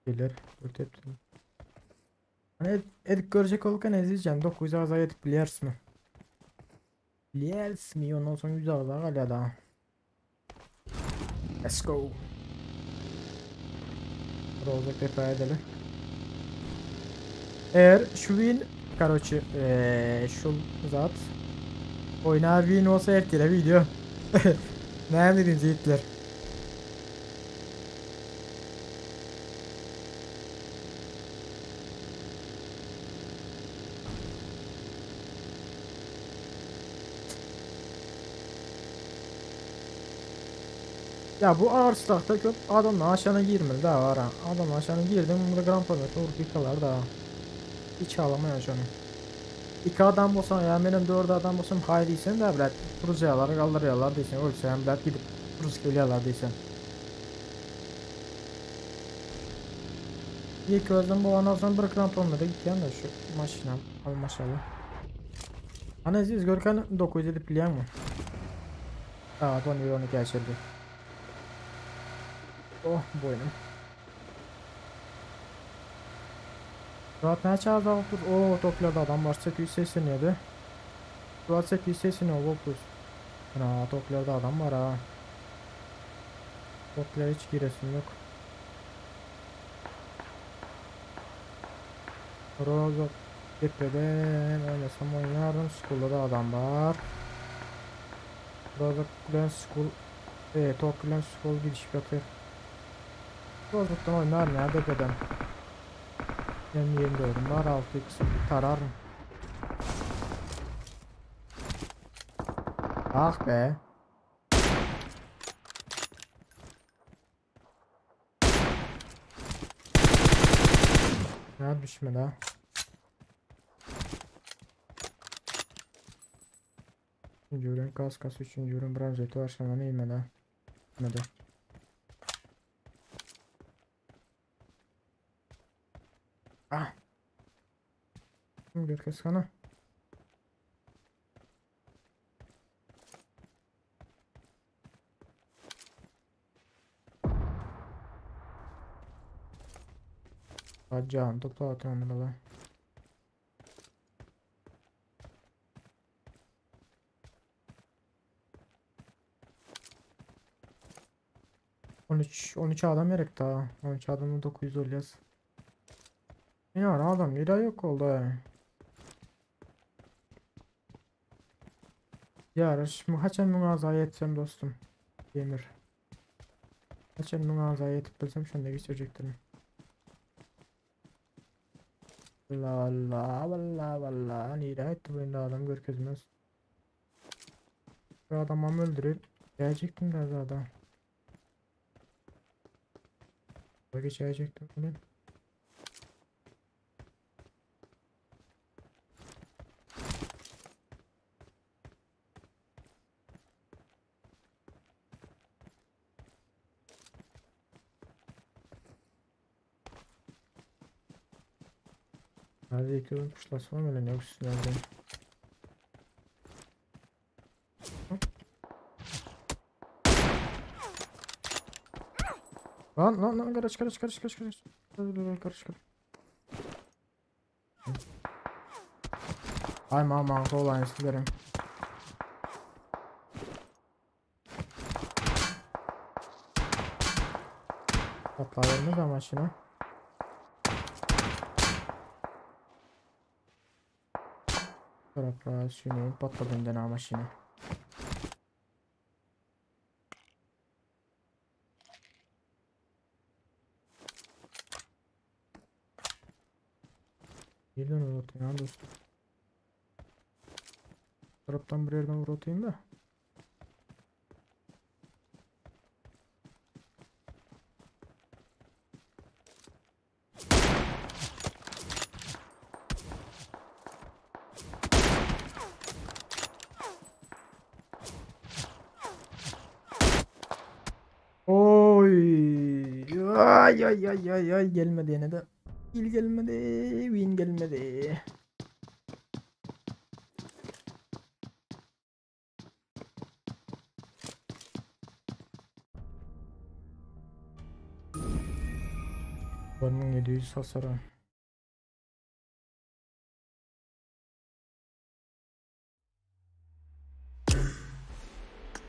Gelir. Dört hepsini. Hani ed edip görecek olurken ezeceğim. 900 ağza yetip bilirsin mi? Bilirsin mi? Ondan sonra 100 ağza hala daha. Let's go. Olacak defa edelim. Eğer şu win короче şu zat oyna win olsa ertele video. Ne dediniz yiğitler? Ya bu ağır silahda köp adamla aşağına girmeli daha var ha. Adam aşağına girdim burada grampomet vurup yıkalar da. Hiç ağlamaya şunu. İki adam bolsan ya benim dört adam bolsam hay deysen de brat Rusiyalar kaldırıyorlar deysen ölsem brat gidip Rus geliyorlar deysen. İlk özüm bu anasını bir kramponla da gitken de şu maşina almaşalı. Ana aziz Görkan 9 edip bilen mi? Aa 11 12 açıldı. Oh boynum. Rahat ne çağırdı dur. Oo toplarda adam var 887. Rahat 880 oldu. Ana toplarda adam var ha. Toplara hiç giresim yok. Rozok tepeden oynasam oynardım. School'da da adam var. Rozok bilen School Tok bilen School gidişip yatıyor. Rozok'tan oynarım ya tepeden. Benim 24'üm var 6x'im tararım. Ah be. Ne düşmedi ha? Üçüncü ürün kaskası, üçüncü ürün bronzeti var sana ne inmedi ha? İnmedi. Ah. Kim görkez kana? Can topla atamalı. On üç adam gerek daha. 13 adamı 900 oluyoruz. Ya adam yere yok oldu yani. Yarış mı haçan münazaya yetsem dostum. Demir. Haçan münazaya yetip bilsem şunu da geçirecektim. Allah Allah Allah Allah. Nire etti bu indi adam görkezmez. Bu adamı öldürüp gelecektim de zaten. Geçecektim bunu. Hadi ekranı tuşlasam öyle yok üstüne. Lan lan lan karış karış karış karış karış. Karış karış. Ay mama kolay isterim. Patlar ama maşına. Taraflar süneyim patladım dene maşına. Birden vurutayım ya dostum. Taraftan bir yerden vurutayım da. Oy! Ay ay ay ay ay gelmedi yine de. İl gelmedi, win gelmedi. Bunun 700 hasarı.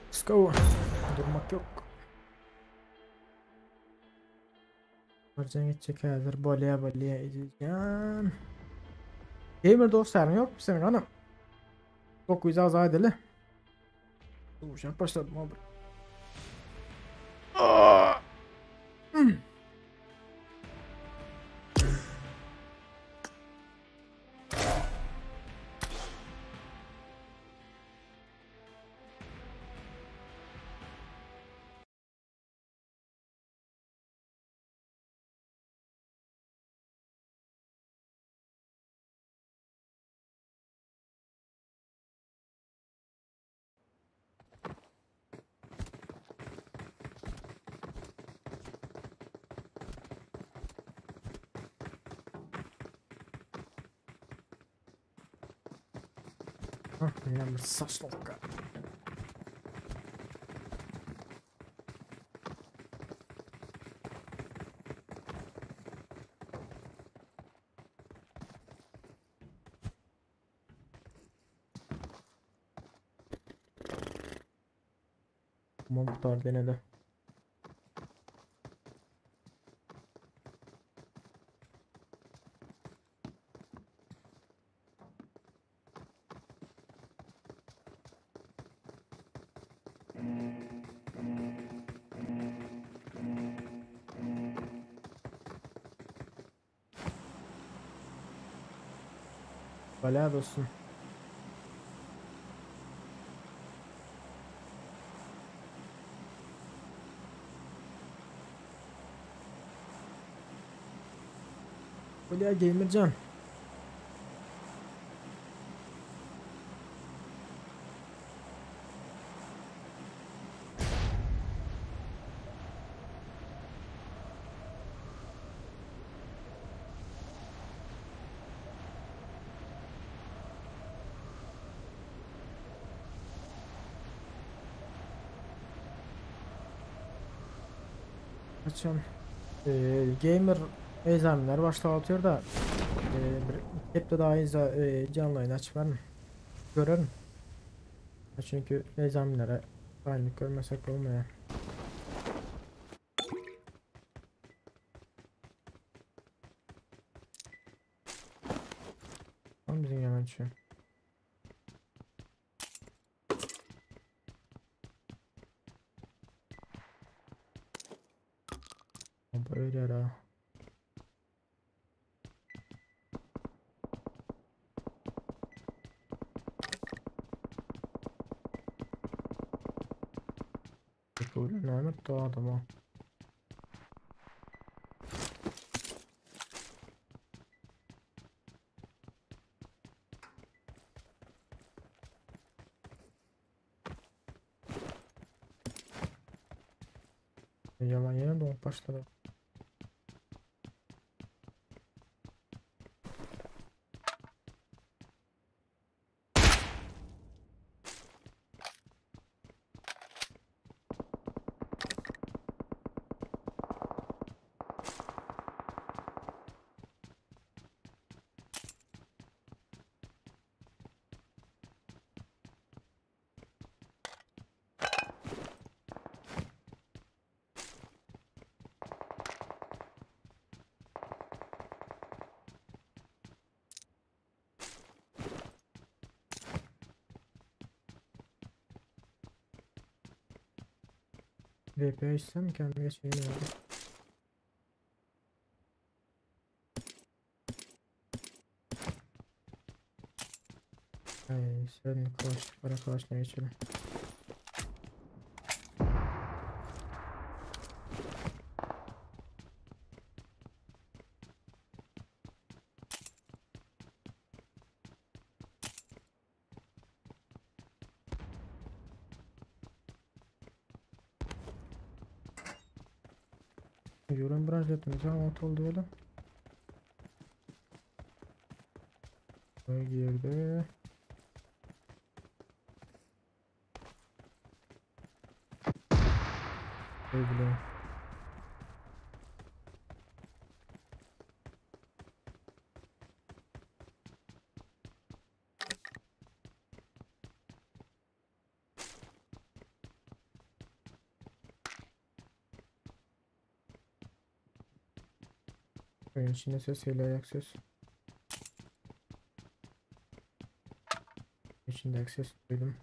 Let's go. Durmak yok. Harcan geçecek hazır. Bolya bolya edeceğim. Gamer dostlarım yok mu senin hanım? 900 az edeli. Uşak başladım abi. Hmm. Hah, ýene bir saçlykka. Mum denedi. Bala dostum. Bala Gamercan. Açan gamer examenler başlatıyor da bir hep de daha canlı yayın açmarım. Görelim. Çünkü examenlere aynı görmesek olmuyor. Tamam bizim hemen şu. Böyle ara. Böyle Mehmet daha adama. Yalan yere doğup başladı. VP istem kendime geçeyim ya. Ay, sen kalaş, para kalaşına geçelim. Yorum branşletimiz ama oldu öyle. Girdi. Ne bileyim. Oyun içinde ses, hele ayak ses. İçinde ayak ses duydum.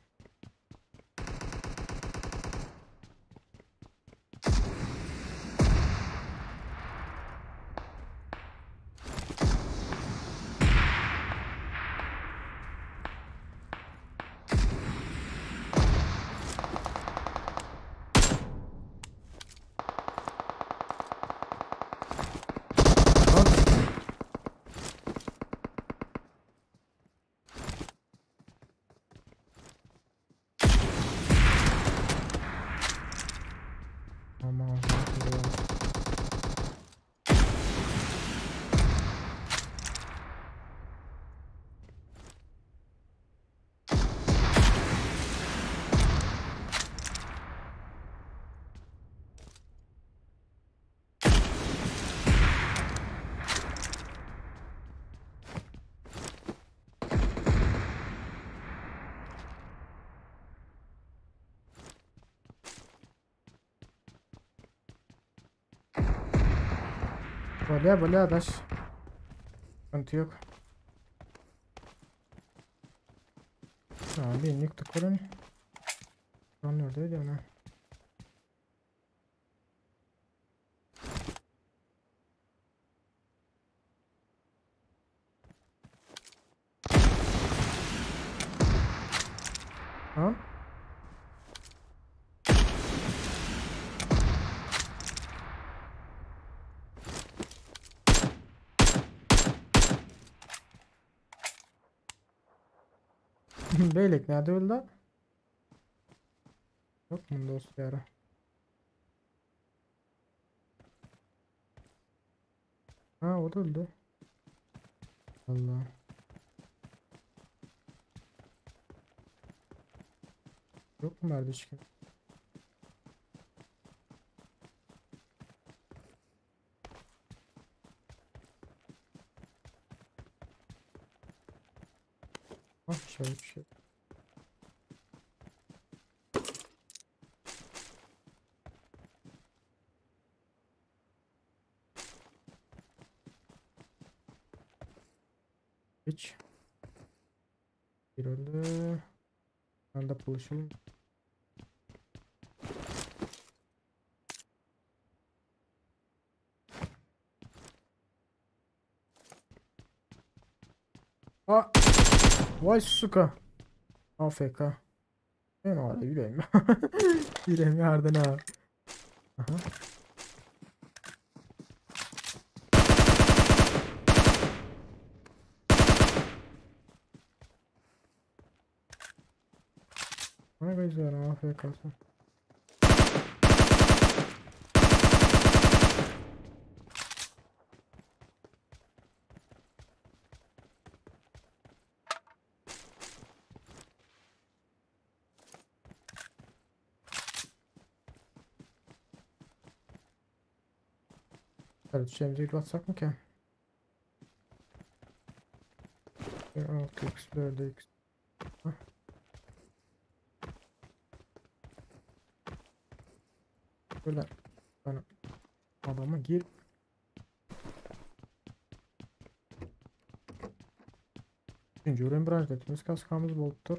Bolýar, bolýar daş. Sıkıntı yok. Ha, birini yıktık oranı. Lan neredeydi ana? Ha? Beylek nerede öldü? Yok mu dost yara? Ha o da öldü. Allah. Yok mu nerede hiç kim? Ah şöyle bir şey. Hiç. Bir öldü. Ben de buluşalım. Aa! Vay suka. AFK. Ben hala yüreğim. Yüreğim yardım ha. Aha. Ne güzel AFK'sı. Evet, şeyimize atsak mı ki? 6x 4x. Böyle bana adama gir. Üçüncü ürün branş kaskamız bolupdur.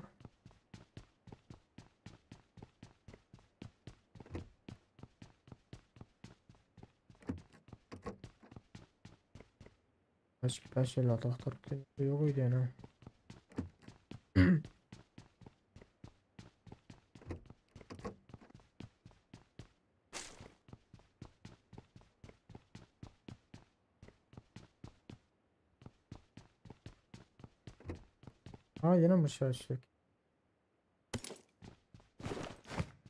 Beş elli altı yok idi yani. Ha yine mi şaşırdık?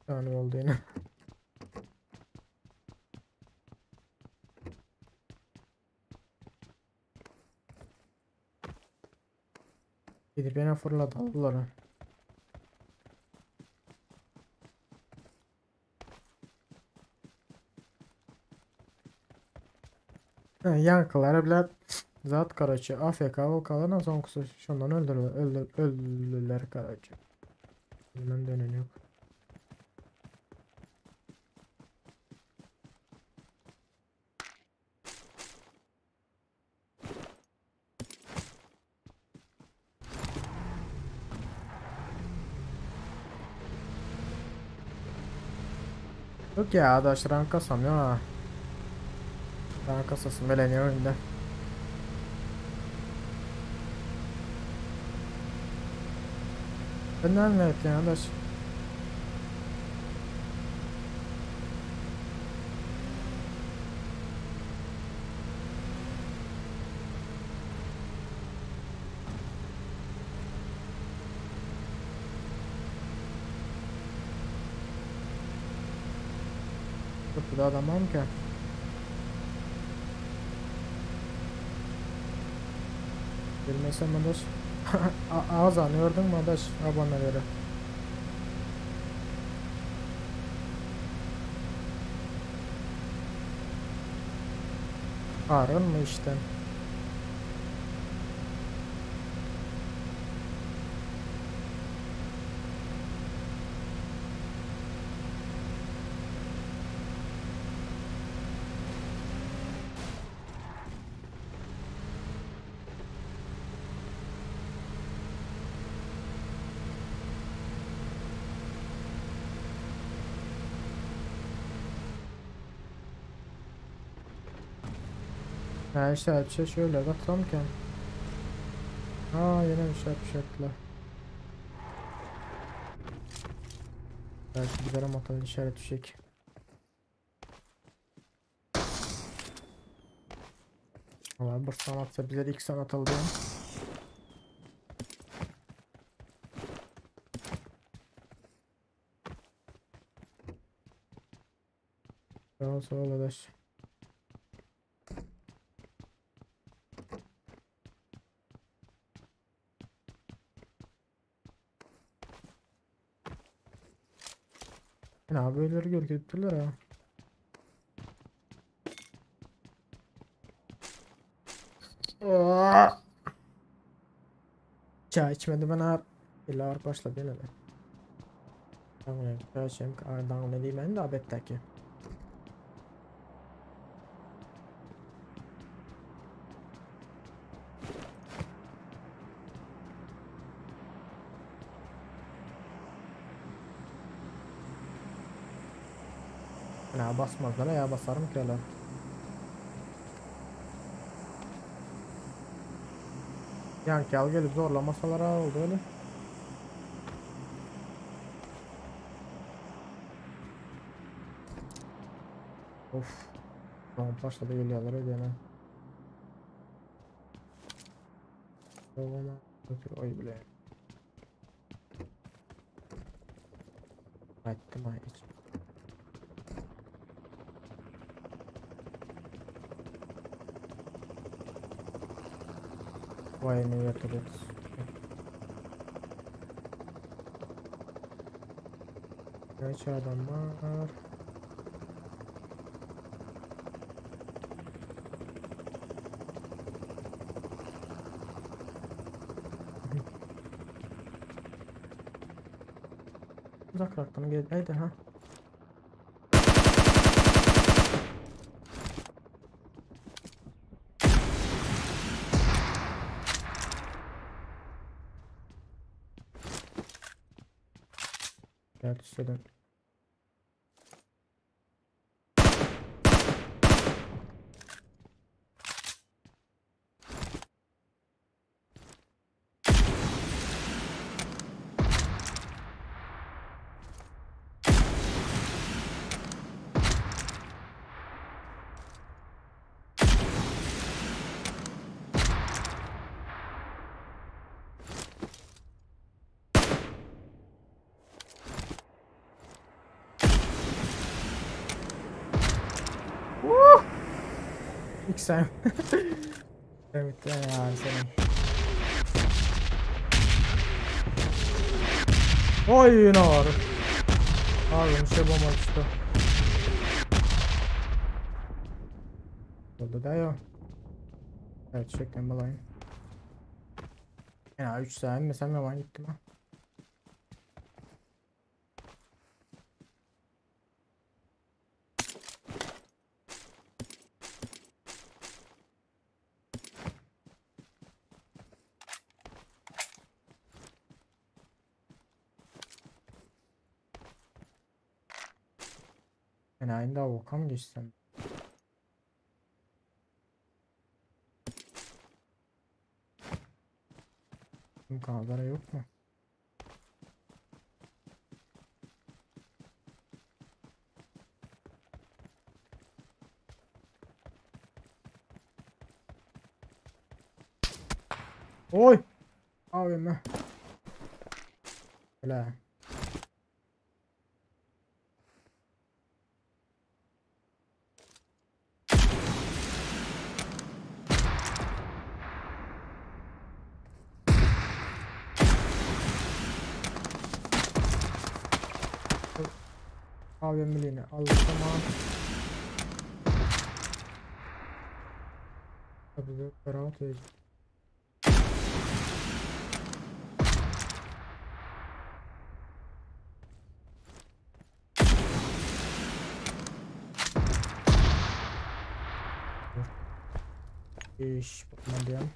Yani oldu yine. Gidip yine fırladı aldılar. Yankıları bile zat karaçı AFK o kalan son kusu şundan öldürürler öldürürler karaçı. Bundan dönen yok. Yok ya adaş rank kasam ya. Rank kasasım eleniyor önünde. Ben ne ya adaş. Köprüde adam var mı ki? Bilmesem adaş. Ağzını gördün mü adaş aboneleri? Arın mı işte? Ha işaret şey şöyle baksam ki. Ha yine bir şey yapacaklar. Belki giderim atalım işaret fişek. Valla bir sanatsa bize ilk sanat aldı. Sağ ol sağ ol adaş. Ne abi öyleleri görkettiler ha. Aa! Çay içmedi ben ağır. İlla ağır başladı yine de. Tamam çay içeyim. Ağırdan ne diyeyim ben de abetteki. Ya basmazlar ya basarım ki öyle. Yani ki al gelip zorlamasalar ha oldu öyle. Of. Tamam başladı geliyorlar öyle yani. Oy bile. Aýtdym aý hiç. Vay ne vertolyot. Kaç adam var? Uzakraktan gel. Haydi ha. Gel istedim. İlk sen. Evet ya senin. Oy ne var? Abi bir şey bomba düştü. Oldu da ya. Evet çektim balayım. Ya 3 saat mesela yaman gittim ha. Ben aynı daha voka mı geçsem? Bu kanallara yok mu? Oy! Abi mi? Hele. AVM'liğini aldık tamam. Tabii de rahat edeceğim. İş bakmadım.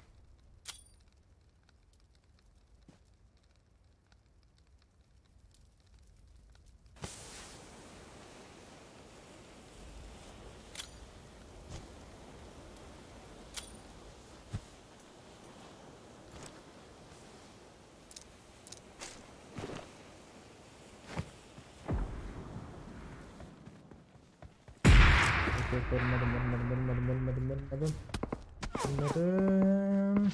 Yok ölmedim ölmedim ölmedim ölmedim ölmedim. Ölmedim.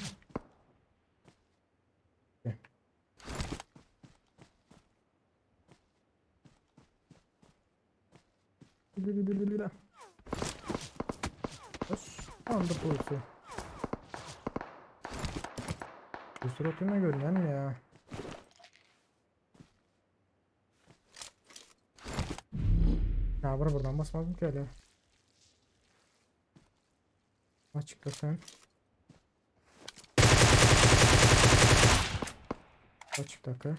Anda polisi. Bu suratıma görünen ya. Ya bura buradan basmazdım ki öyle. Açıkla sen. Açık dakika.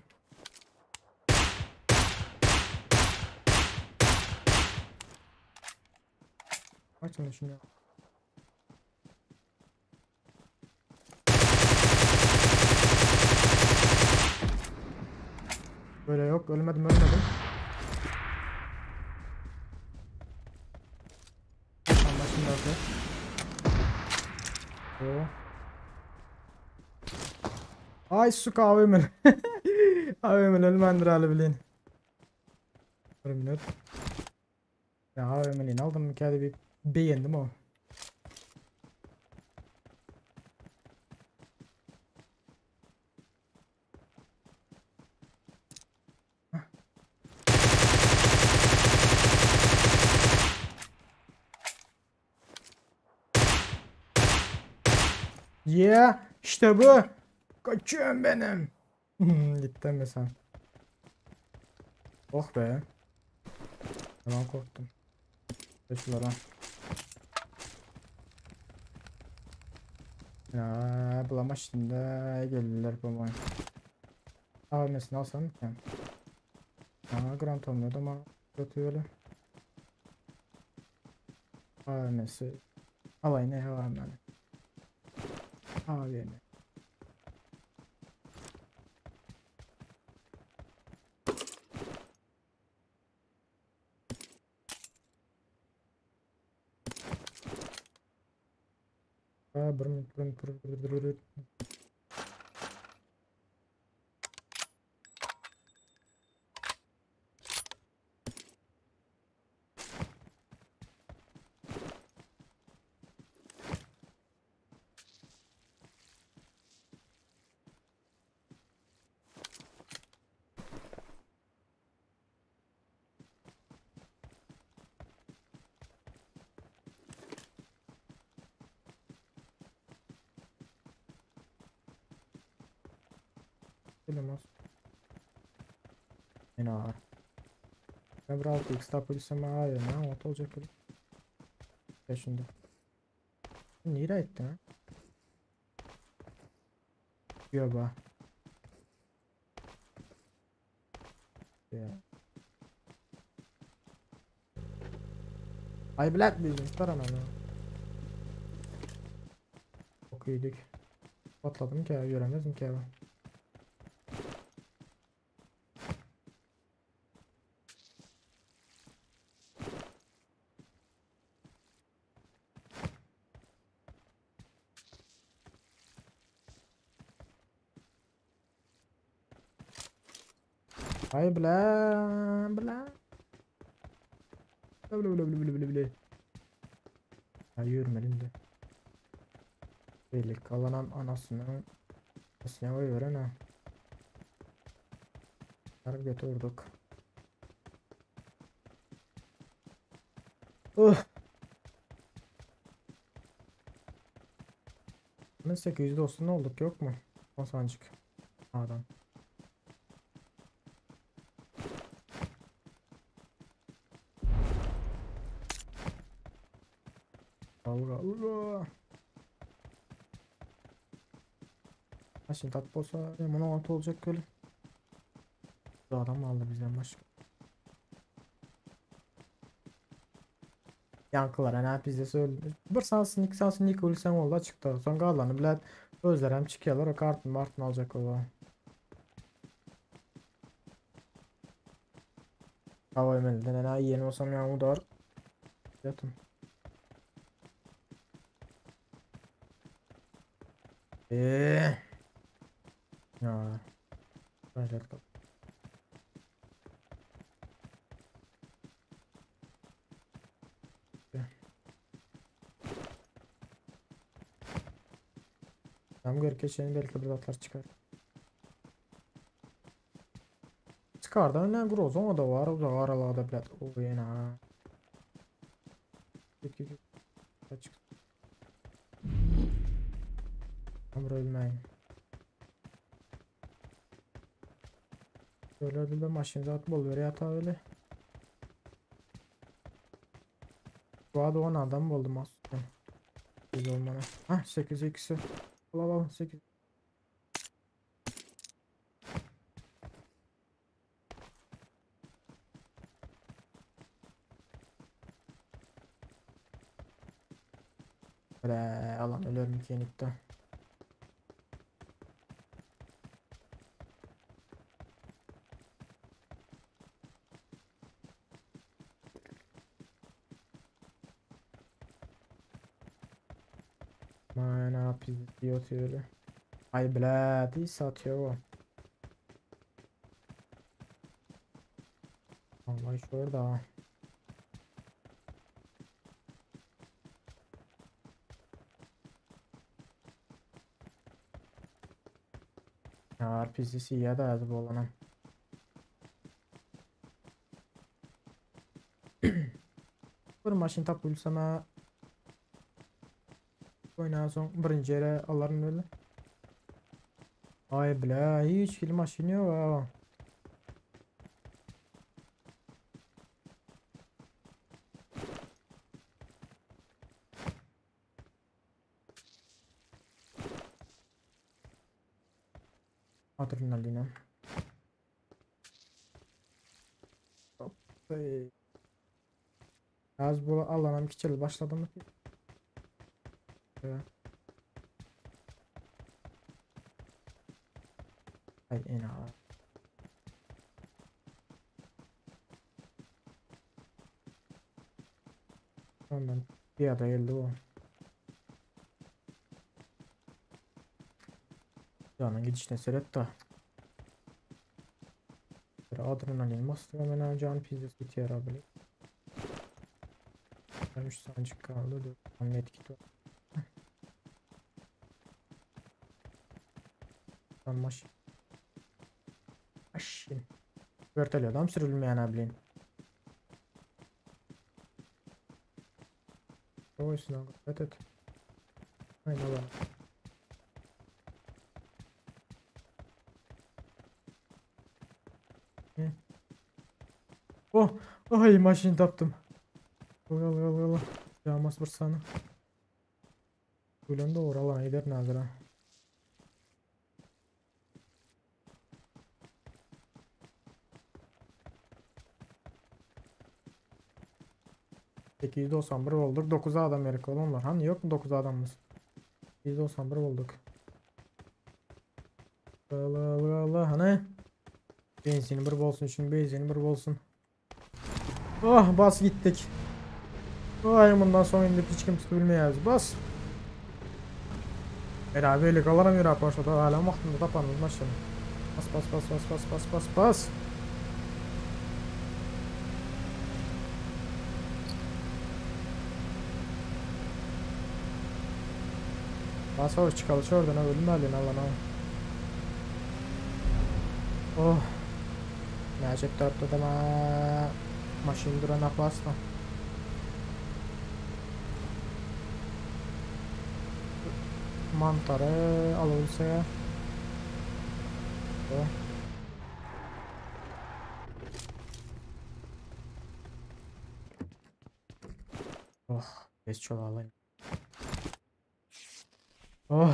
Açın şunu. Böyle yok ölmedim ölmedim. Tamam şimdi atı. Ay su kahve AVM'li ölmendir hali bilin. Bir minut. Ya AVM'liğini aldım bir kere bir beğendim o. Yeah, işte bu. Kaçıyorum benim. Gittim mi sen? Oh be. Tamam korktum. Şuralara. Ya bulama şimdi gelirler bu boy. AVM'sini alsam ki. Aa Grant olmuyordu ama kötü öyle. AVM'si. Alay ne AVM. AVM. Aa, bir minut, bir minut, bir minut, bir minut. Bilemez. Yine ağır. Ben bir 6x tapabilsem ağır ne ot olacak öyle. Ya şimdi. Nereye etti ha? Yoba. Ya. Ay bilet bizim taranana. Çok iyiydik. Patladım ki göremezdim ki ben. Ay bla bla. Bla bla bla bla bla bla. Ay yürümedim de. Belli kalanan anasını anasını koyuver ha. Harbi götürdük. Oh. 800 dostun olduk yok mu? Osancık. Adam. Allah Allah. Ha şimdi tat olsa 16 olacak öyle. Bu adam aldı bizden başka. Yankılar hani bizde söyledi. Bir sansın iki sansın ilk ölsen oldu açıkta. Son kalanı bile özler hem çıkıyorlar o kartın martın alacak o. Hava emelden en iyi yeni olsam ya o da. Yatın. Eee. Ya. Ben Tam görüp geçelim belki bir zatlar çıkar. Çıkardan ne groza o da var uzak aralarda bilet. O yine ha. Git git. Kaç. Amr ölmeyin. Öyle de maşın zat bol veriyor hata öyle. Bu arada 10 adam buldum aslında. Biz olmana. Hah 8 ikisi. Al al al 8. Böyle alan ölürüm ki yenikte. Mana pizdiyor öyle. Ay bladi satıyor o. Vallahi şurada. Ya pizdisi ya da az bolanam. Bir maşın tap bilsem Oýnan soň birinji ýere alaryn öyle. Ay bile hiç hili maşyn ýok ha. Adrenalina. Hop. Ey. Az bu alanam kiçil başladı mı? Evet. Ay ena. Ondan bir ada geldi o. Canın gidişine seyret de. Bir adrenalin bastı hemen can pizzası bitiyor abi. 3 sancık kaldı. 4 tane medkit var. Lan maşin. Maşin. Vertolyodam sürülmeýän ablin. Oýsuna dikkat et. Ayna bak. Oh, ay maşin tapdym. Al al al al. Yağmaz bir sana. Gülen doğru alan gider nazara. 891 olduk. 9 adam gerek olanlar. Hani yok mu 9 adamımız? 891 olduk. Allah Allah Allah hani. Benzin bir bolsun şimdi benzin bir bolsun. Oh bas gittik. Ay bundan sonra indi hiç kim bilmeyez. Bas. Beraberlik alaram ýöräp başlady. Hala wagtynda tapanymyz maşyn. Bas bas bas bas bas bas bas bas. Bas o çıkalı şuradan ölüm alın alana. Oh. Näcek dörtte ma maşyn duran aklasma. Mantarı alabilse. Oh. Oh, geç çoğalayım. Oh.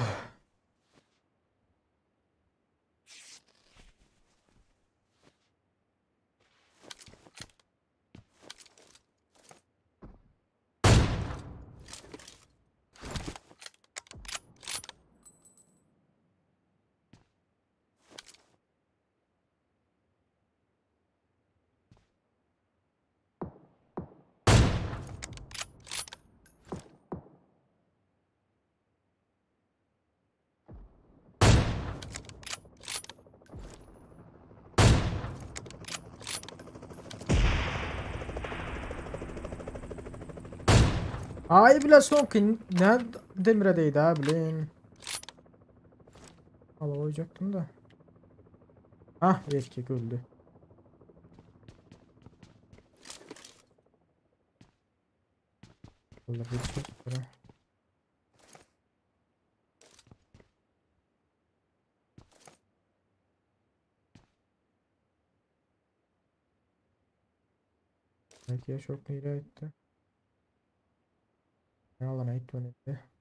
Ay bile son ne demire değdi ha bilin. Ala goýjakdym da. Ah, erkek öldü. Allah bir şey. Evet ya çok hile etti. Ne alana etti onu etti.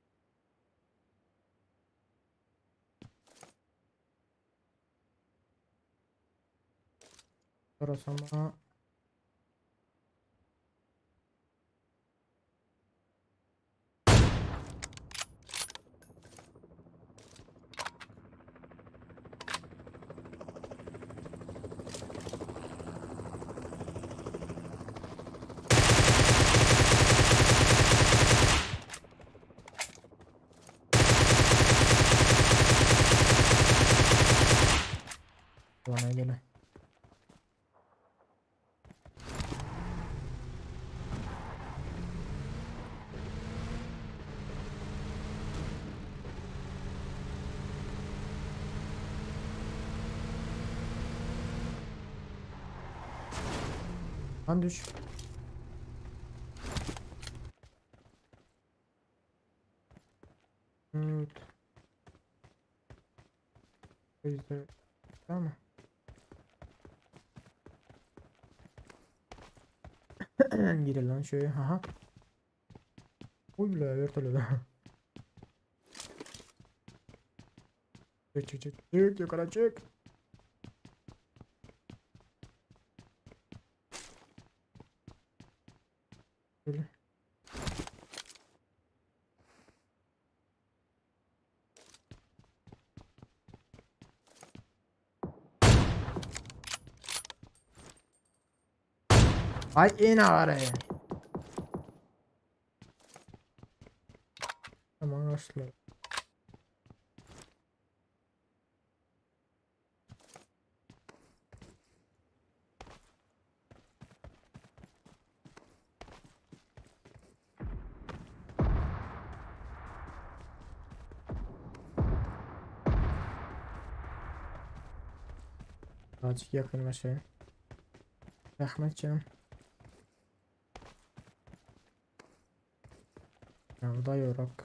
Ama Bana gele. Lan düş. Evet. Yüzde. Tamam. Girelim lan şöyle. Aha. Uy bile vertolyot. Çık çık çık. Çık yukarı çık. Şöyle. Ay in araya. Tamam asla. Azıcık yakınlaşayım. Rahmet canım. Ya bu da yorak.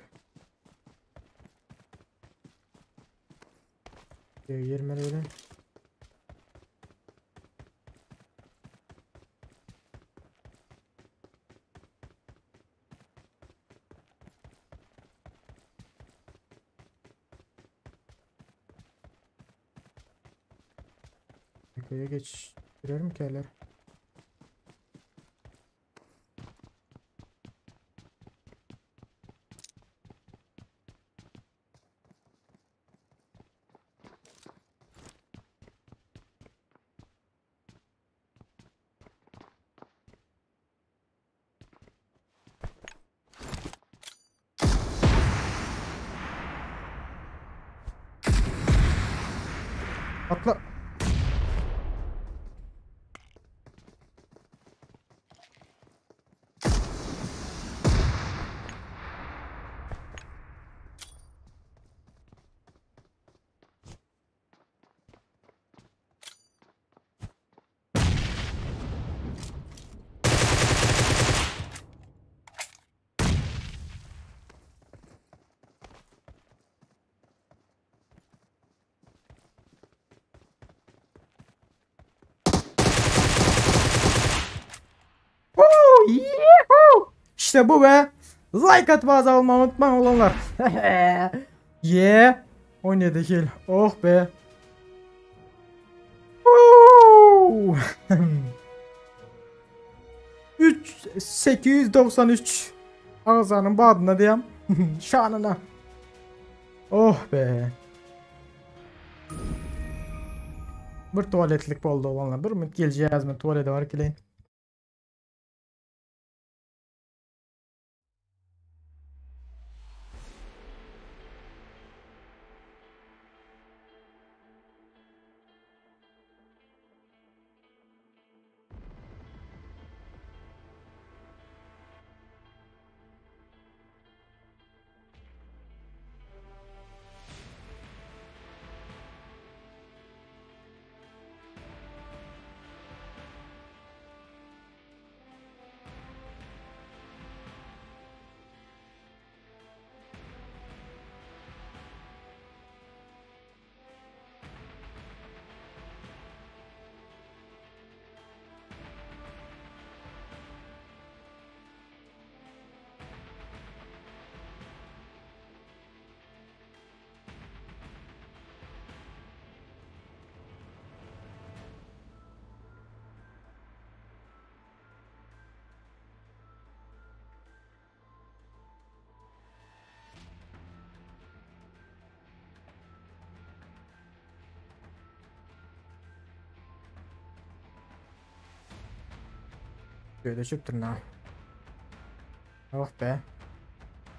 20 öyle. Köye geç. Girerim ki eller. Atla. İşte bu be. Like atmayı olmayı unutmayın olanlar. Yeah. 17 kill. Oh be. Woo! 3 893 Ağzanın badına diyem. Şanına. Oh be. Bir tuvaletlik boldu olanlar. Bir minut geleceğiz mi? Tuvalete var kileyin. Şöyle çıktın ha. Oh be.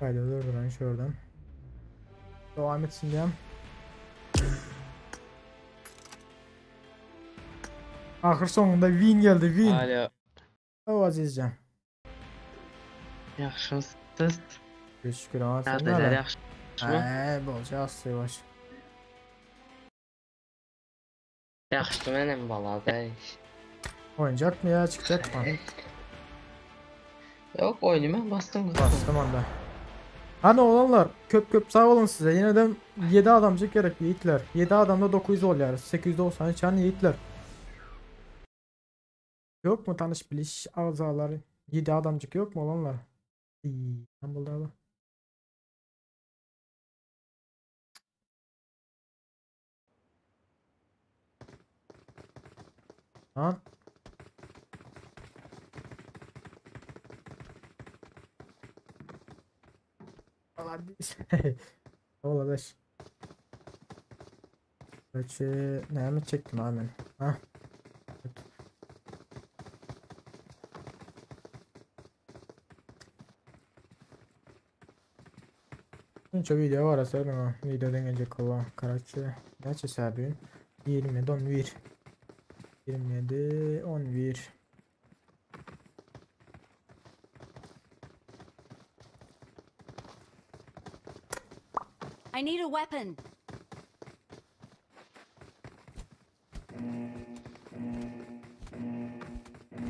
Haydi durdurayım şuradan. Devam etsin diye. Ahır sonunda win geldi win. Alo. O Azizcan. Yaxşımısınız? Şükür ama sen Qardaşlar ne yaxşımı? Eee bolca az yavaş. Yaxşı mənim balada iş. Oynayacak mı ya çıkacak mı? Yok oyunu bastım. Bastım onda. Hadi oğlanlar köp köp sağ olun size. Yine de 7 adamcık gerek yiğitler. 7 adamda 900 oluyor. 893 tane yiğitler. Yok mu tanış biliş azaları? 7 adamcık yok mu olanlar? İyi, ben buldu abi. Lan. Olabilir. Peki ne mi çektim abi ben? Ha? Evet. Şunça video var aslında videodan gelecek olan karakter. Neçə səbəbin? 27 11. 27 11. I need a weapon.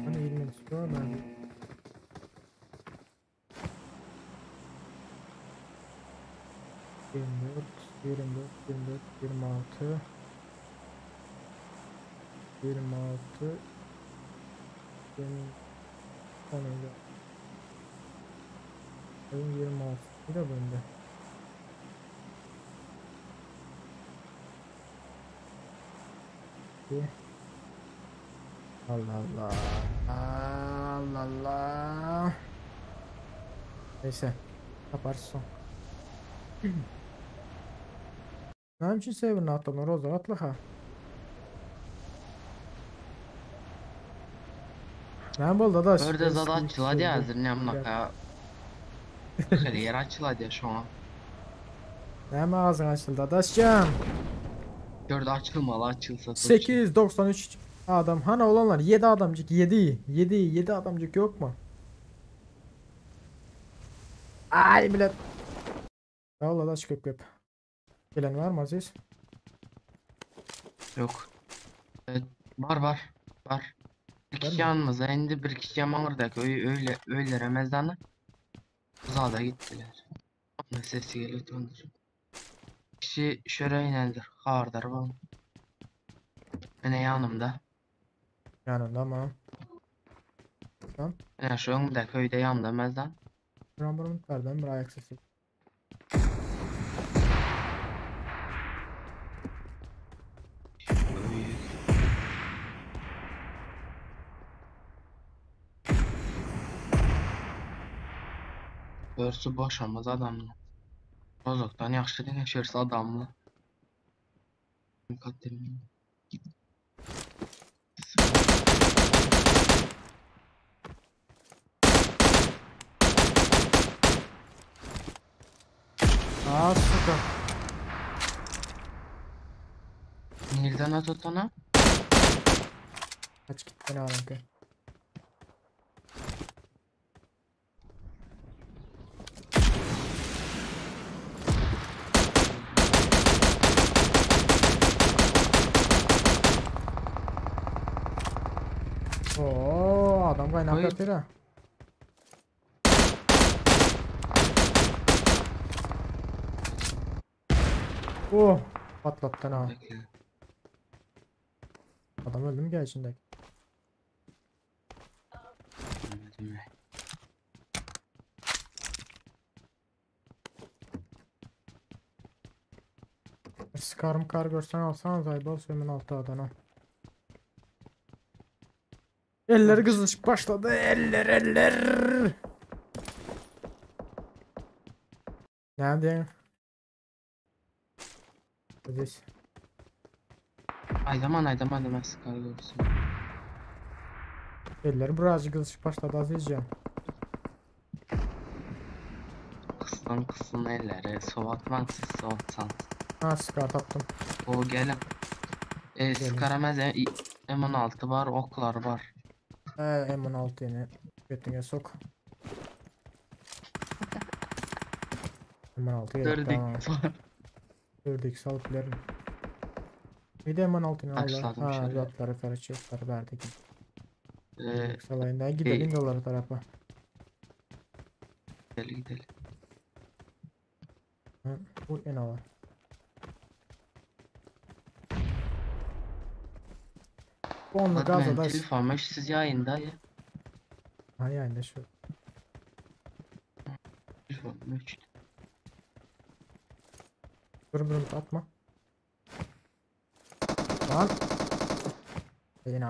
Hani 27 var ben. 24, 24, 24, 26, 26, 20, 17, 26, bir de bende. Bir. Allah Allah. Allah Allah. Neyse. Taparsın. Näme üçin serwerini atladyň Roza atla ha. Näme boldy adaş? Orada zada açıladı ya hazır ne Gel. amına Her yer açıladı ya şu an. Näme ağzın açıldı adaşcan? Gördü açılmalı açılsa. 893 adam. Hani olanlar 7 adamcık 7 7 7 adamcık yok mu? Ay bilet. Sağ ol adaş köp köp. Gelen var mı Aziz? Yok. Evet, var var. Var. Bir Var kişi mı? yanımıza indi bir kişi yamanırdaki öyle öyle öyle Ramazan'ı uzağa da gittiler. Ne sesi geliyor tandır. Kişi şöyle inendir. Kardar bu. Yine yanımda. Yanında mı? Yine şu önümde köyde yanımda mezdan. Ramburumlardan bir ayak sesi. Büyük. Görsü boşamaz adamla. Bozoktan yaxşı deneşirse adamla. Mukaddim. Aa süper. Nereden at ona? Kaç git beni aranka. Oo adam kaynak Oy. yapıyor ha. Oh patlattın ha. Bekle. Adam öldü mü gel içindeki? Bilmedim ben. Skarım kar görsen alsana Zaybal Sömün altı adana. Eller kızışıp başladı. Eller eller. Ne diyorsun? Aziz. Aydaman aydaman demez sıkar görsün. Eller birazcık gyzyşyp başlady Azizjan. Kısın kısın elleri. Soğutmaň siz soğutsan. Ha skar tapdym. O gelin. E, Gelin. Skaramaz e, M16 var, oklar var. He M16 yine. Götüne sok. M16 gerek tamam. 4x var. 4x alıp bilerim. Bir de M16'nı al. Taşladım Ha şöyle. zatları karışıkları verdik. E, 4x alayım da gidelim yollara tarafa. gidelim gidelim. Ha, bu en alar. Onlu Hadi gaz ben adaş. telefonum siz yayında ya. Ha yayında şu. Telefonum öçtü. Dur dur atma. Lan. Yine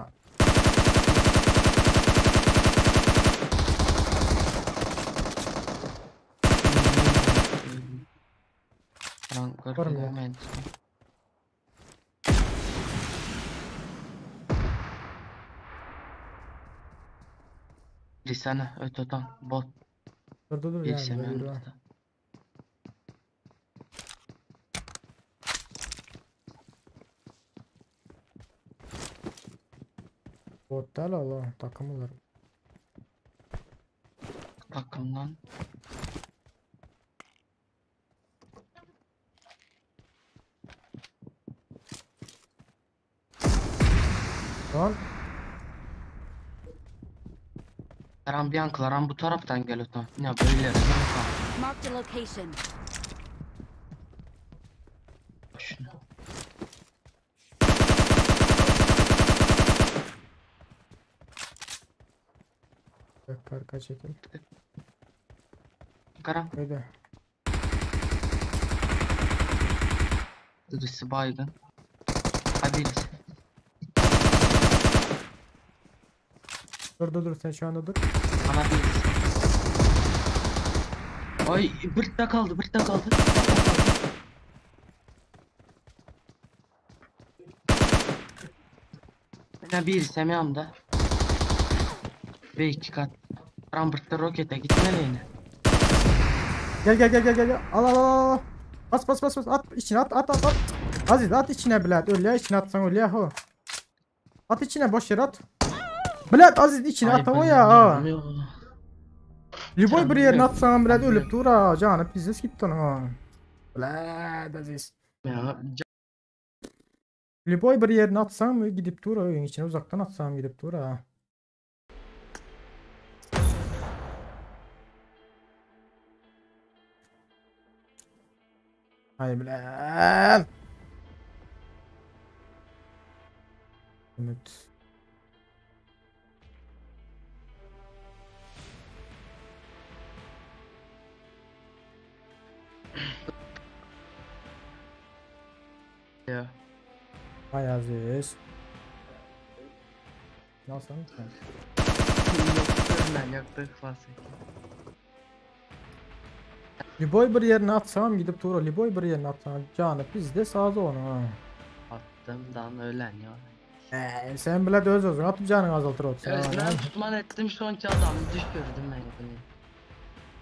Ranklar Var mı ya? moment. Lisana öteden bot dur dur dur bir yani dur, dur. semanda. Bot değil Allah takım olur. Takımdan Lan Karan bir anklaran bu taraftan gel öten. Ne böyle ne Marked a location. Şunu. Bak arka çekil. Karan Öyle. birisi baygın. Ha birisi. Dur dur dur sen şu anda dur. Ana birisi. Ay bırtta kaldı bırtta kaldı. Ben bir semiyam da. Ve iki kat. Karan bırtta rokete gitmeli yine. Gel gel gel gel gel. gel. Al al al al. Bas bas bas bas at içine at at at at. Aziz at içine bilet öyle içine atsan öyle ho. At içine boş yere at. Bilet Aziz içine Ay, at o ben ya. ha. bilmiyorum. Liboy bir yerine Canım atsan bilet yok. ölüp dur ha. Canı pizdes gitti ona. ha. Bilet Aziz. Ya, Liboy bir yerine atsan mı gidip dur oyun içine uzaktan atsam gidip dur ha. Hay bilen. Ümit. ya. Hay Aziz. Ne alsam sen? Yok, ben yok, klasik. Liboy bir yerine atsam gidip dur. Liboy bir yerine atsam canı pizde sağda onu ha. Attımdan ölen ya. Sen bile de öz özün atıp canını azaltır otsa. Evet ha, ben tutman ettim son ki adamı düşürdüm ben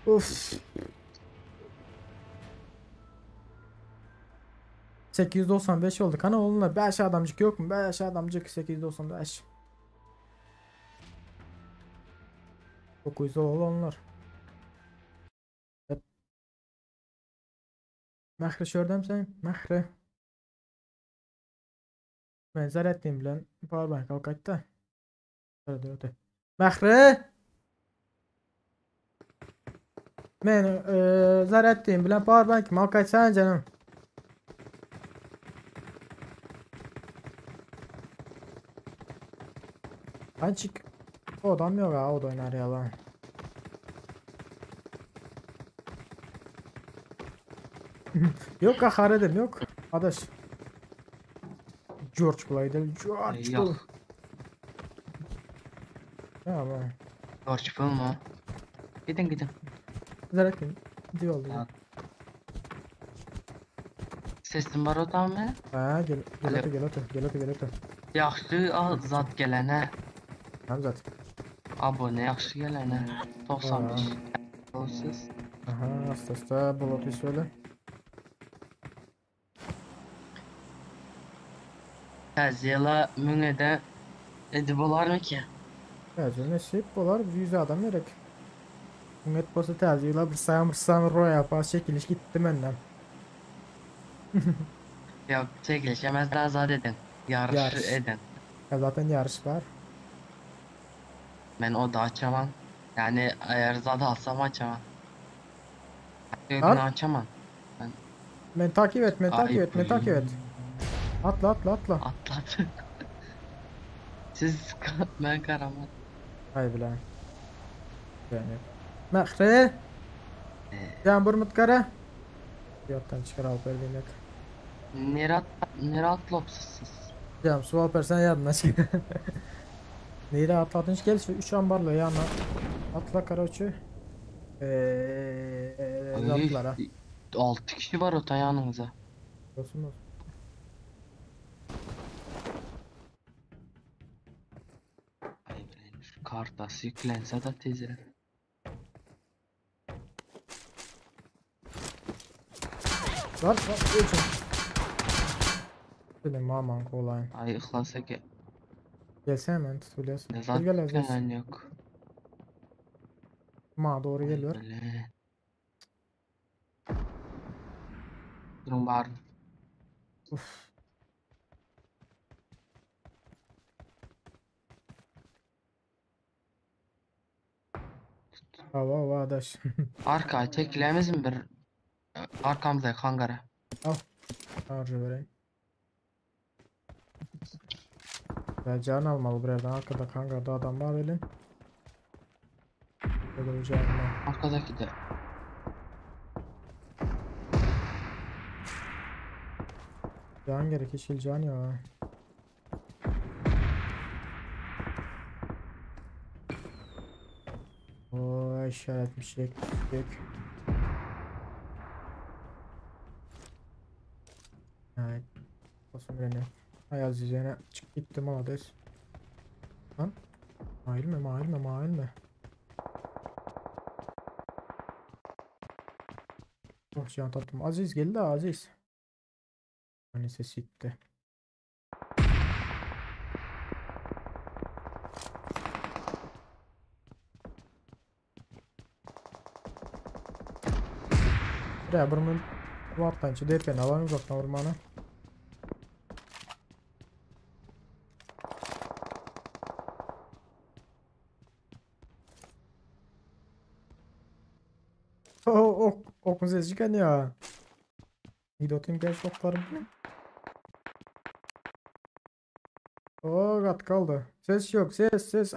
bunu. Uf. 895 olduk. Hani onunla 5 adamcık yok mu? 5 adamcık 895. 900 oldu onlar. Hep. Məhri şördəm sən? Məhri. Ben zaretdim bilen powerbank al qaytda. Öte öte. Məhri! Men e, zaretdim bilen powerbank al qaytsan canım. Ançik o adam yok ha o da oynar ya lan. Yok ha haredim yok. Adaş. George bulaydı. George Yok. bul. Ya bu. George bulma. Gidin gidin. Zaretdim. Diyor oldu. Ha. Sesim var o mı? Ha gel gel Alo. öte gel öte gel öte gel öte. Yaxşı al zat gelene. Tamam zaten. Abone ýagşy gelene. 95. Bolsuz. Aha, asta-asta bulut söyle. Täze ýyla müňede edip bolarmy ki? Täze nesip bolar, 100 adam gerek. Müň et bolsa täze ýyla bir sany bir sany royal pass çekiliş gitdi menden. Yok çekiliş emez daha zat edin. Ýaryş Ýaryş. edin. Ya zaten yarış var. Men o da açamam. Yani eğer zat alsam açamam. Lan. Gökünü açamam. Men takip et, men takip Ay, et, men takip et. Atla atla atla. Atladı. Siz ben karaman. Hay bilen. Yani. Mehre. Can burmut kara. Yotdan çıkar alıp verdiğim yok. Nere, nere atlopsuz siz? Cam su alıp versen yadına çık. Neyre atladın gel şu 3 ambarla yana. Atla karaçı. Eee Ay, atlara. 6 kişi var o yanınıza. Olsun olsun. Ay bilen şu kartası yüklense de tezire. Var var üçün. Dedim aman kolay. Ay ıhlasa ki Gelsene hemen tutuyorsun. ne Gel zat gel Aziz. yüklenen yok. Ma doğru Ay geliyor. bilen. Durun var. Uf. Hava hava adaş. Arka çekilemez mi bir arkamızda kangara. Harcı vereyim. Ya can almalı bir yerden. Arkada kangarda adam var elin. Böyle canına. Arkadaki de. Can gerek hiç can ya. O işaretmişlik. Evet. Olsun beni. Ayaz üzerine çık gitti malades. Lan. Mail mi mail mi mail mi? Oh can tatlım. Aziz geldi Aziz. Hani sesi gitti. Buraya burmun Vattançı derken alan uzaktan vurmanı. Oh, ok, okun sesi çıkan ya. Gidotim gel oklarım. Oh, kat kaldı. Ses yok, ses, ses.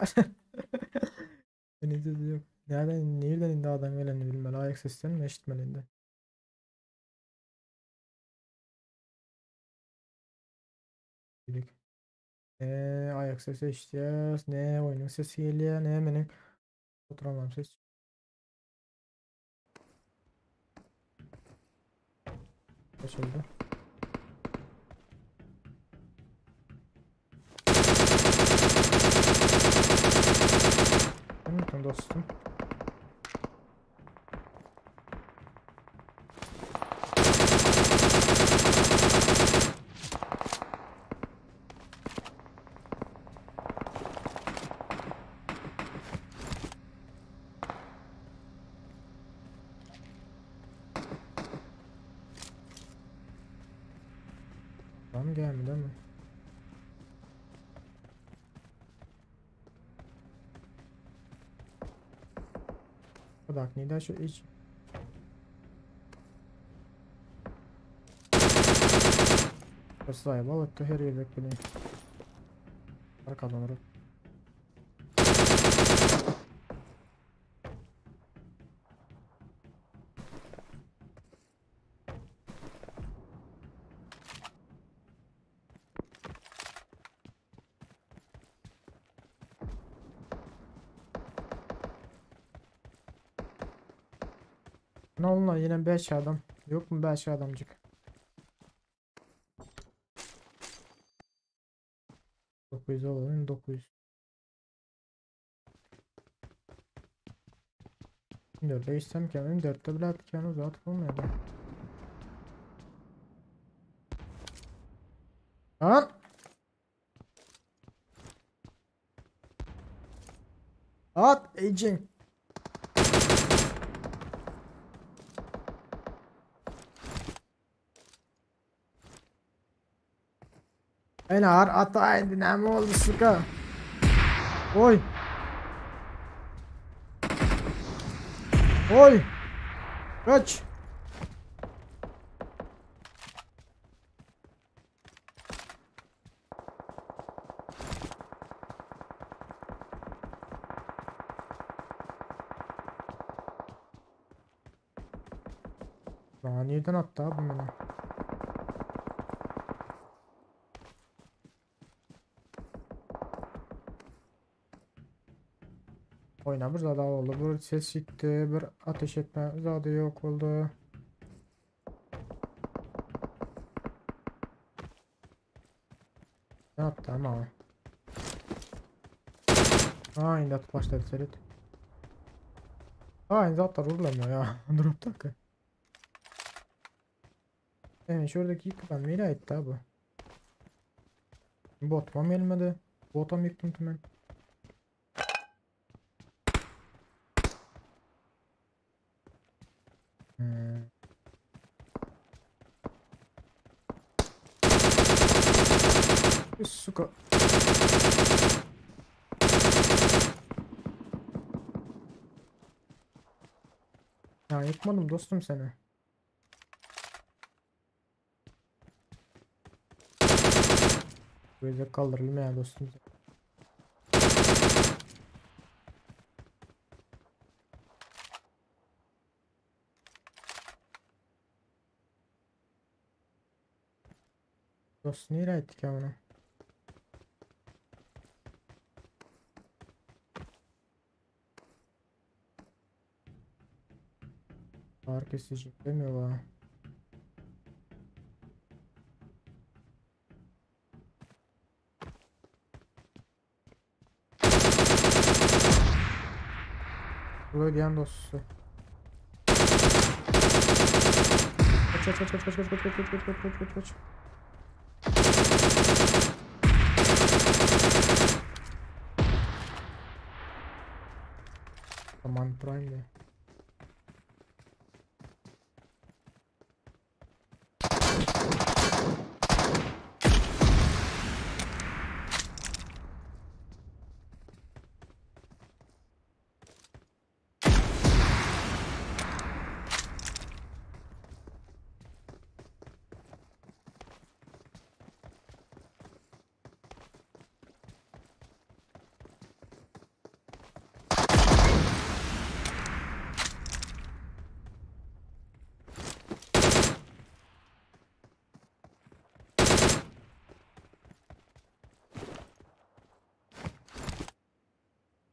Beni de yok. Nereden, nereden indi adam geleni bilmeli. Ayak seslerini mi eşitmeli indi. Dedik. Ne ayak sesi eşiteceğiz, ne oyunun sesi geliyor, ne benim oturamam ses. Açıldı. Benim dostum. Tam gelmedi değil mi? Так, не дальше iç. Saýbal etdi her gezek bilen. Arkadan vurup. Ne oldu lan yine 5 adam. Yok mu 5 adamcık? 900 olalım 900. M4'e geçsem ki M4'te bile atken uzat olmuyor. Lan! At aging. Enar ata indi näme boldy suka? Oy. Oy. Kaç. Lan neden attı abi beni? Oyna bir zada oldu. Bir ses gitti. Bir ateş etme zada yok oldu. Ne yaptı ama? Aa indi atıp başladı seyret. Aa indi atlar urulamıyor ya. Drop takı. Yani şuradaki yıkılan nereye etti abi? Botmam gelmedi. Botam yıktım tümen. Hmm. Suka. Ya yıkmadım dostum seni. Böyle kaldırılma ya dostum. Dost nereye ettik ya bunu? Ağır kesici demiyor bana. Bu ödeyen dostu. Kaç kaç kaç kaç kaç kaç kaç kaç kaç kaç kaç kaç kaç. Aman Prime de.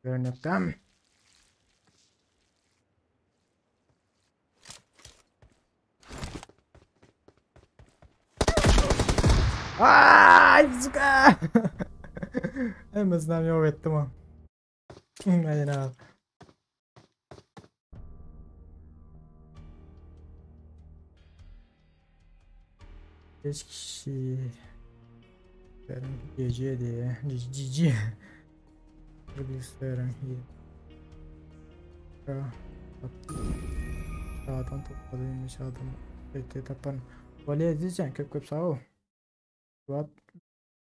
Görünüpten. Ay suka. Hemmesinden yok ettim ha. Aynen abi. Beş kişi. Benim GG diye. GG. Bilgisayarım iyi. Adam topladıymış adam. Evet tapan. Vali edeceksin köp köp sağ ol. Watt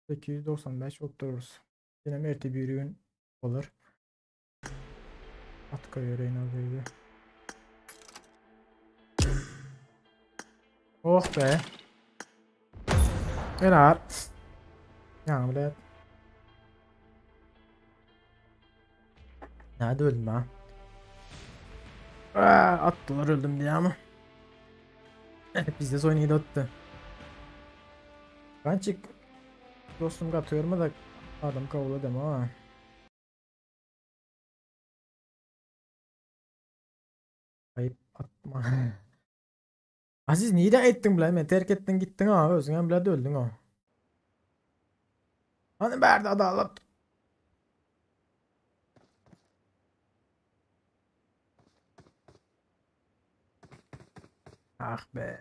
895 otururuz. Yine merti bir gün olur. At koyuyor yine Oh be. Helal. Ya buraya. Nerede öldüm ha? Aa, attılar öldüm diye ama. Biz de oynayı attı. Ben çık. Dostum katıyorum da adam kavuladım ama. Ayıp atma. Aziz niye de ettin bile? Men terk ettin gittin ha. Özüňem bile öldün ha. Hani berdi adalet. Ah be.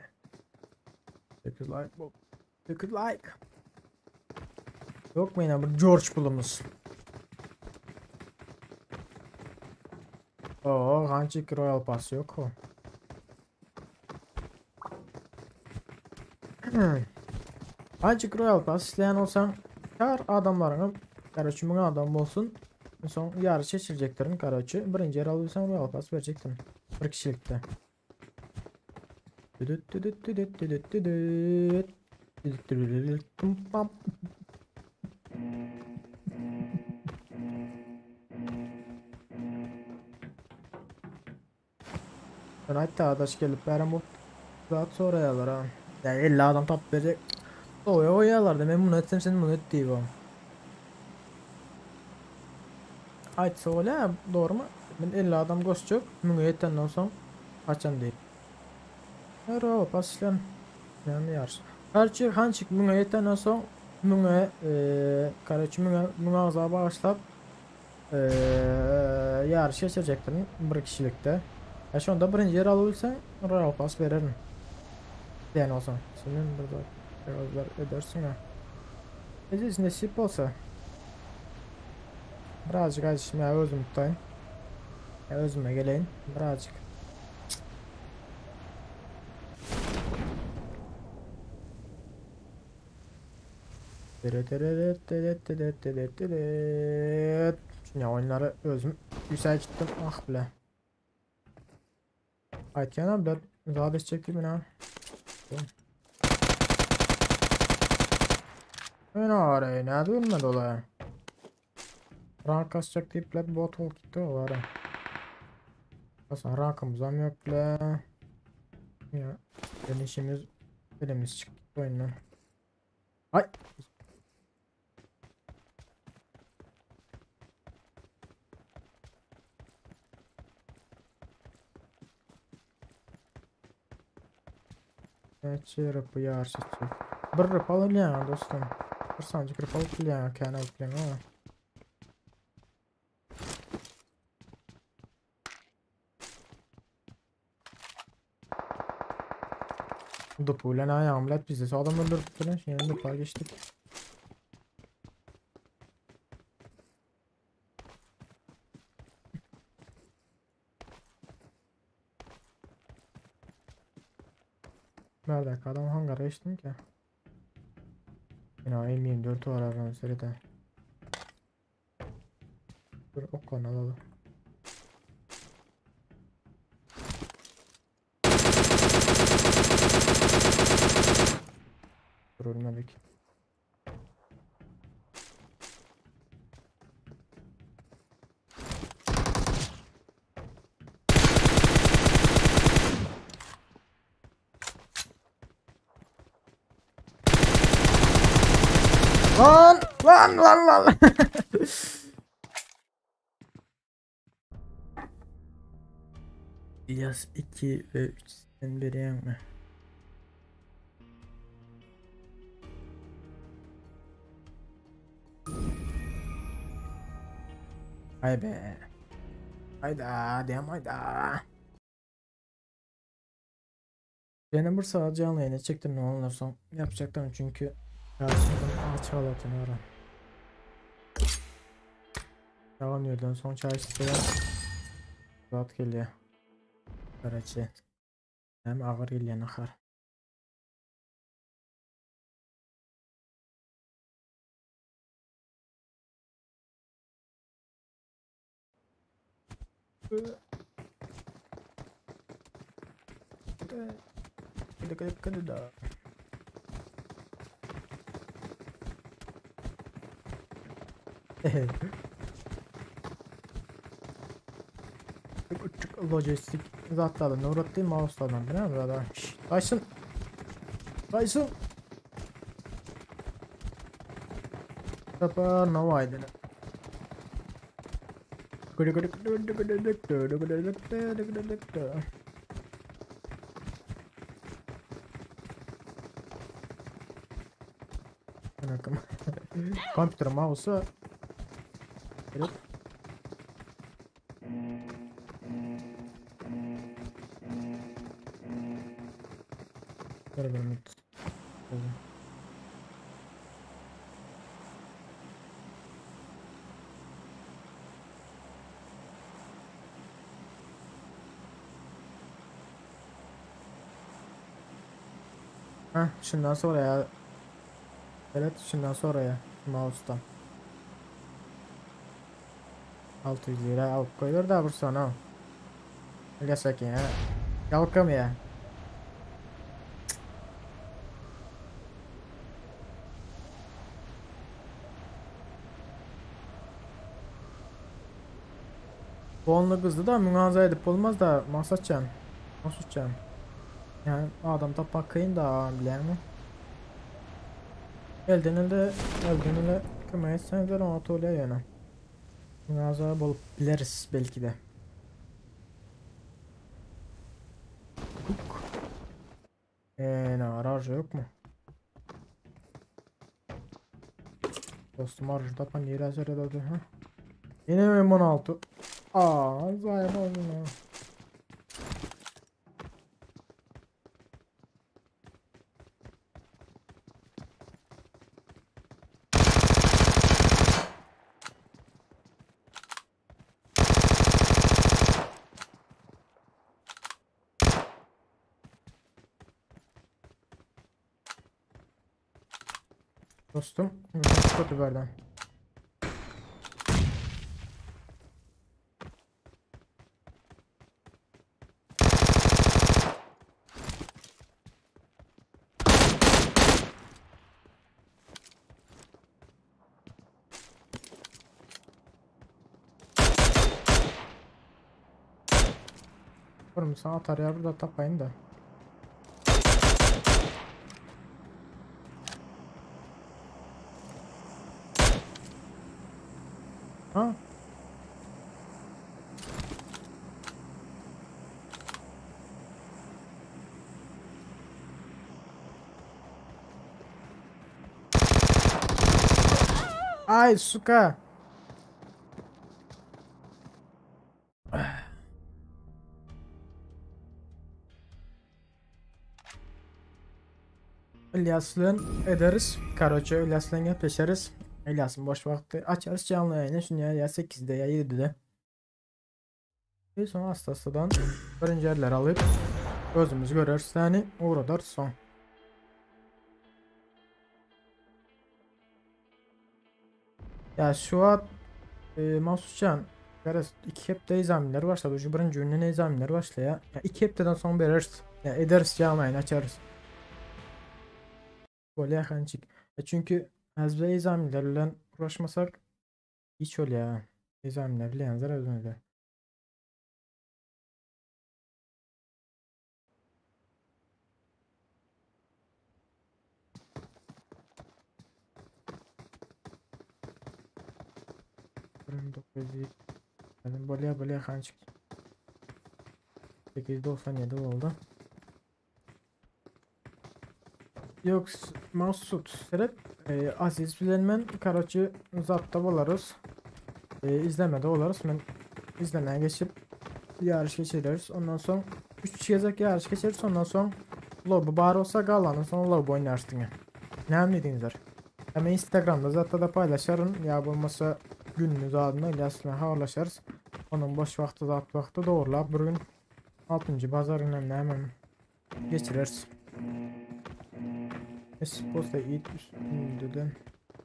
8 like bu. 8 like. Yok mu yine bir George bulumuz? Oo, hançik Royal Pass yok o. Hançik Royal Pass isteyen olsan kar adamlarını Karaçı 1000 adam olsun. Son yarış seçileceklerin karaçı. Birinci yer alırsan Royal Pass verecektin. Bir kişilikte. Düdüt düdüt düdüt düdüt düdüt. Düdüt düdüt düdüt pum pam. Ben hatta adaş gelip berem o saat sonra yalar ha. Ya 50 adam tap verecek. Oy oy yalar da ben bunu etsem sen bunu et diye. Aytsa öyle doğru mu? Ben 50 adam goşacak. Müňe ýetenden soň haçan diýip. Ero paslan. Yani yarış. Karçı hançık müňe ýetenden soň müňe karaçı müňe müňe agza başlap yarış geçirecektin bir kişilikte. Ya şonda birinci yer alabilsen Royal Pass vererim. Diýen olsan. Senin burada biraz edersin ha. Ece nesip olsa. Birazcık acışım ya özüm tutayım. Ya özüme geleyim birazcık. Şimdi oyunları özüm yüksek gittim. Ah bile. Aytgan bile zat edecektim ha. Ben araya ne durmadı olaya. Rank kasacak deyip bile bot ol gitti o var. Aslında rankımız am yok bile. Ya ben işimiz elimiz çıktı oyundan. Ay. Evet, rıpı yarışı Bir rıp alır dostum. Bir sancık rıp alıp bilýän, kän alyp bilýän ama. Dupu bilen ayağım bilen bizi adam öldürdük bilen şimdi dupa geçtik. Nerede adam hangara geçtim ki? Yine M24 var abi seride. Dur okkan alalım. Dur ölmedik. Lan lan lan lan. İlyas 2 ve 3 sen biri mi? Ay be. Hayda dem hayda. Benim bir saat canlı yayına çektim ne olursa yapacaktım çünkü karşımdan alçalatın ara. Devam yerden son çay isteyen saat geliyor. Karaçı. Hem ağır geliyor nahar. Lojistik zatlardan uğrattı mouse'lardan değil mi burada? Tyson. Tyson. Tapar no aydın. Computer mouse'u Evet. Bir minut. Heh, şundan sonra ya. Evet, şundan sonra ya. Mouse'dan. 600 lira alıp koyuyor da vursana. Gerçek ya. Kalkam ya. Bonlu kızdı da münaza edip olmaz da Masatcan. Masutcan. Yani adam tapmak kıyın da bilen mi? Elden elde elden ele kömek etsenizler Anatolia yani. Münaza bolup bileriz belki de. Huk. Ne ararca yok mu? Dostum ararca tapan yeri açar ederdi ha. Yine mi M16? Aa, zayıf oldu ya. Dostum, kötü berden. Oğlum sana atar ya burada tapayım da. Ha? Ay suka. İlyas'la ederiz. Karaca İlyas'la gepleşeriz. İlyas'ın boş vakti açarız canlı yayını. Şimdi ya 8'de ya 7'de. Bir sonra hasta hastadan birinci yerler alıp gözümüz görürüz yani uğradar son. Ya şu an Mahsuscan iki hepte examinler başladı. Şu birinci günden examinler başlıyor. Ya iki hepteden sonra veririz. Ya ederiz canlı yayın açarız. Böyle yakınçık. Çünkü azbe examinlerle uğraşmasak hiç öyle ya. Examinler bilen özünde. Böyle böyle yakınçık. 897 oldu. Yok Masut Serep Aziz bilen Karaçı zapta olarız. İzlemede olarız. Ben izlemeye geçip yarış geçiririz. Ondan sonra 3 gezek yarış geçiririz. Ondan sonra lobu bar olsa qalanın sonra lobu oynarsın. Ne dedinizler? Hemen Instagram'da zaten da paylaşırım. Ya olmasa gününüz adına İlyas'la haberleşiriz. Onun boş vakti zat vakti doğrular. Bugün 6. bazar günü hemen geçiririz. Posta it üstünde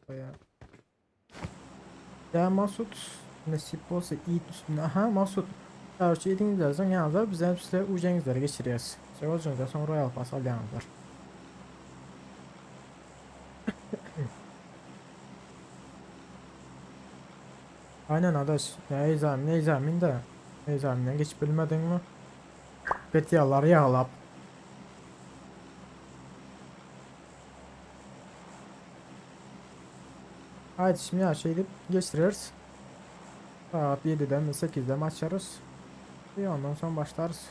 bayağı. Ya Masut nasip olsa it üstünde. Aha Masut. Her şey edinizlerden yazar bize hepsi ucengizlere geçiriyoruz. Ucengizler sonra Royal Pass alyanlar. Aynen adaş. Ne examin, ne examin de. Examinden geçip bilmedin mi? Betiyalar yağlap. Haydi şimdi ya şey edip geçiririz. Saat 7'de mi 8'de mi açarız. Bir ondan sonra başlarız.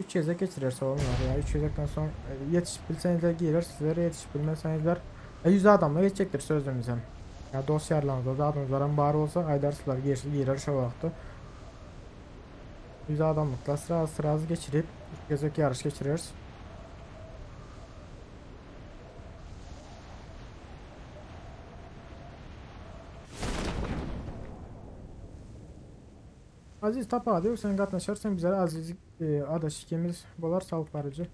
3 gezek geçirirse olmuyor ya. 3 gezekten sonra yetişebilsenizler girer, sizlere yetişebilmezsenizler 100 adamla geçecektir sözümüzden. Ya dosyalarınızda adamların bari olsa aydarsılar girer şu vakti. 100 adamlıkla sıra sıra geçirip 3 gezek yarış geçiririz. Aziz tapady ýok sen gatnaşarsyň bizler Aziz e, adaş ikimiz bolar salyp baryjy.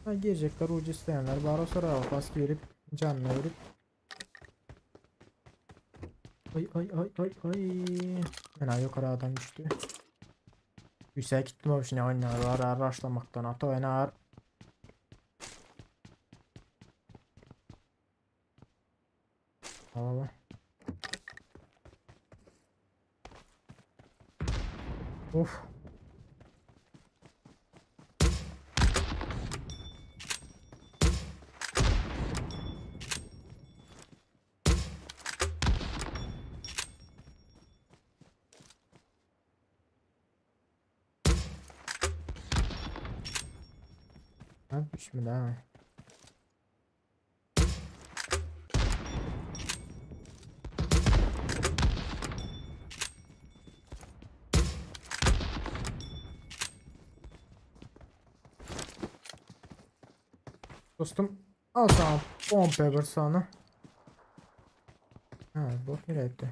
Ha, girecekler ucu isteyenler var o sıra bas girip canını verip. Ay ay ay ay ay. Fena yukarı adam düştü. Yüksek gittim o şimdi oynar var araşlamaktan ata oynar. Al al. Of. Ha, bismillah. Dostum al sana pompa bir sana. Ha, bot nereye gitti?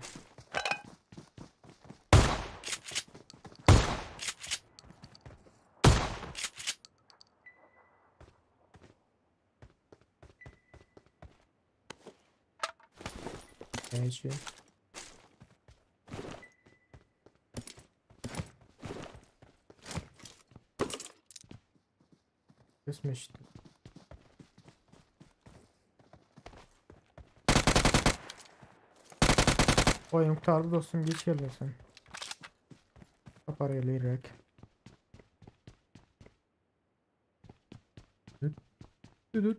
Neyse. Kesmişti. Oyun kurtardı dostum geç geldin sen. Kapar eleyerek. Düt düt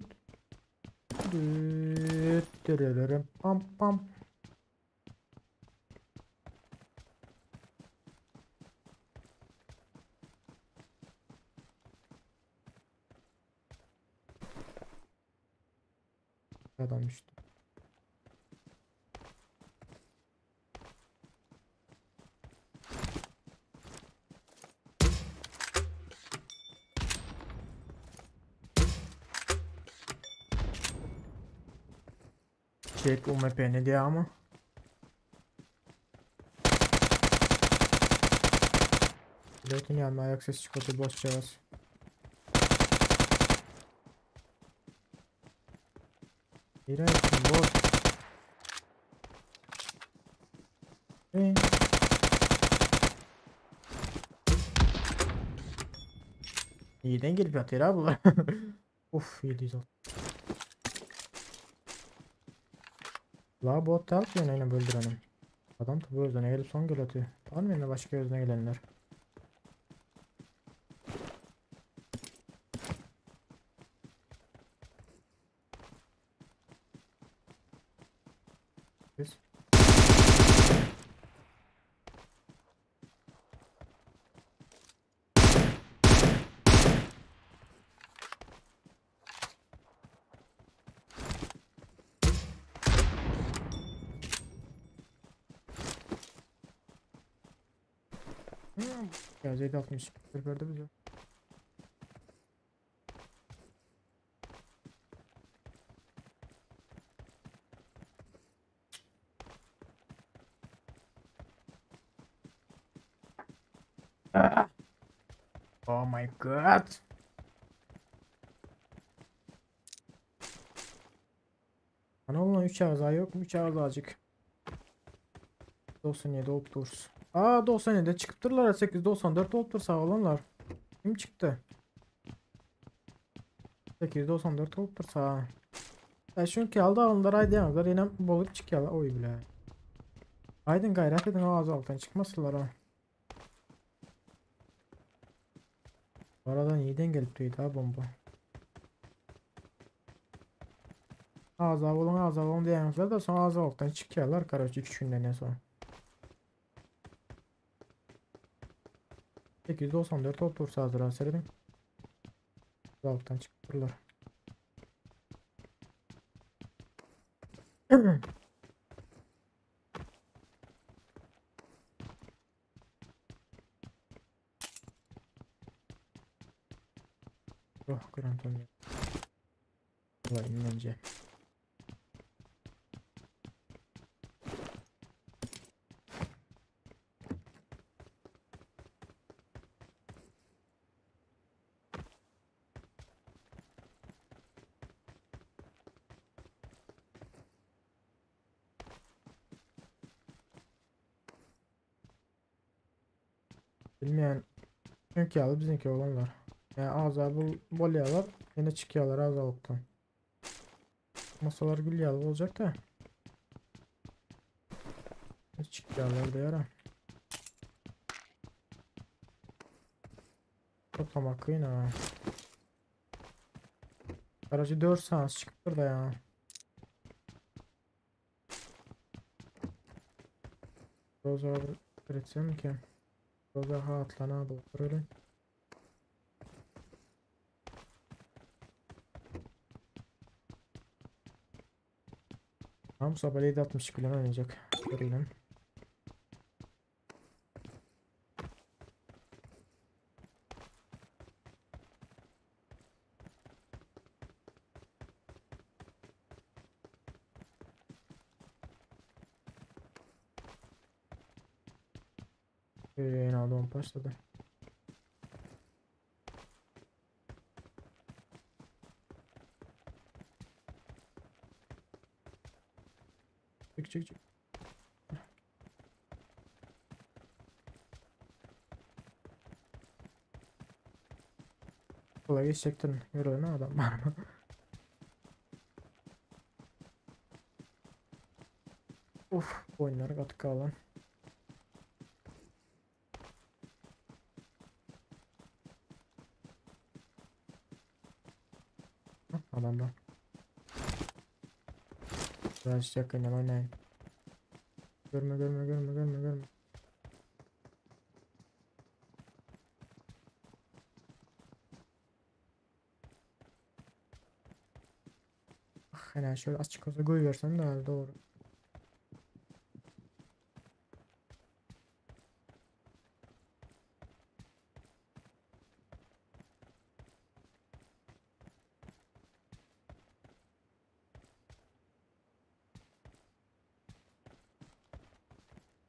düt dürürürüm pam pam. Adam düştü. Çek UMP ne diye ama. Pilotun yanına ayak sesi çıkartı boşacağız. İğrençsin bot. Hey. Neden gelip yatıyor abi bunlar? Of 706. La bot alıp yine öldürelim. Adam tabi özüne gelip son gol atıyor. Var mı yine başka özüne gelenler? Biz. Ya 760 gördü bizi. Oh my god. Ana oğlum 3 ağız yok mu? 3 ağız azıcık. 97 olup dursun. Aa 97 çıkıptırlar 894 olup sağ olanlar. Kim çıktı? 894 olup sağ. Ya çünkü aldı alınlar aydayanlar yine bolup çıkıyorlar oy bile. Aydın gayret edin o ağzı alttan çıkmasınlar ha. Aradan iyiden gelip duydu ha bomba. Ağza olun ağza olun diyenler de sonra ağza alttan çıkıyorlar karoç 2 günden en son. 894 otursa hazır seyredin. Alttan çıktılar. Oh grantom ya. Olayım bence. Bilmeýän. Çünki ýaly biziňki oglanlar. Ýa agza bul bolýarlar, ýene çykýarlar agzalykdan. Masalar gül ýaly boljak da. Çykýarlar diýara. Toplamak kyn ha. Aracı 4 saat çıkıpdyr da ya. Roza etsem ki. Roza hatlana bu öyle. Tamam sabah 7.62 bilen oynayacak. Görelim. Yayın aldı başladı. Çık çık çık. Kolay geçecektin. Yürü ne adam var mı? Uf, oyunlar katkı alan. Adamlar. Biraz yakından oynayın. Görme görme görme görme görme. Ah, hele şöyle açık olsa koyuversem de doğru.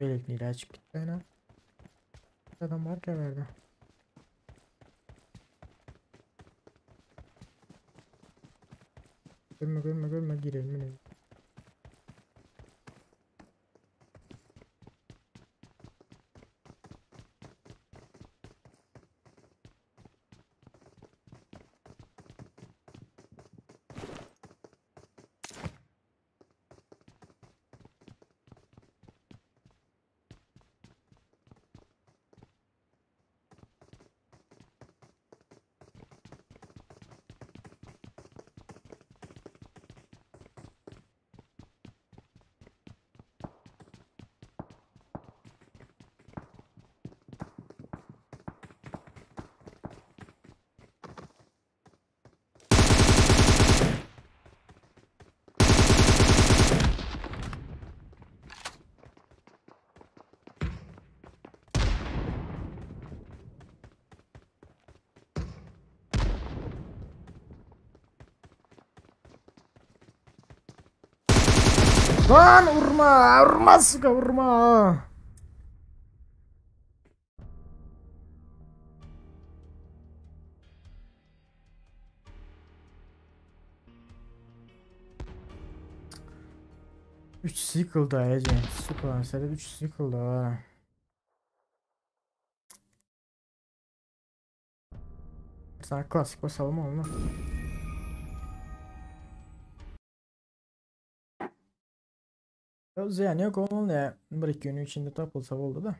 Belikli açık gitti ana. Adam var ki verdi. Görme görme görme girelim yine. Lan vurma, vurma suka vurma. Üç cycle da Ece. Süper. Sende 3 cycle da. Sana klasik basalım onu. Ziyan yok onun ne? Bir iki günün içinde tapılsa oldu da.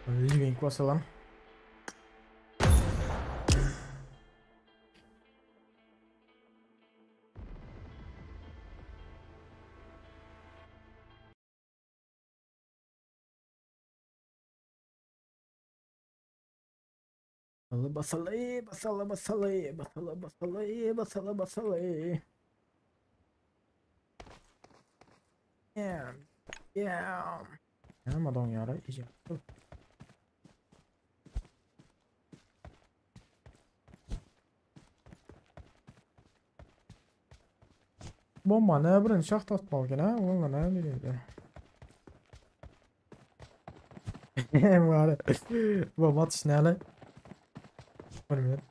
Living basalım. Basalı basalı basalı basalı basalı basalı basalı. Yeah. Yeah. Madon yara iyice. Bomba ne birin şaht atmalı gene. Valla ne bileyim. Var. Bomba atış ne hele? Bilmiyorum.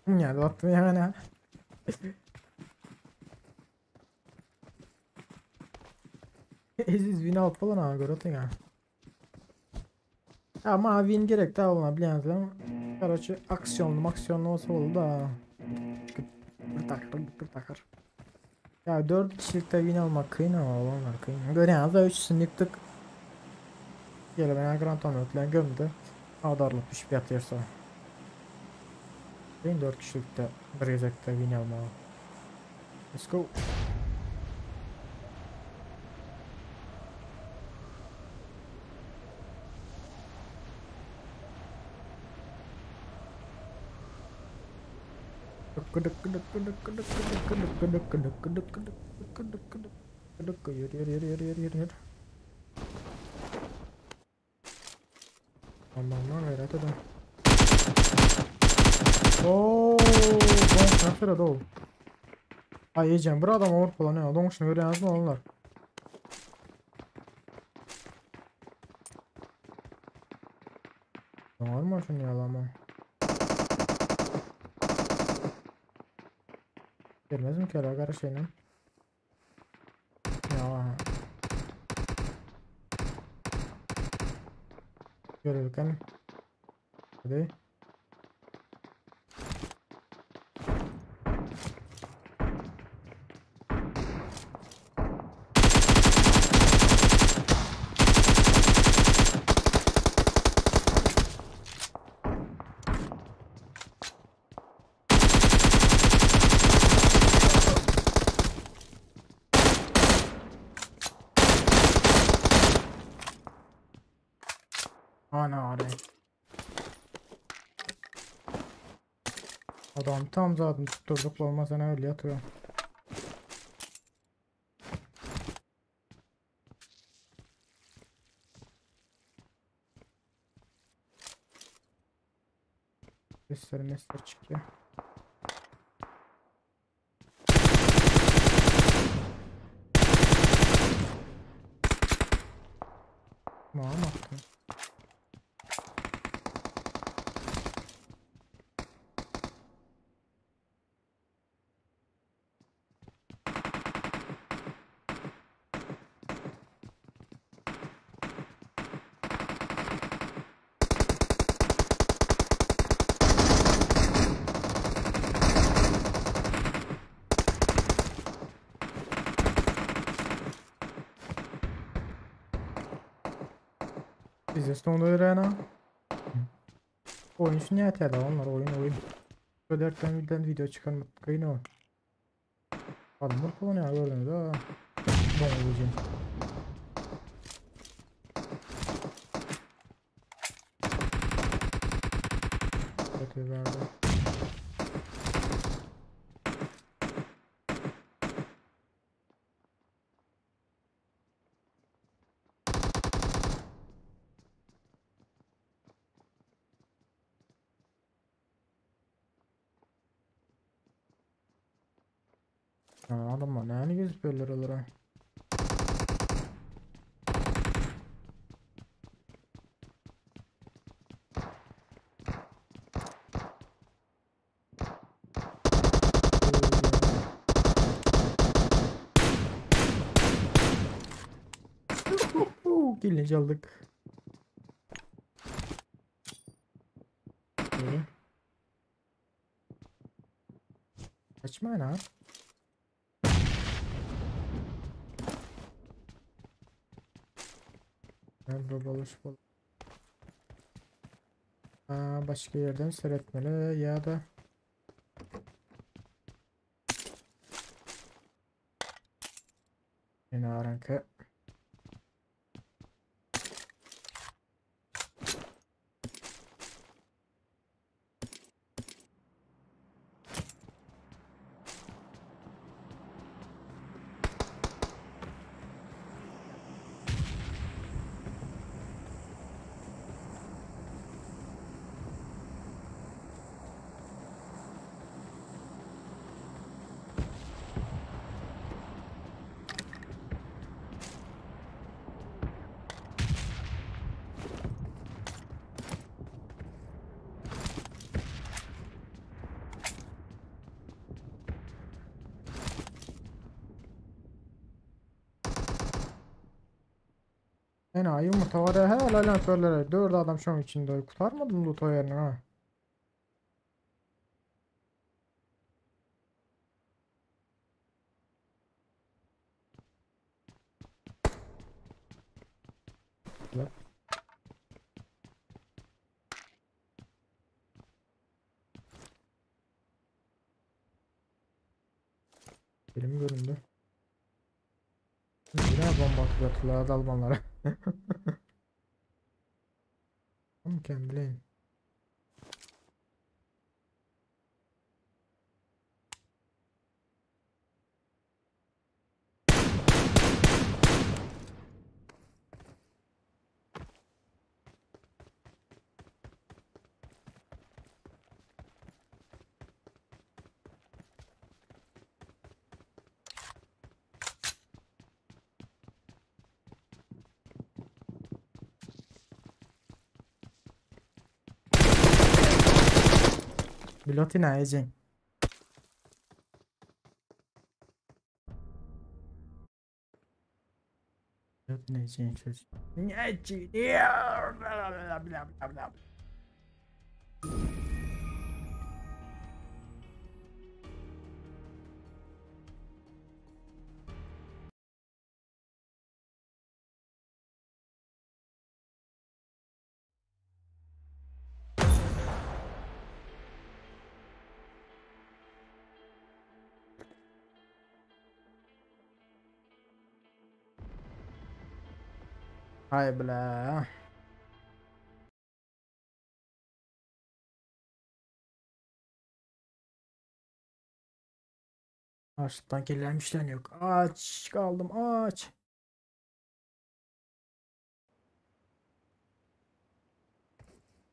Yani attım yani. Eziz win alyp bolan ha görötüň ha. Ama win gerek da ona bilýäňizler. Karoçe aksiyonlu maksiyonlu olsa oldu da. Bir takır bir takır. Ya 4 kişilikte win almak kyn ama olanlar kyn. Görýäňiz üçüsini ýykdyk. Gele ben granatomet bilen gömdü. Agdarylyp düşüp ýatyrsa. Kyn 4 kişilikde bir gezekde win almagy. Let's go. Ýör ýör ýör ýör ýör ýör ýör. Aman aman gayret edin. Oo, doňuş nähili dol. Ay ejem bir adam vurup bolan ya. Doňuşunu görýäňizmi onlar? Doňarma şunu ýalama. Gelmez mi kere gara şeyle? Ya. Görürken. Hadi. Ana are. Adam tam zaten tutturduk olmaz sen öyle yatıyor. Sesler mesler çıkıyor. Tamam attım. Bize sonunda öğrenen. Oyun şu niyet eder onlar oyun oyun. Dörtten birden video çıkarmak kıyın o. Adam falan ya gördünüz ha. Dongucum. Kötü verdi. Ya adamlar näni gezip ýörler olara? Gelince aldık. Böyle. Kaçmayın ha. Nerede balış bal. Aa, başka yerden seyretmeli ya da Yine aranka. Ena yumurta var ya he lan körlere. 4 adam şoň içinde kurtarmadım loot o yerini ha. Yep. Elim göründü. Yine bomba atıyorlar Almanlara. Tamam kendileyin. Bilotina ejin. Bilotina ejin söz. Ejin. Bla bla bla bla. Hay bla. Açlıktan kirlenmişler yok. Aç kaldım aç.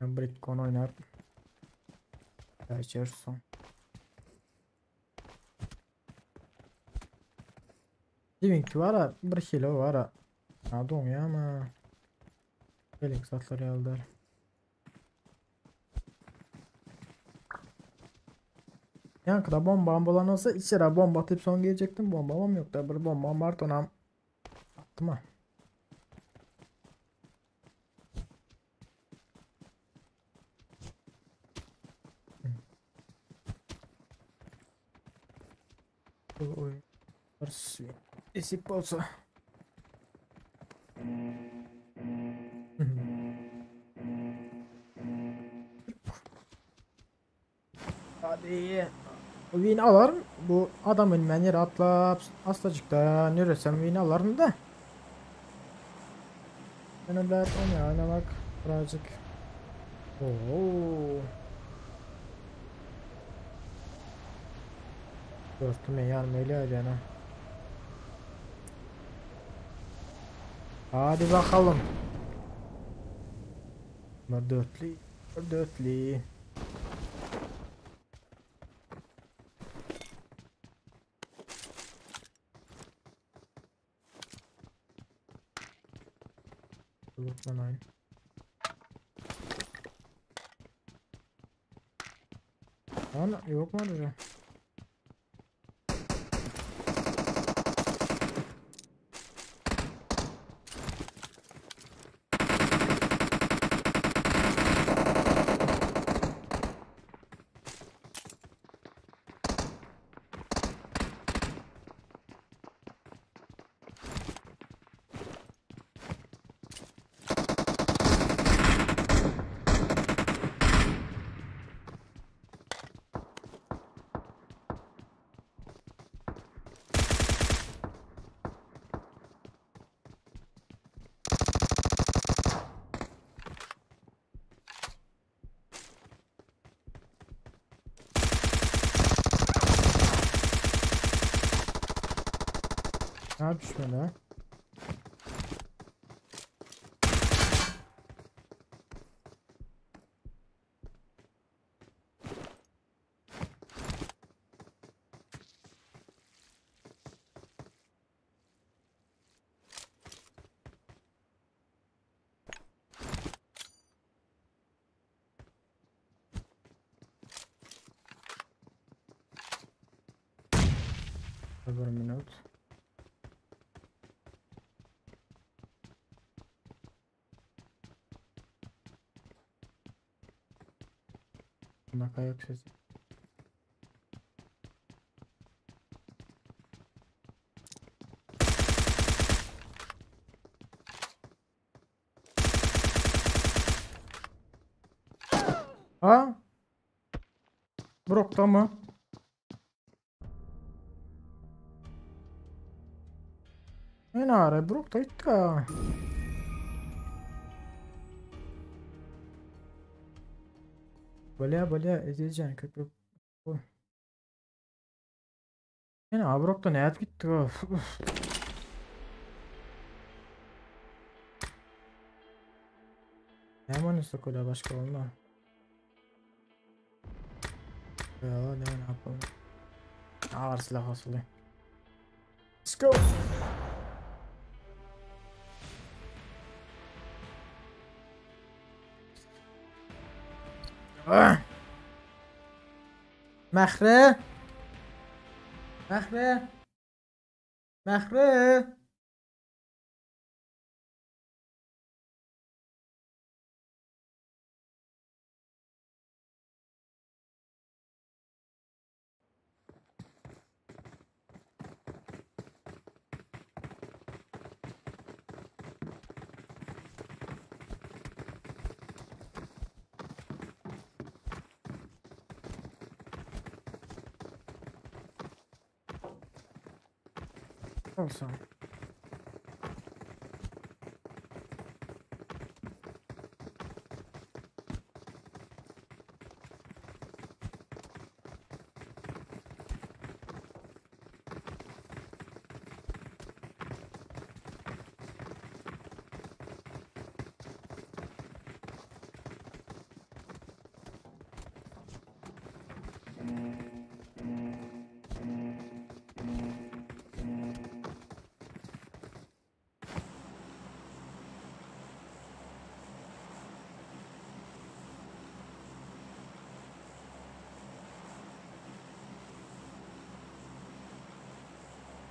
Ben break konu oynar. Son. Demek var ha bir kilo var ha. Ha doňýar ama. Belik zatlar ýalydyr. Yankıda bombam bolan olsa içeri bomba atıp son gelecektim. Bombam yok da bir bombam var tonam. Attım ha. Bu oyun. Esip olsa. Hadi. Win alarım. Bu adamın ben yere atlap aslacıkta yürüsem win alarım da. Ben öyle onu oynamak birazcık. Oo. Dostum yarım öyle öyle. Hadi bakalım. Bunlar dörtlü. Dörtlü. Lütfen. Lan yok mu acaba? Ne yapmış lan? Bir minut. Bunda ayak sesi. Ha? Brokta mı? Ne ara Brokta gitti ha. Bolýa bolýa Ezizjan köp köp. Ýene Abrokda nädip gitdik o? Näme oynasak öyle başka olma. Ya ne ne yapalım. Ağır silah asılı. Let's go. Ah. Mähri. Mähri. Mähri. Olsun.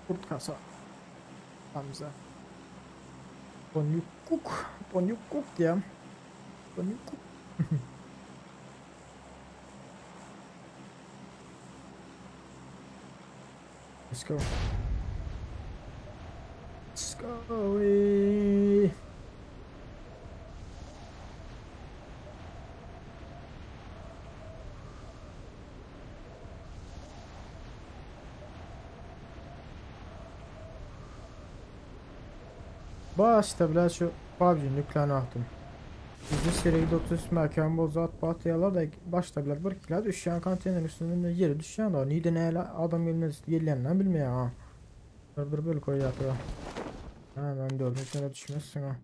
Kurt kasa. Hamza. Bonyukuk. Bonyukuk diýem. Bonyukuk. Let's go. Let's go. Başda bilen şu PUBG nüklerini attım. Bizi seride 30 mekan bozat batyalar da başda bilen bir kilo düşen konteyner üstünden de yere düşen da nide ne adam gelmez yerlerinden bilmiyor ha. Bir bölük koyacak ha. Ha ben dördüncü sene düşmezsin ha.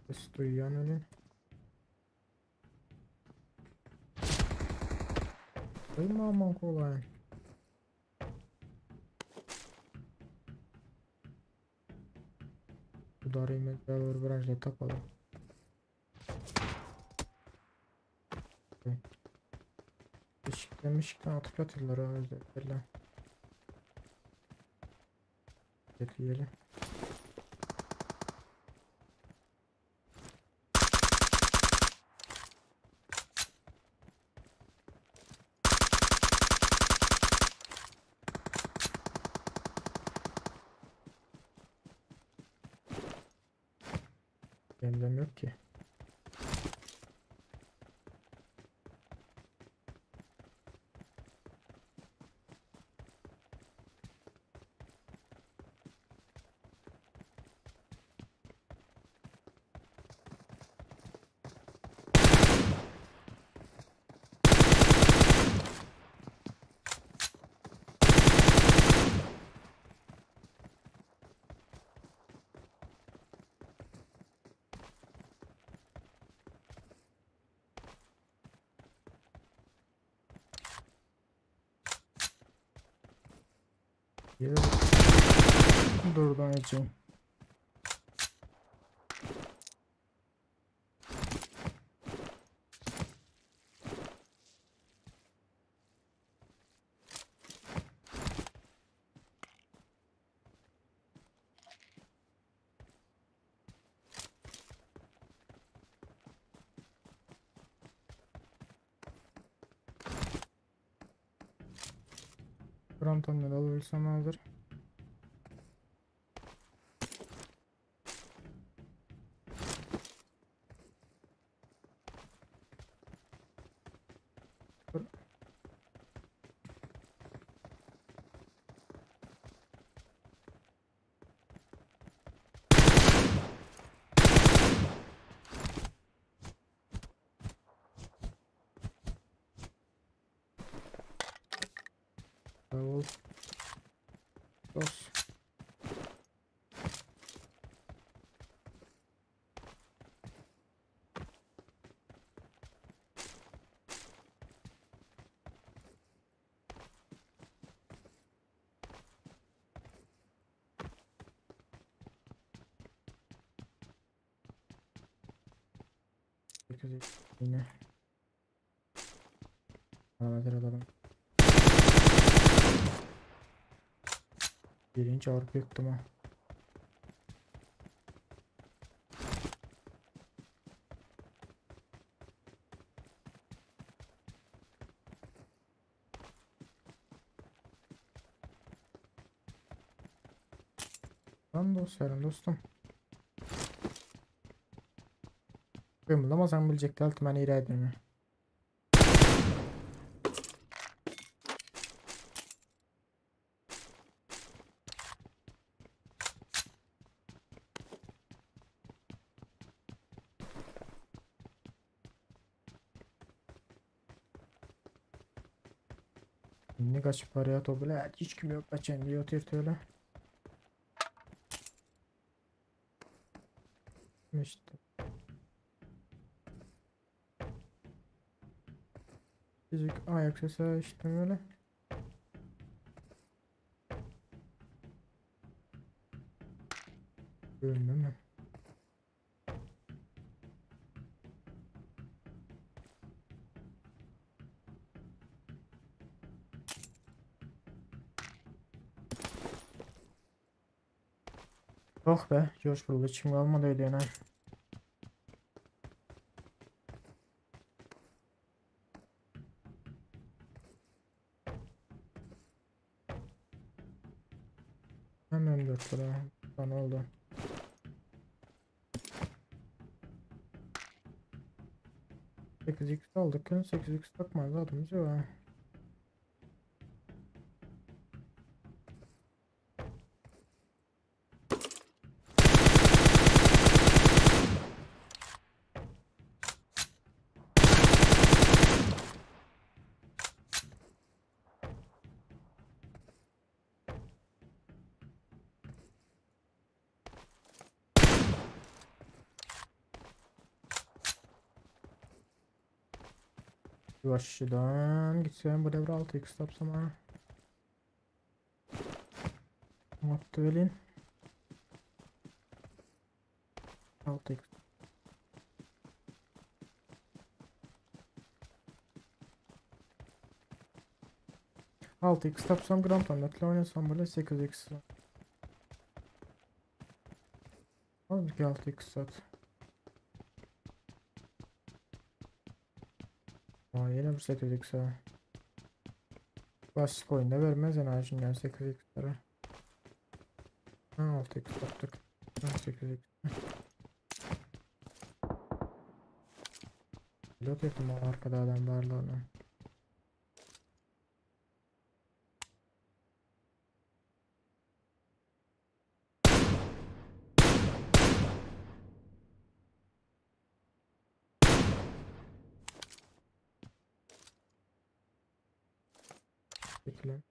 Ses duyuyan öyle. Duyma aman kolay. Bu darayım beraber branşla tapalım. Işıktan mışıktan atıp yatırlar ha özellikle. Bekleyelim. Emlem yok ki. Durdan edeceğim. Grantomda da alabilsem hazır. Dur. Level. Dos. Yine. Hazır alalım. Birinci Avrupa yıktım ha. Lan dostlarım dostum. Gymyldamasaň biljek däl men ýere edimi. Ne kaç paraya to bile hiç kim yok kaçan diyor öyle. İşte. Fizik ayak sesi işte öyle. Görünmüyor mi? Oh be, George buldu. Kim kalmadı öyle yani. Hemen 4 lira. Lan oldu. 8x aldık. 8x takmaz adımız yok ha. Başdan gitsem bu devre 6x tapsam ha. Attı velin. 6x. 6x tapsam gram tabletle oynasam böyle 8x. Az bir 6x sat. Aa, yine bu 8x ha. Klasik oyunda vermez enerjinden 8x'lere. Ha, 6x taptık. Ha, 8x. Pilot ettim o arkada adam varlığını. Bekle.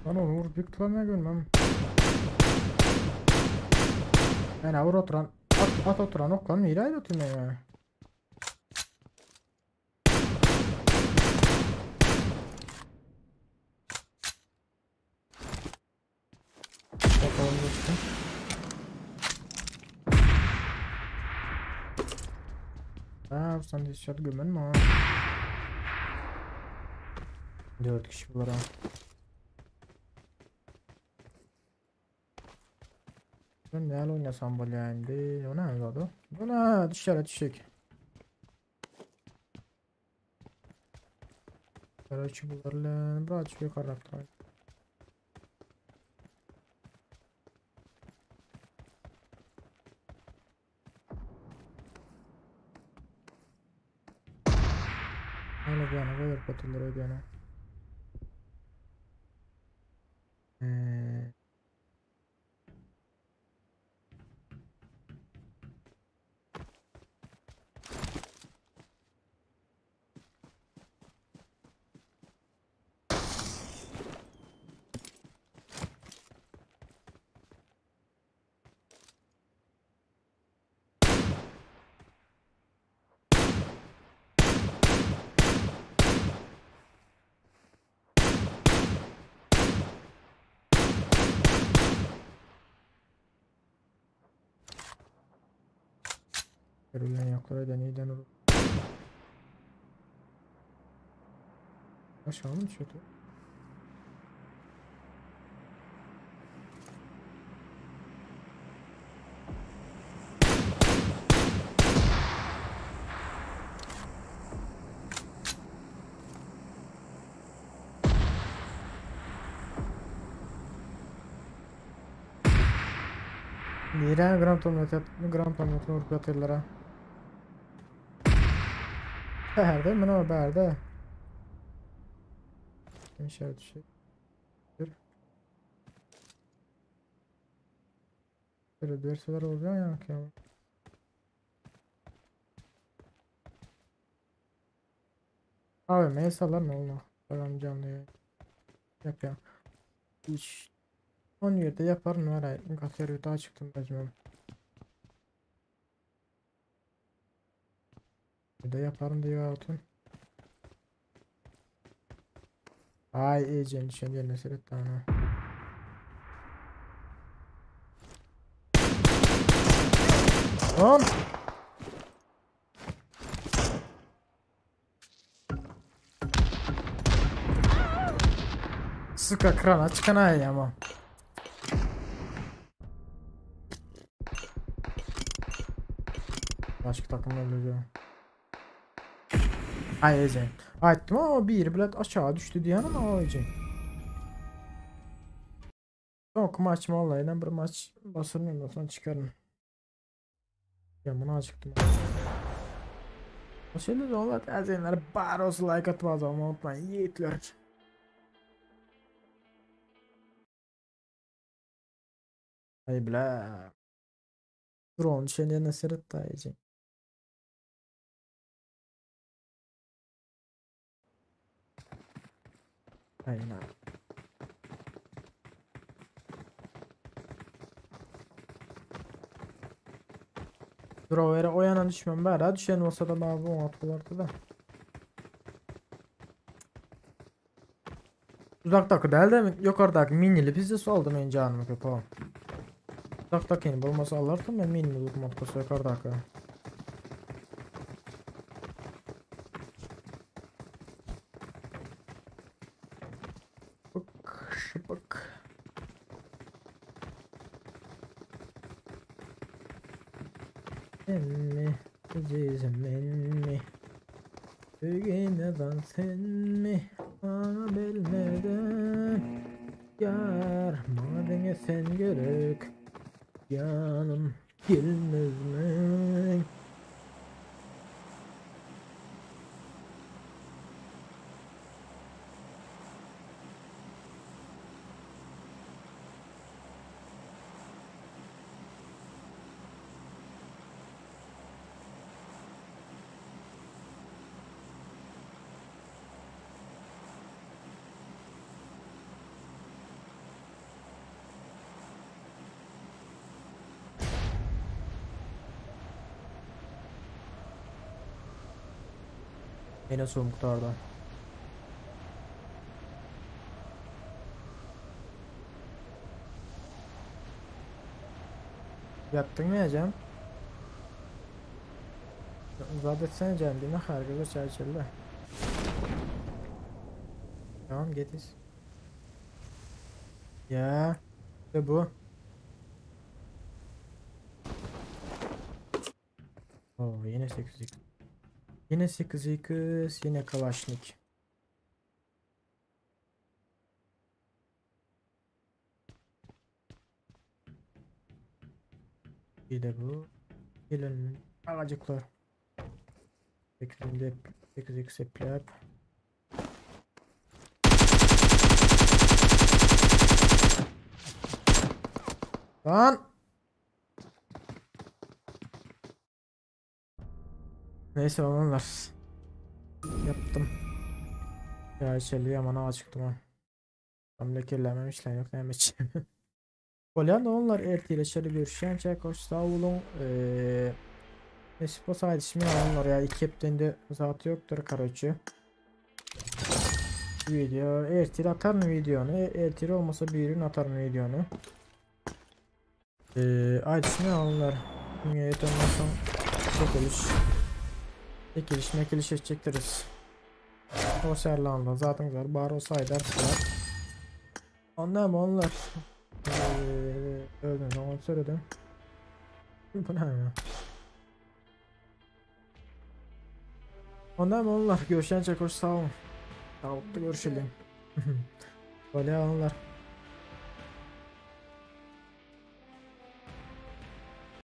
Lan onu vurup ýykdylar näge bilmem. Mena vur oturan at, at oturan oklan nirä aýdy otyryn men. Bakalım dostum. Ha, sen de shot gömen mi? 4 kişi bunlar ha. Ben ne oynasam bolýar indi? O ne oldu? Bu ne? Dışarı düşecek. Короче, bularla birazcık yukarı Öyle bir yana koyup atılır öyle yana. Ee, Görülen yoklar deneyden olur. Aşağı mı düşüyordu? Nirä gram tomlat gram tomlat vurup ýatyrlar ha. Bärde mi o bärde? Aşağı düşecek. Böyle verseler olacak ya ki. Abi meysalar ne oldu? Tamam canlı yapıyorum. İş 10 yerde yaparım var ay. Gater daha çıktım bacım. Bir de yaparım diyor hatun. Ay iyice düşen yerine seyret tamam. Lan! Suka krana çıkan ay ama. Başka takım öldüreceğim. Ay Ece. Aytdım ama bir bilet aşağı düştü diyen ama Ece. Yok maç vallahi bir maç basırım sonra çıkarım. Ya bunu acıktım. Şimdi de Allah təzəyinlər bar olsun like atmaz ama unutmayın yiğitler. Ay bile. Drone şeylerine seyret daha iyice. Aynen. Drovere o yana düşmem bari. Düşen olsa da bana bu attılardı da. Uzaktaki değil de yukarıdaki minili pizza aldım en canımı köpeğim. Uzaktaki bulmasa alırdım ben minili tutmak yukarıdaki. Bak şıpık. Emmi, azizim emmi. Sevgine sen mi? Bana bilmeden. Yar, madene sen gerek. Yanım gelmez mi? Ýene suw mukdarda. Ýatdyňmy ejem? Uzat etsene ejem, diýme harga bir çay içeli. Tamam getiz. Ya, işte bu. Oo, yine 8x. Yine 8x, yine Kalaşnik. Bir de bu. Gelin ağacıklar. 8'inde 8x eplep. Lan! Neyse onlar. Yaptım. Ya içeri yaman çıktım ha. Tam lekelenmemişler yok ne içeyim. Bolýan da onlar ertirleşeli görüşýänçä hoş sag boluň. Eee Nesip bolsa aýdyşym ýaly onlar ya iki hepden de zat ýokdur karoçe. Video ertir atarım videonu. Ertir olmasa bir gün atarım videonu. Aýdyşym ýaly onlar. Niyet ondan soň çekiliş. Çekiliş mekiliş etjekdiris. O serlanda zaten var. Bar olsa aýdarsylar. Ondan mı onlar? Öldüm zaman söyledim. Bu ne ya? Ondan mı onlar? Görüşence hoş sağ olun. Sağlıklı görüşelim. Böyle onlar.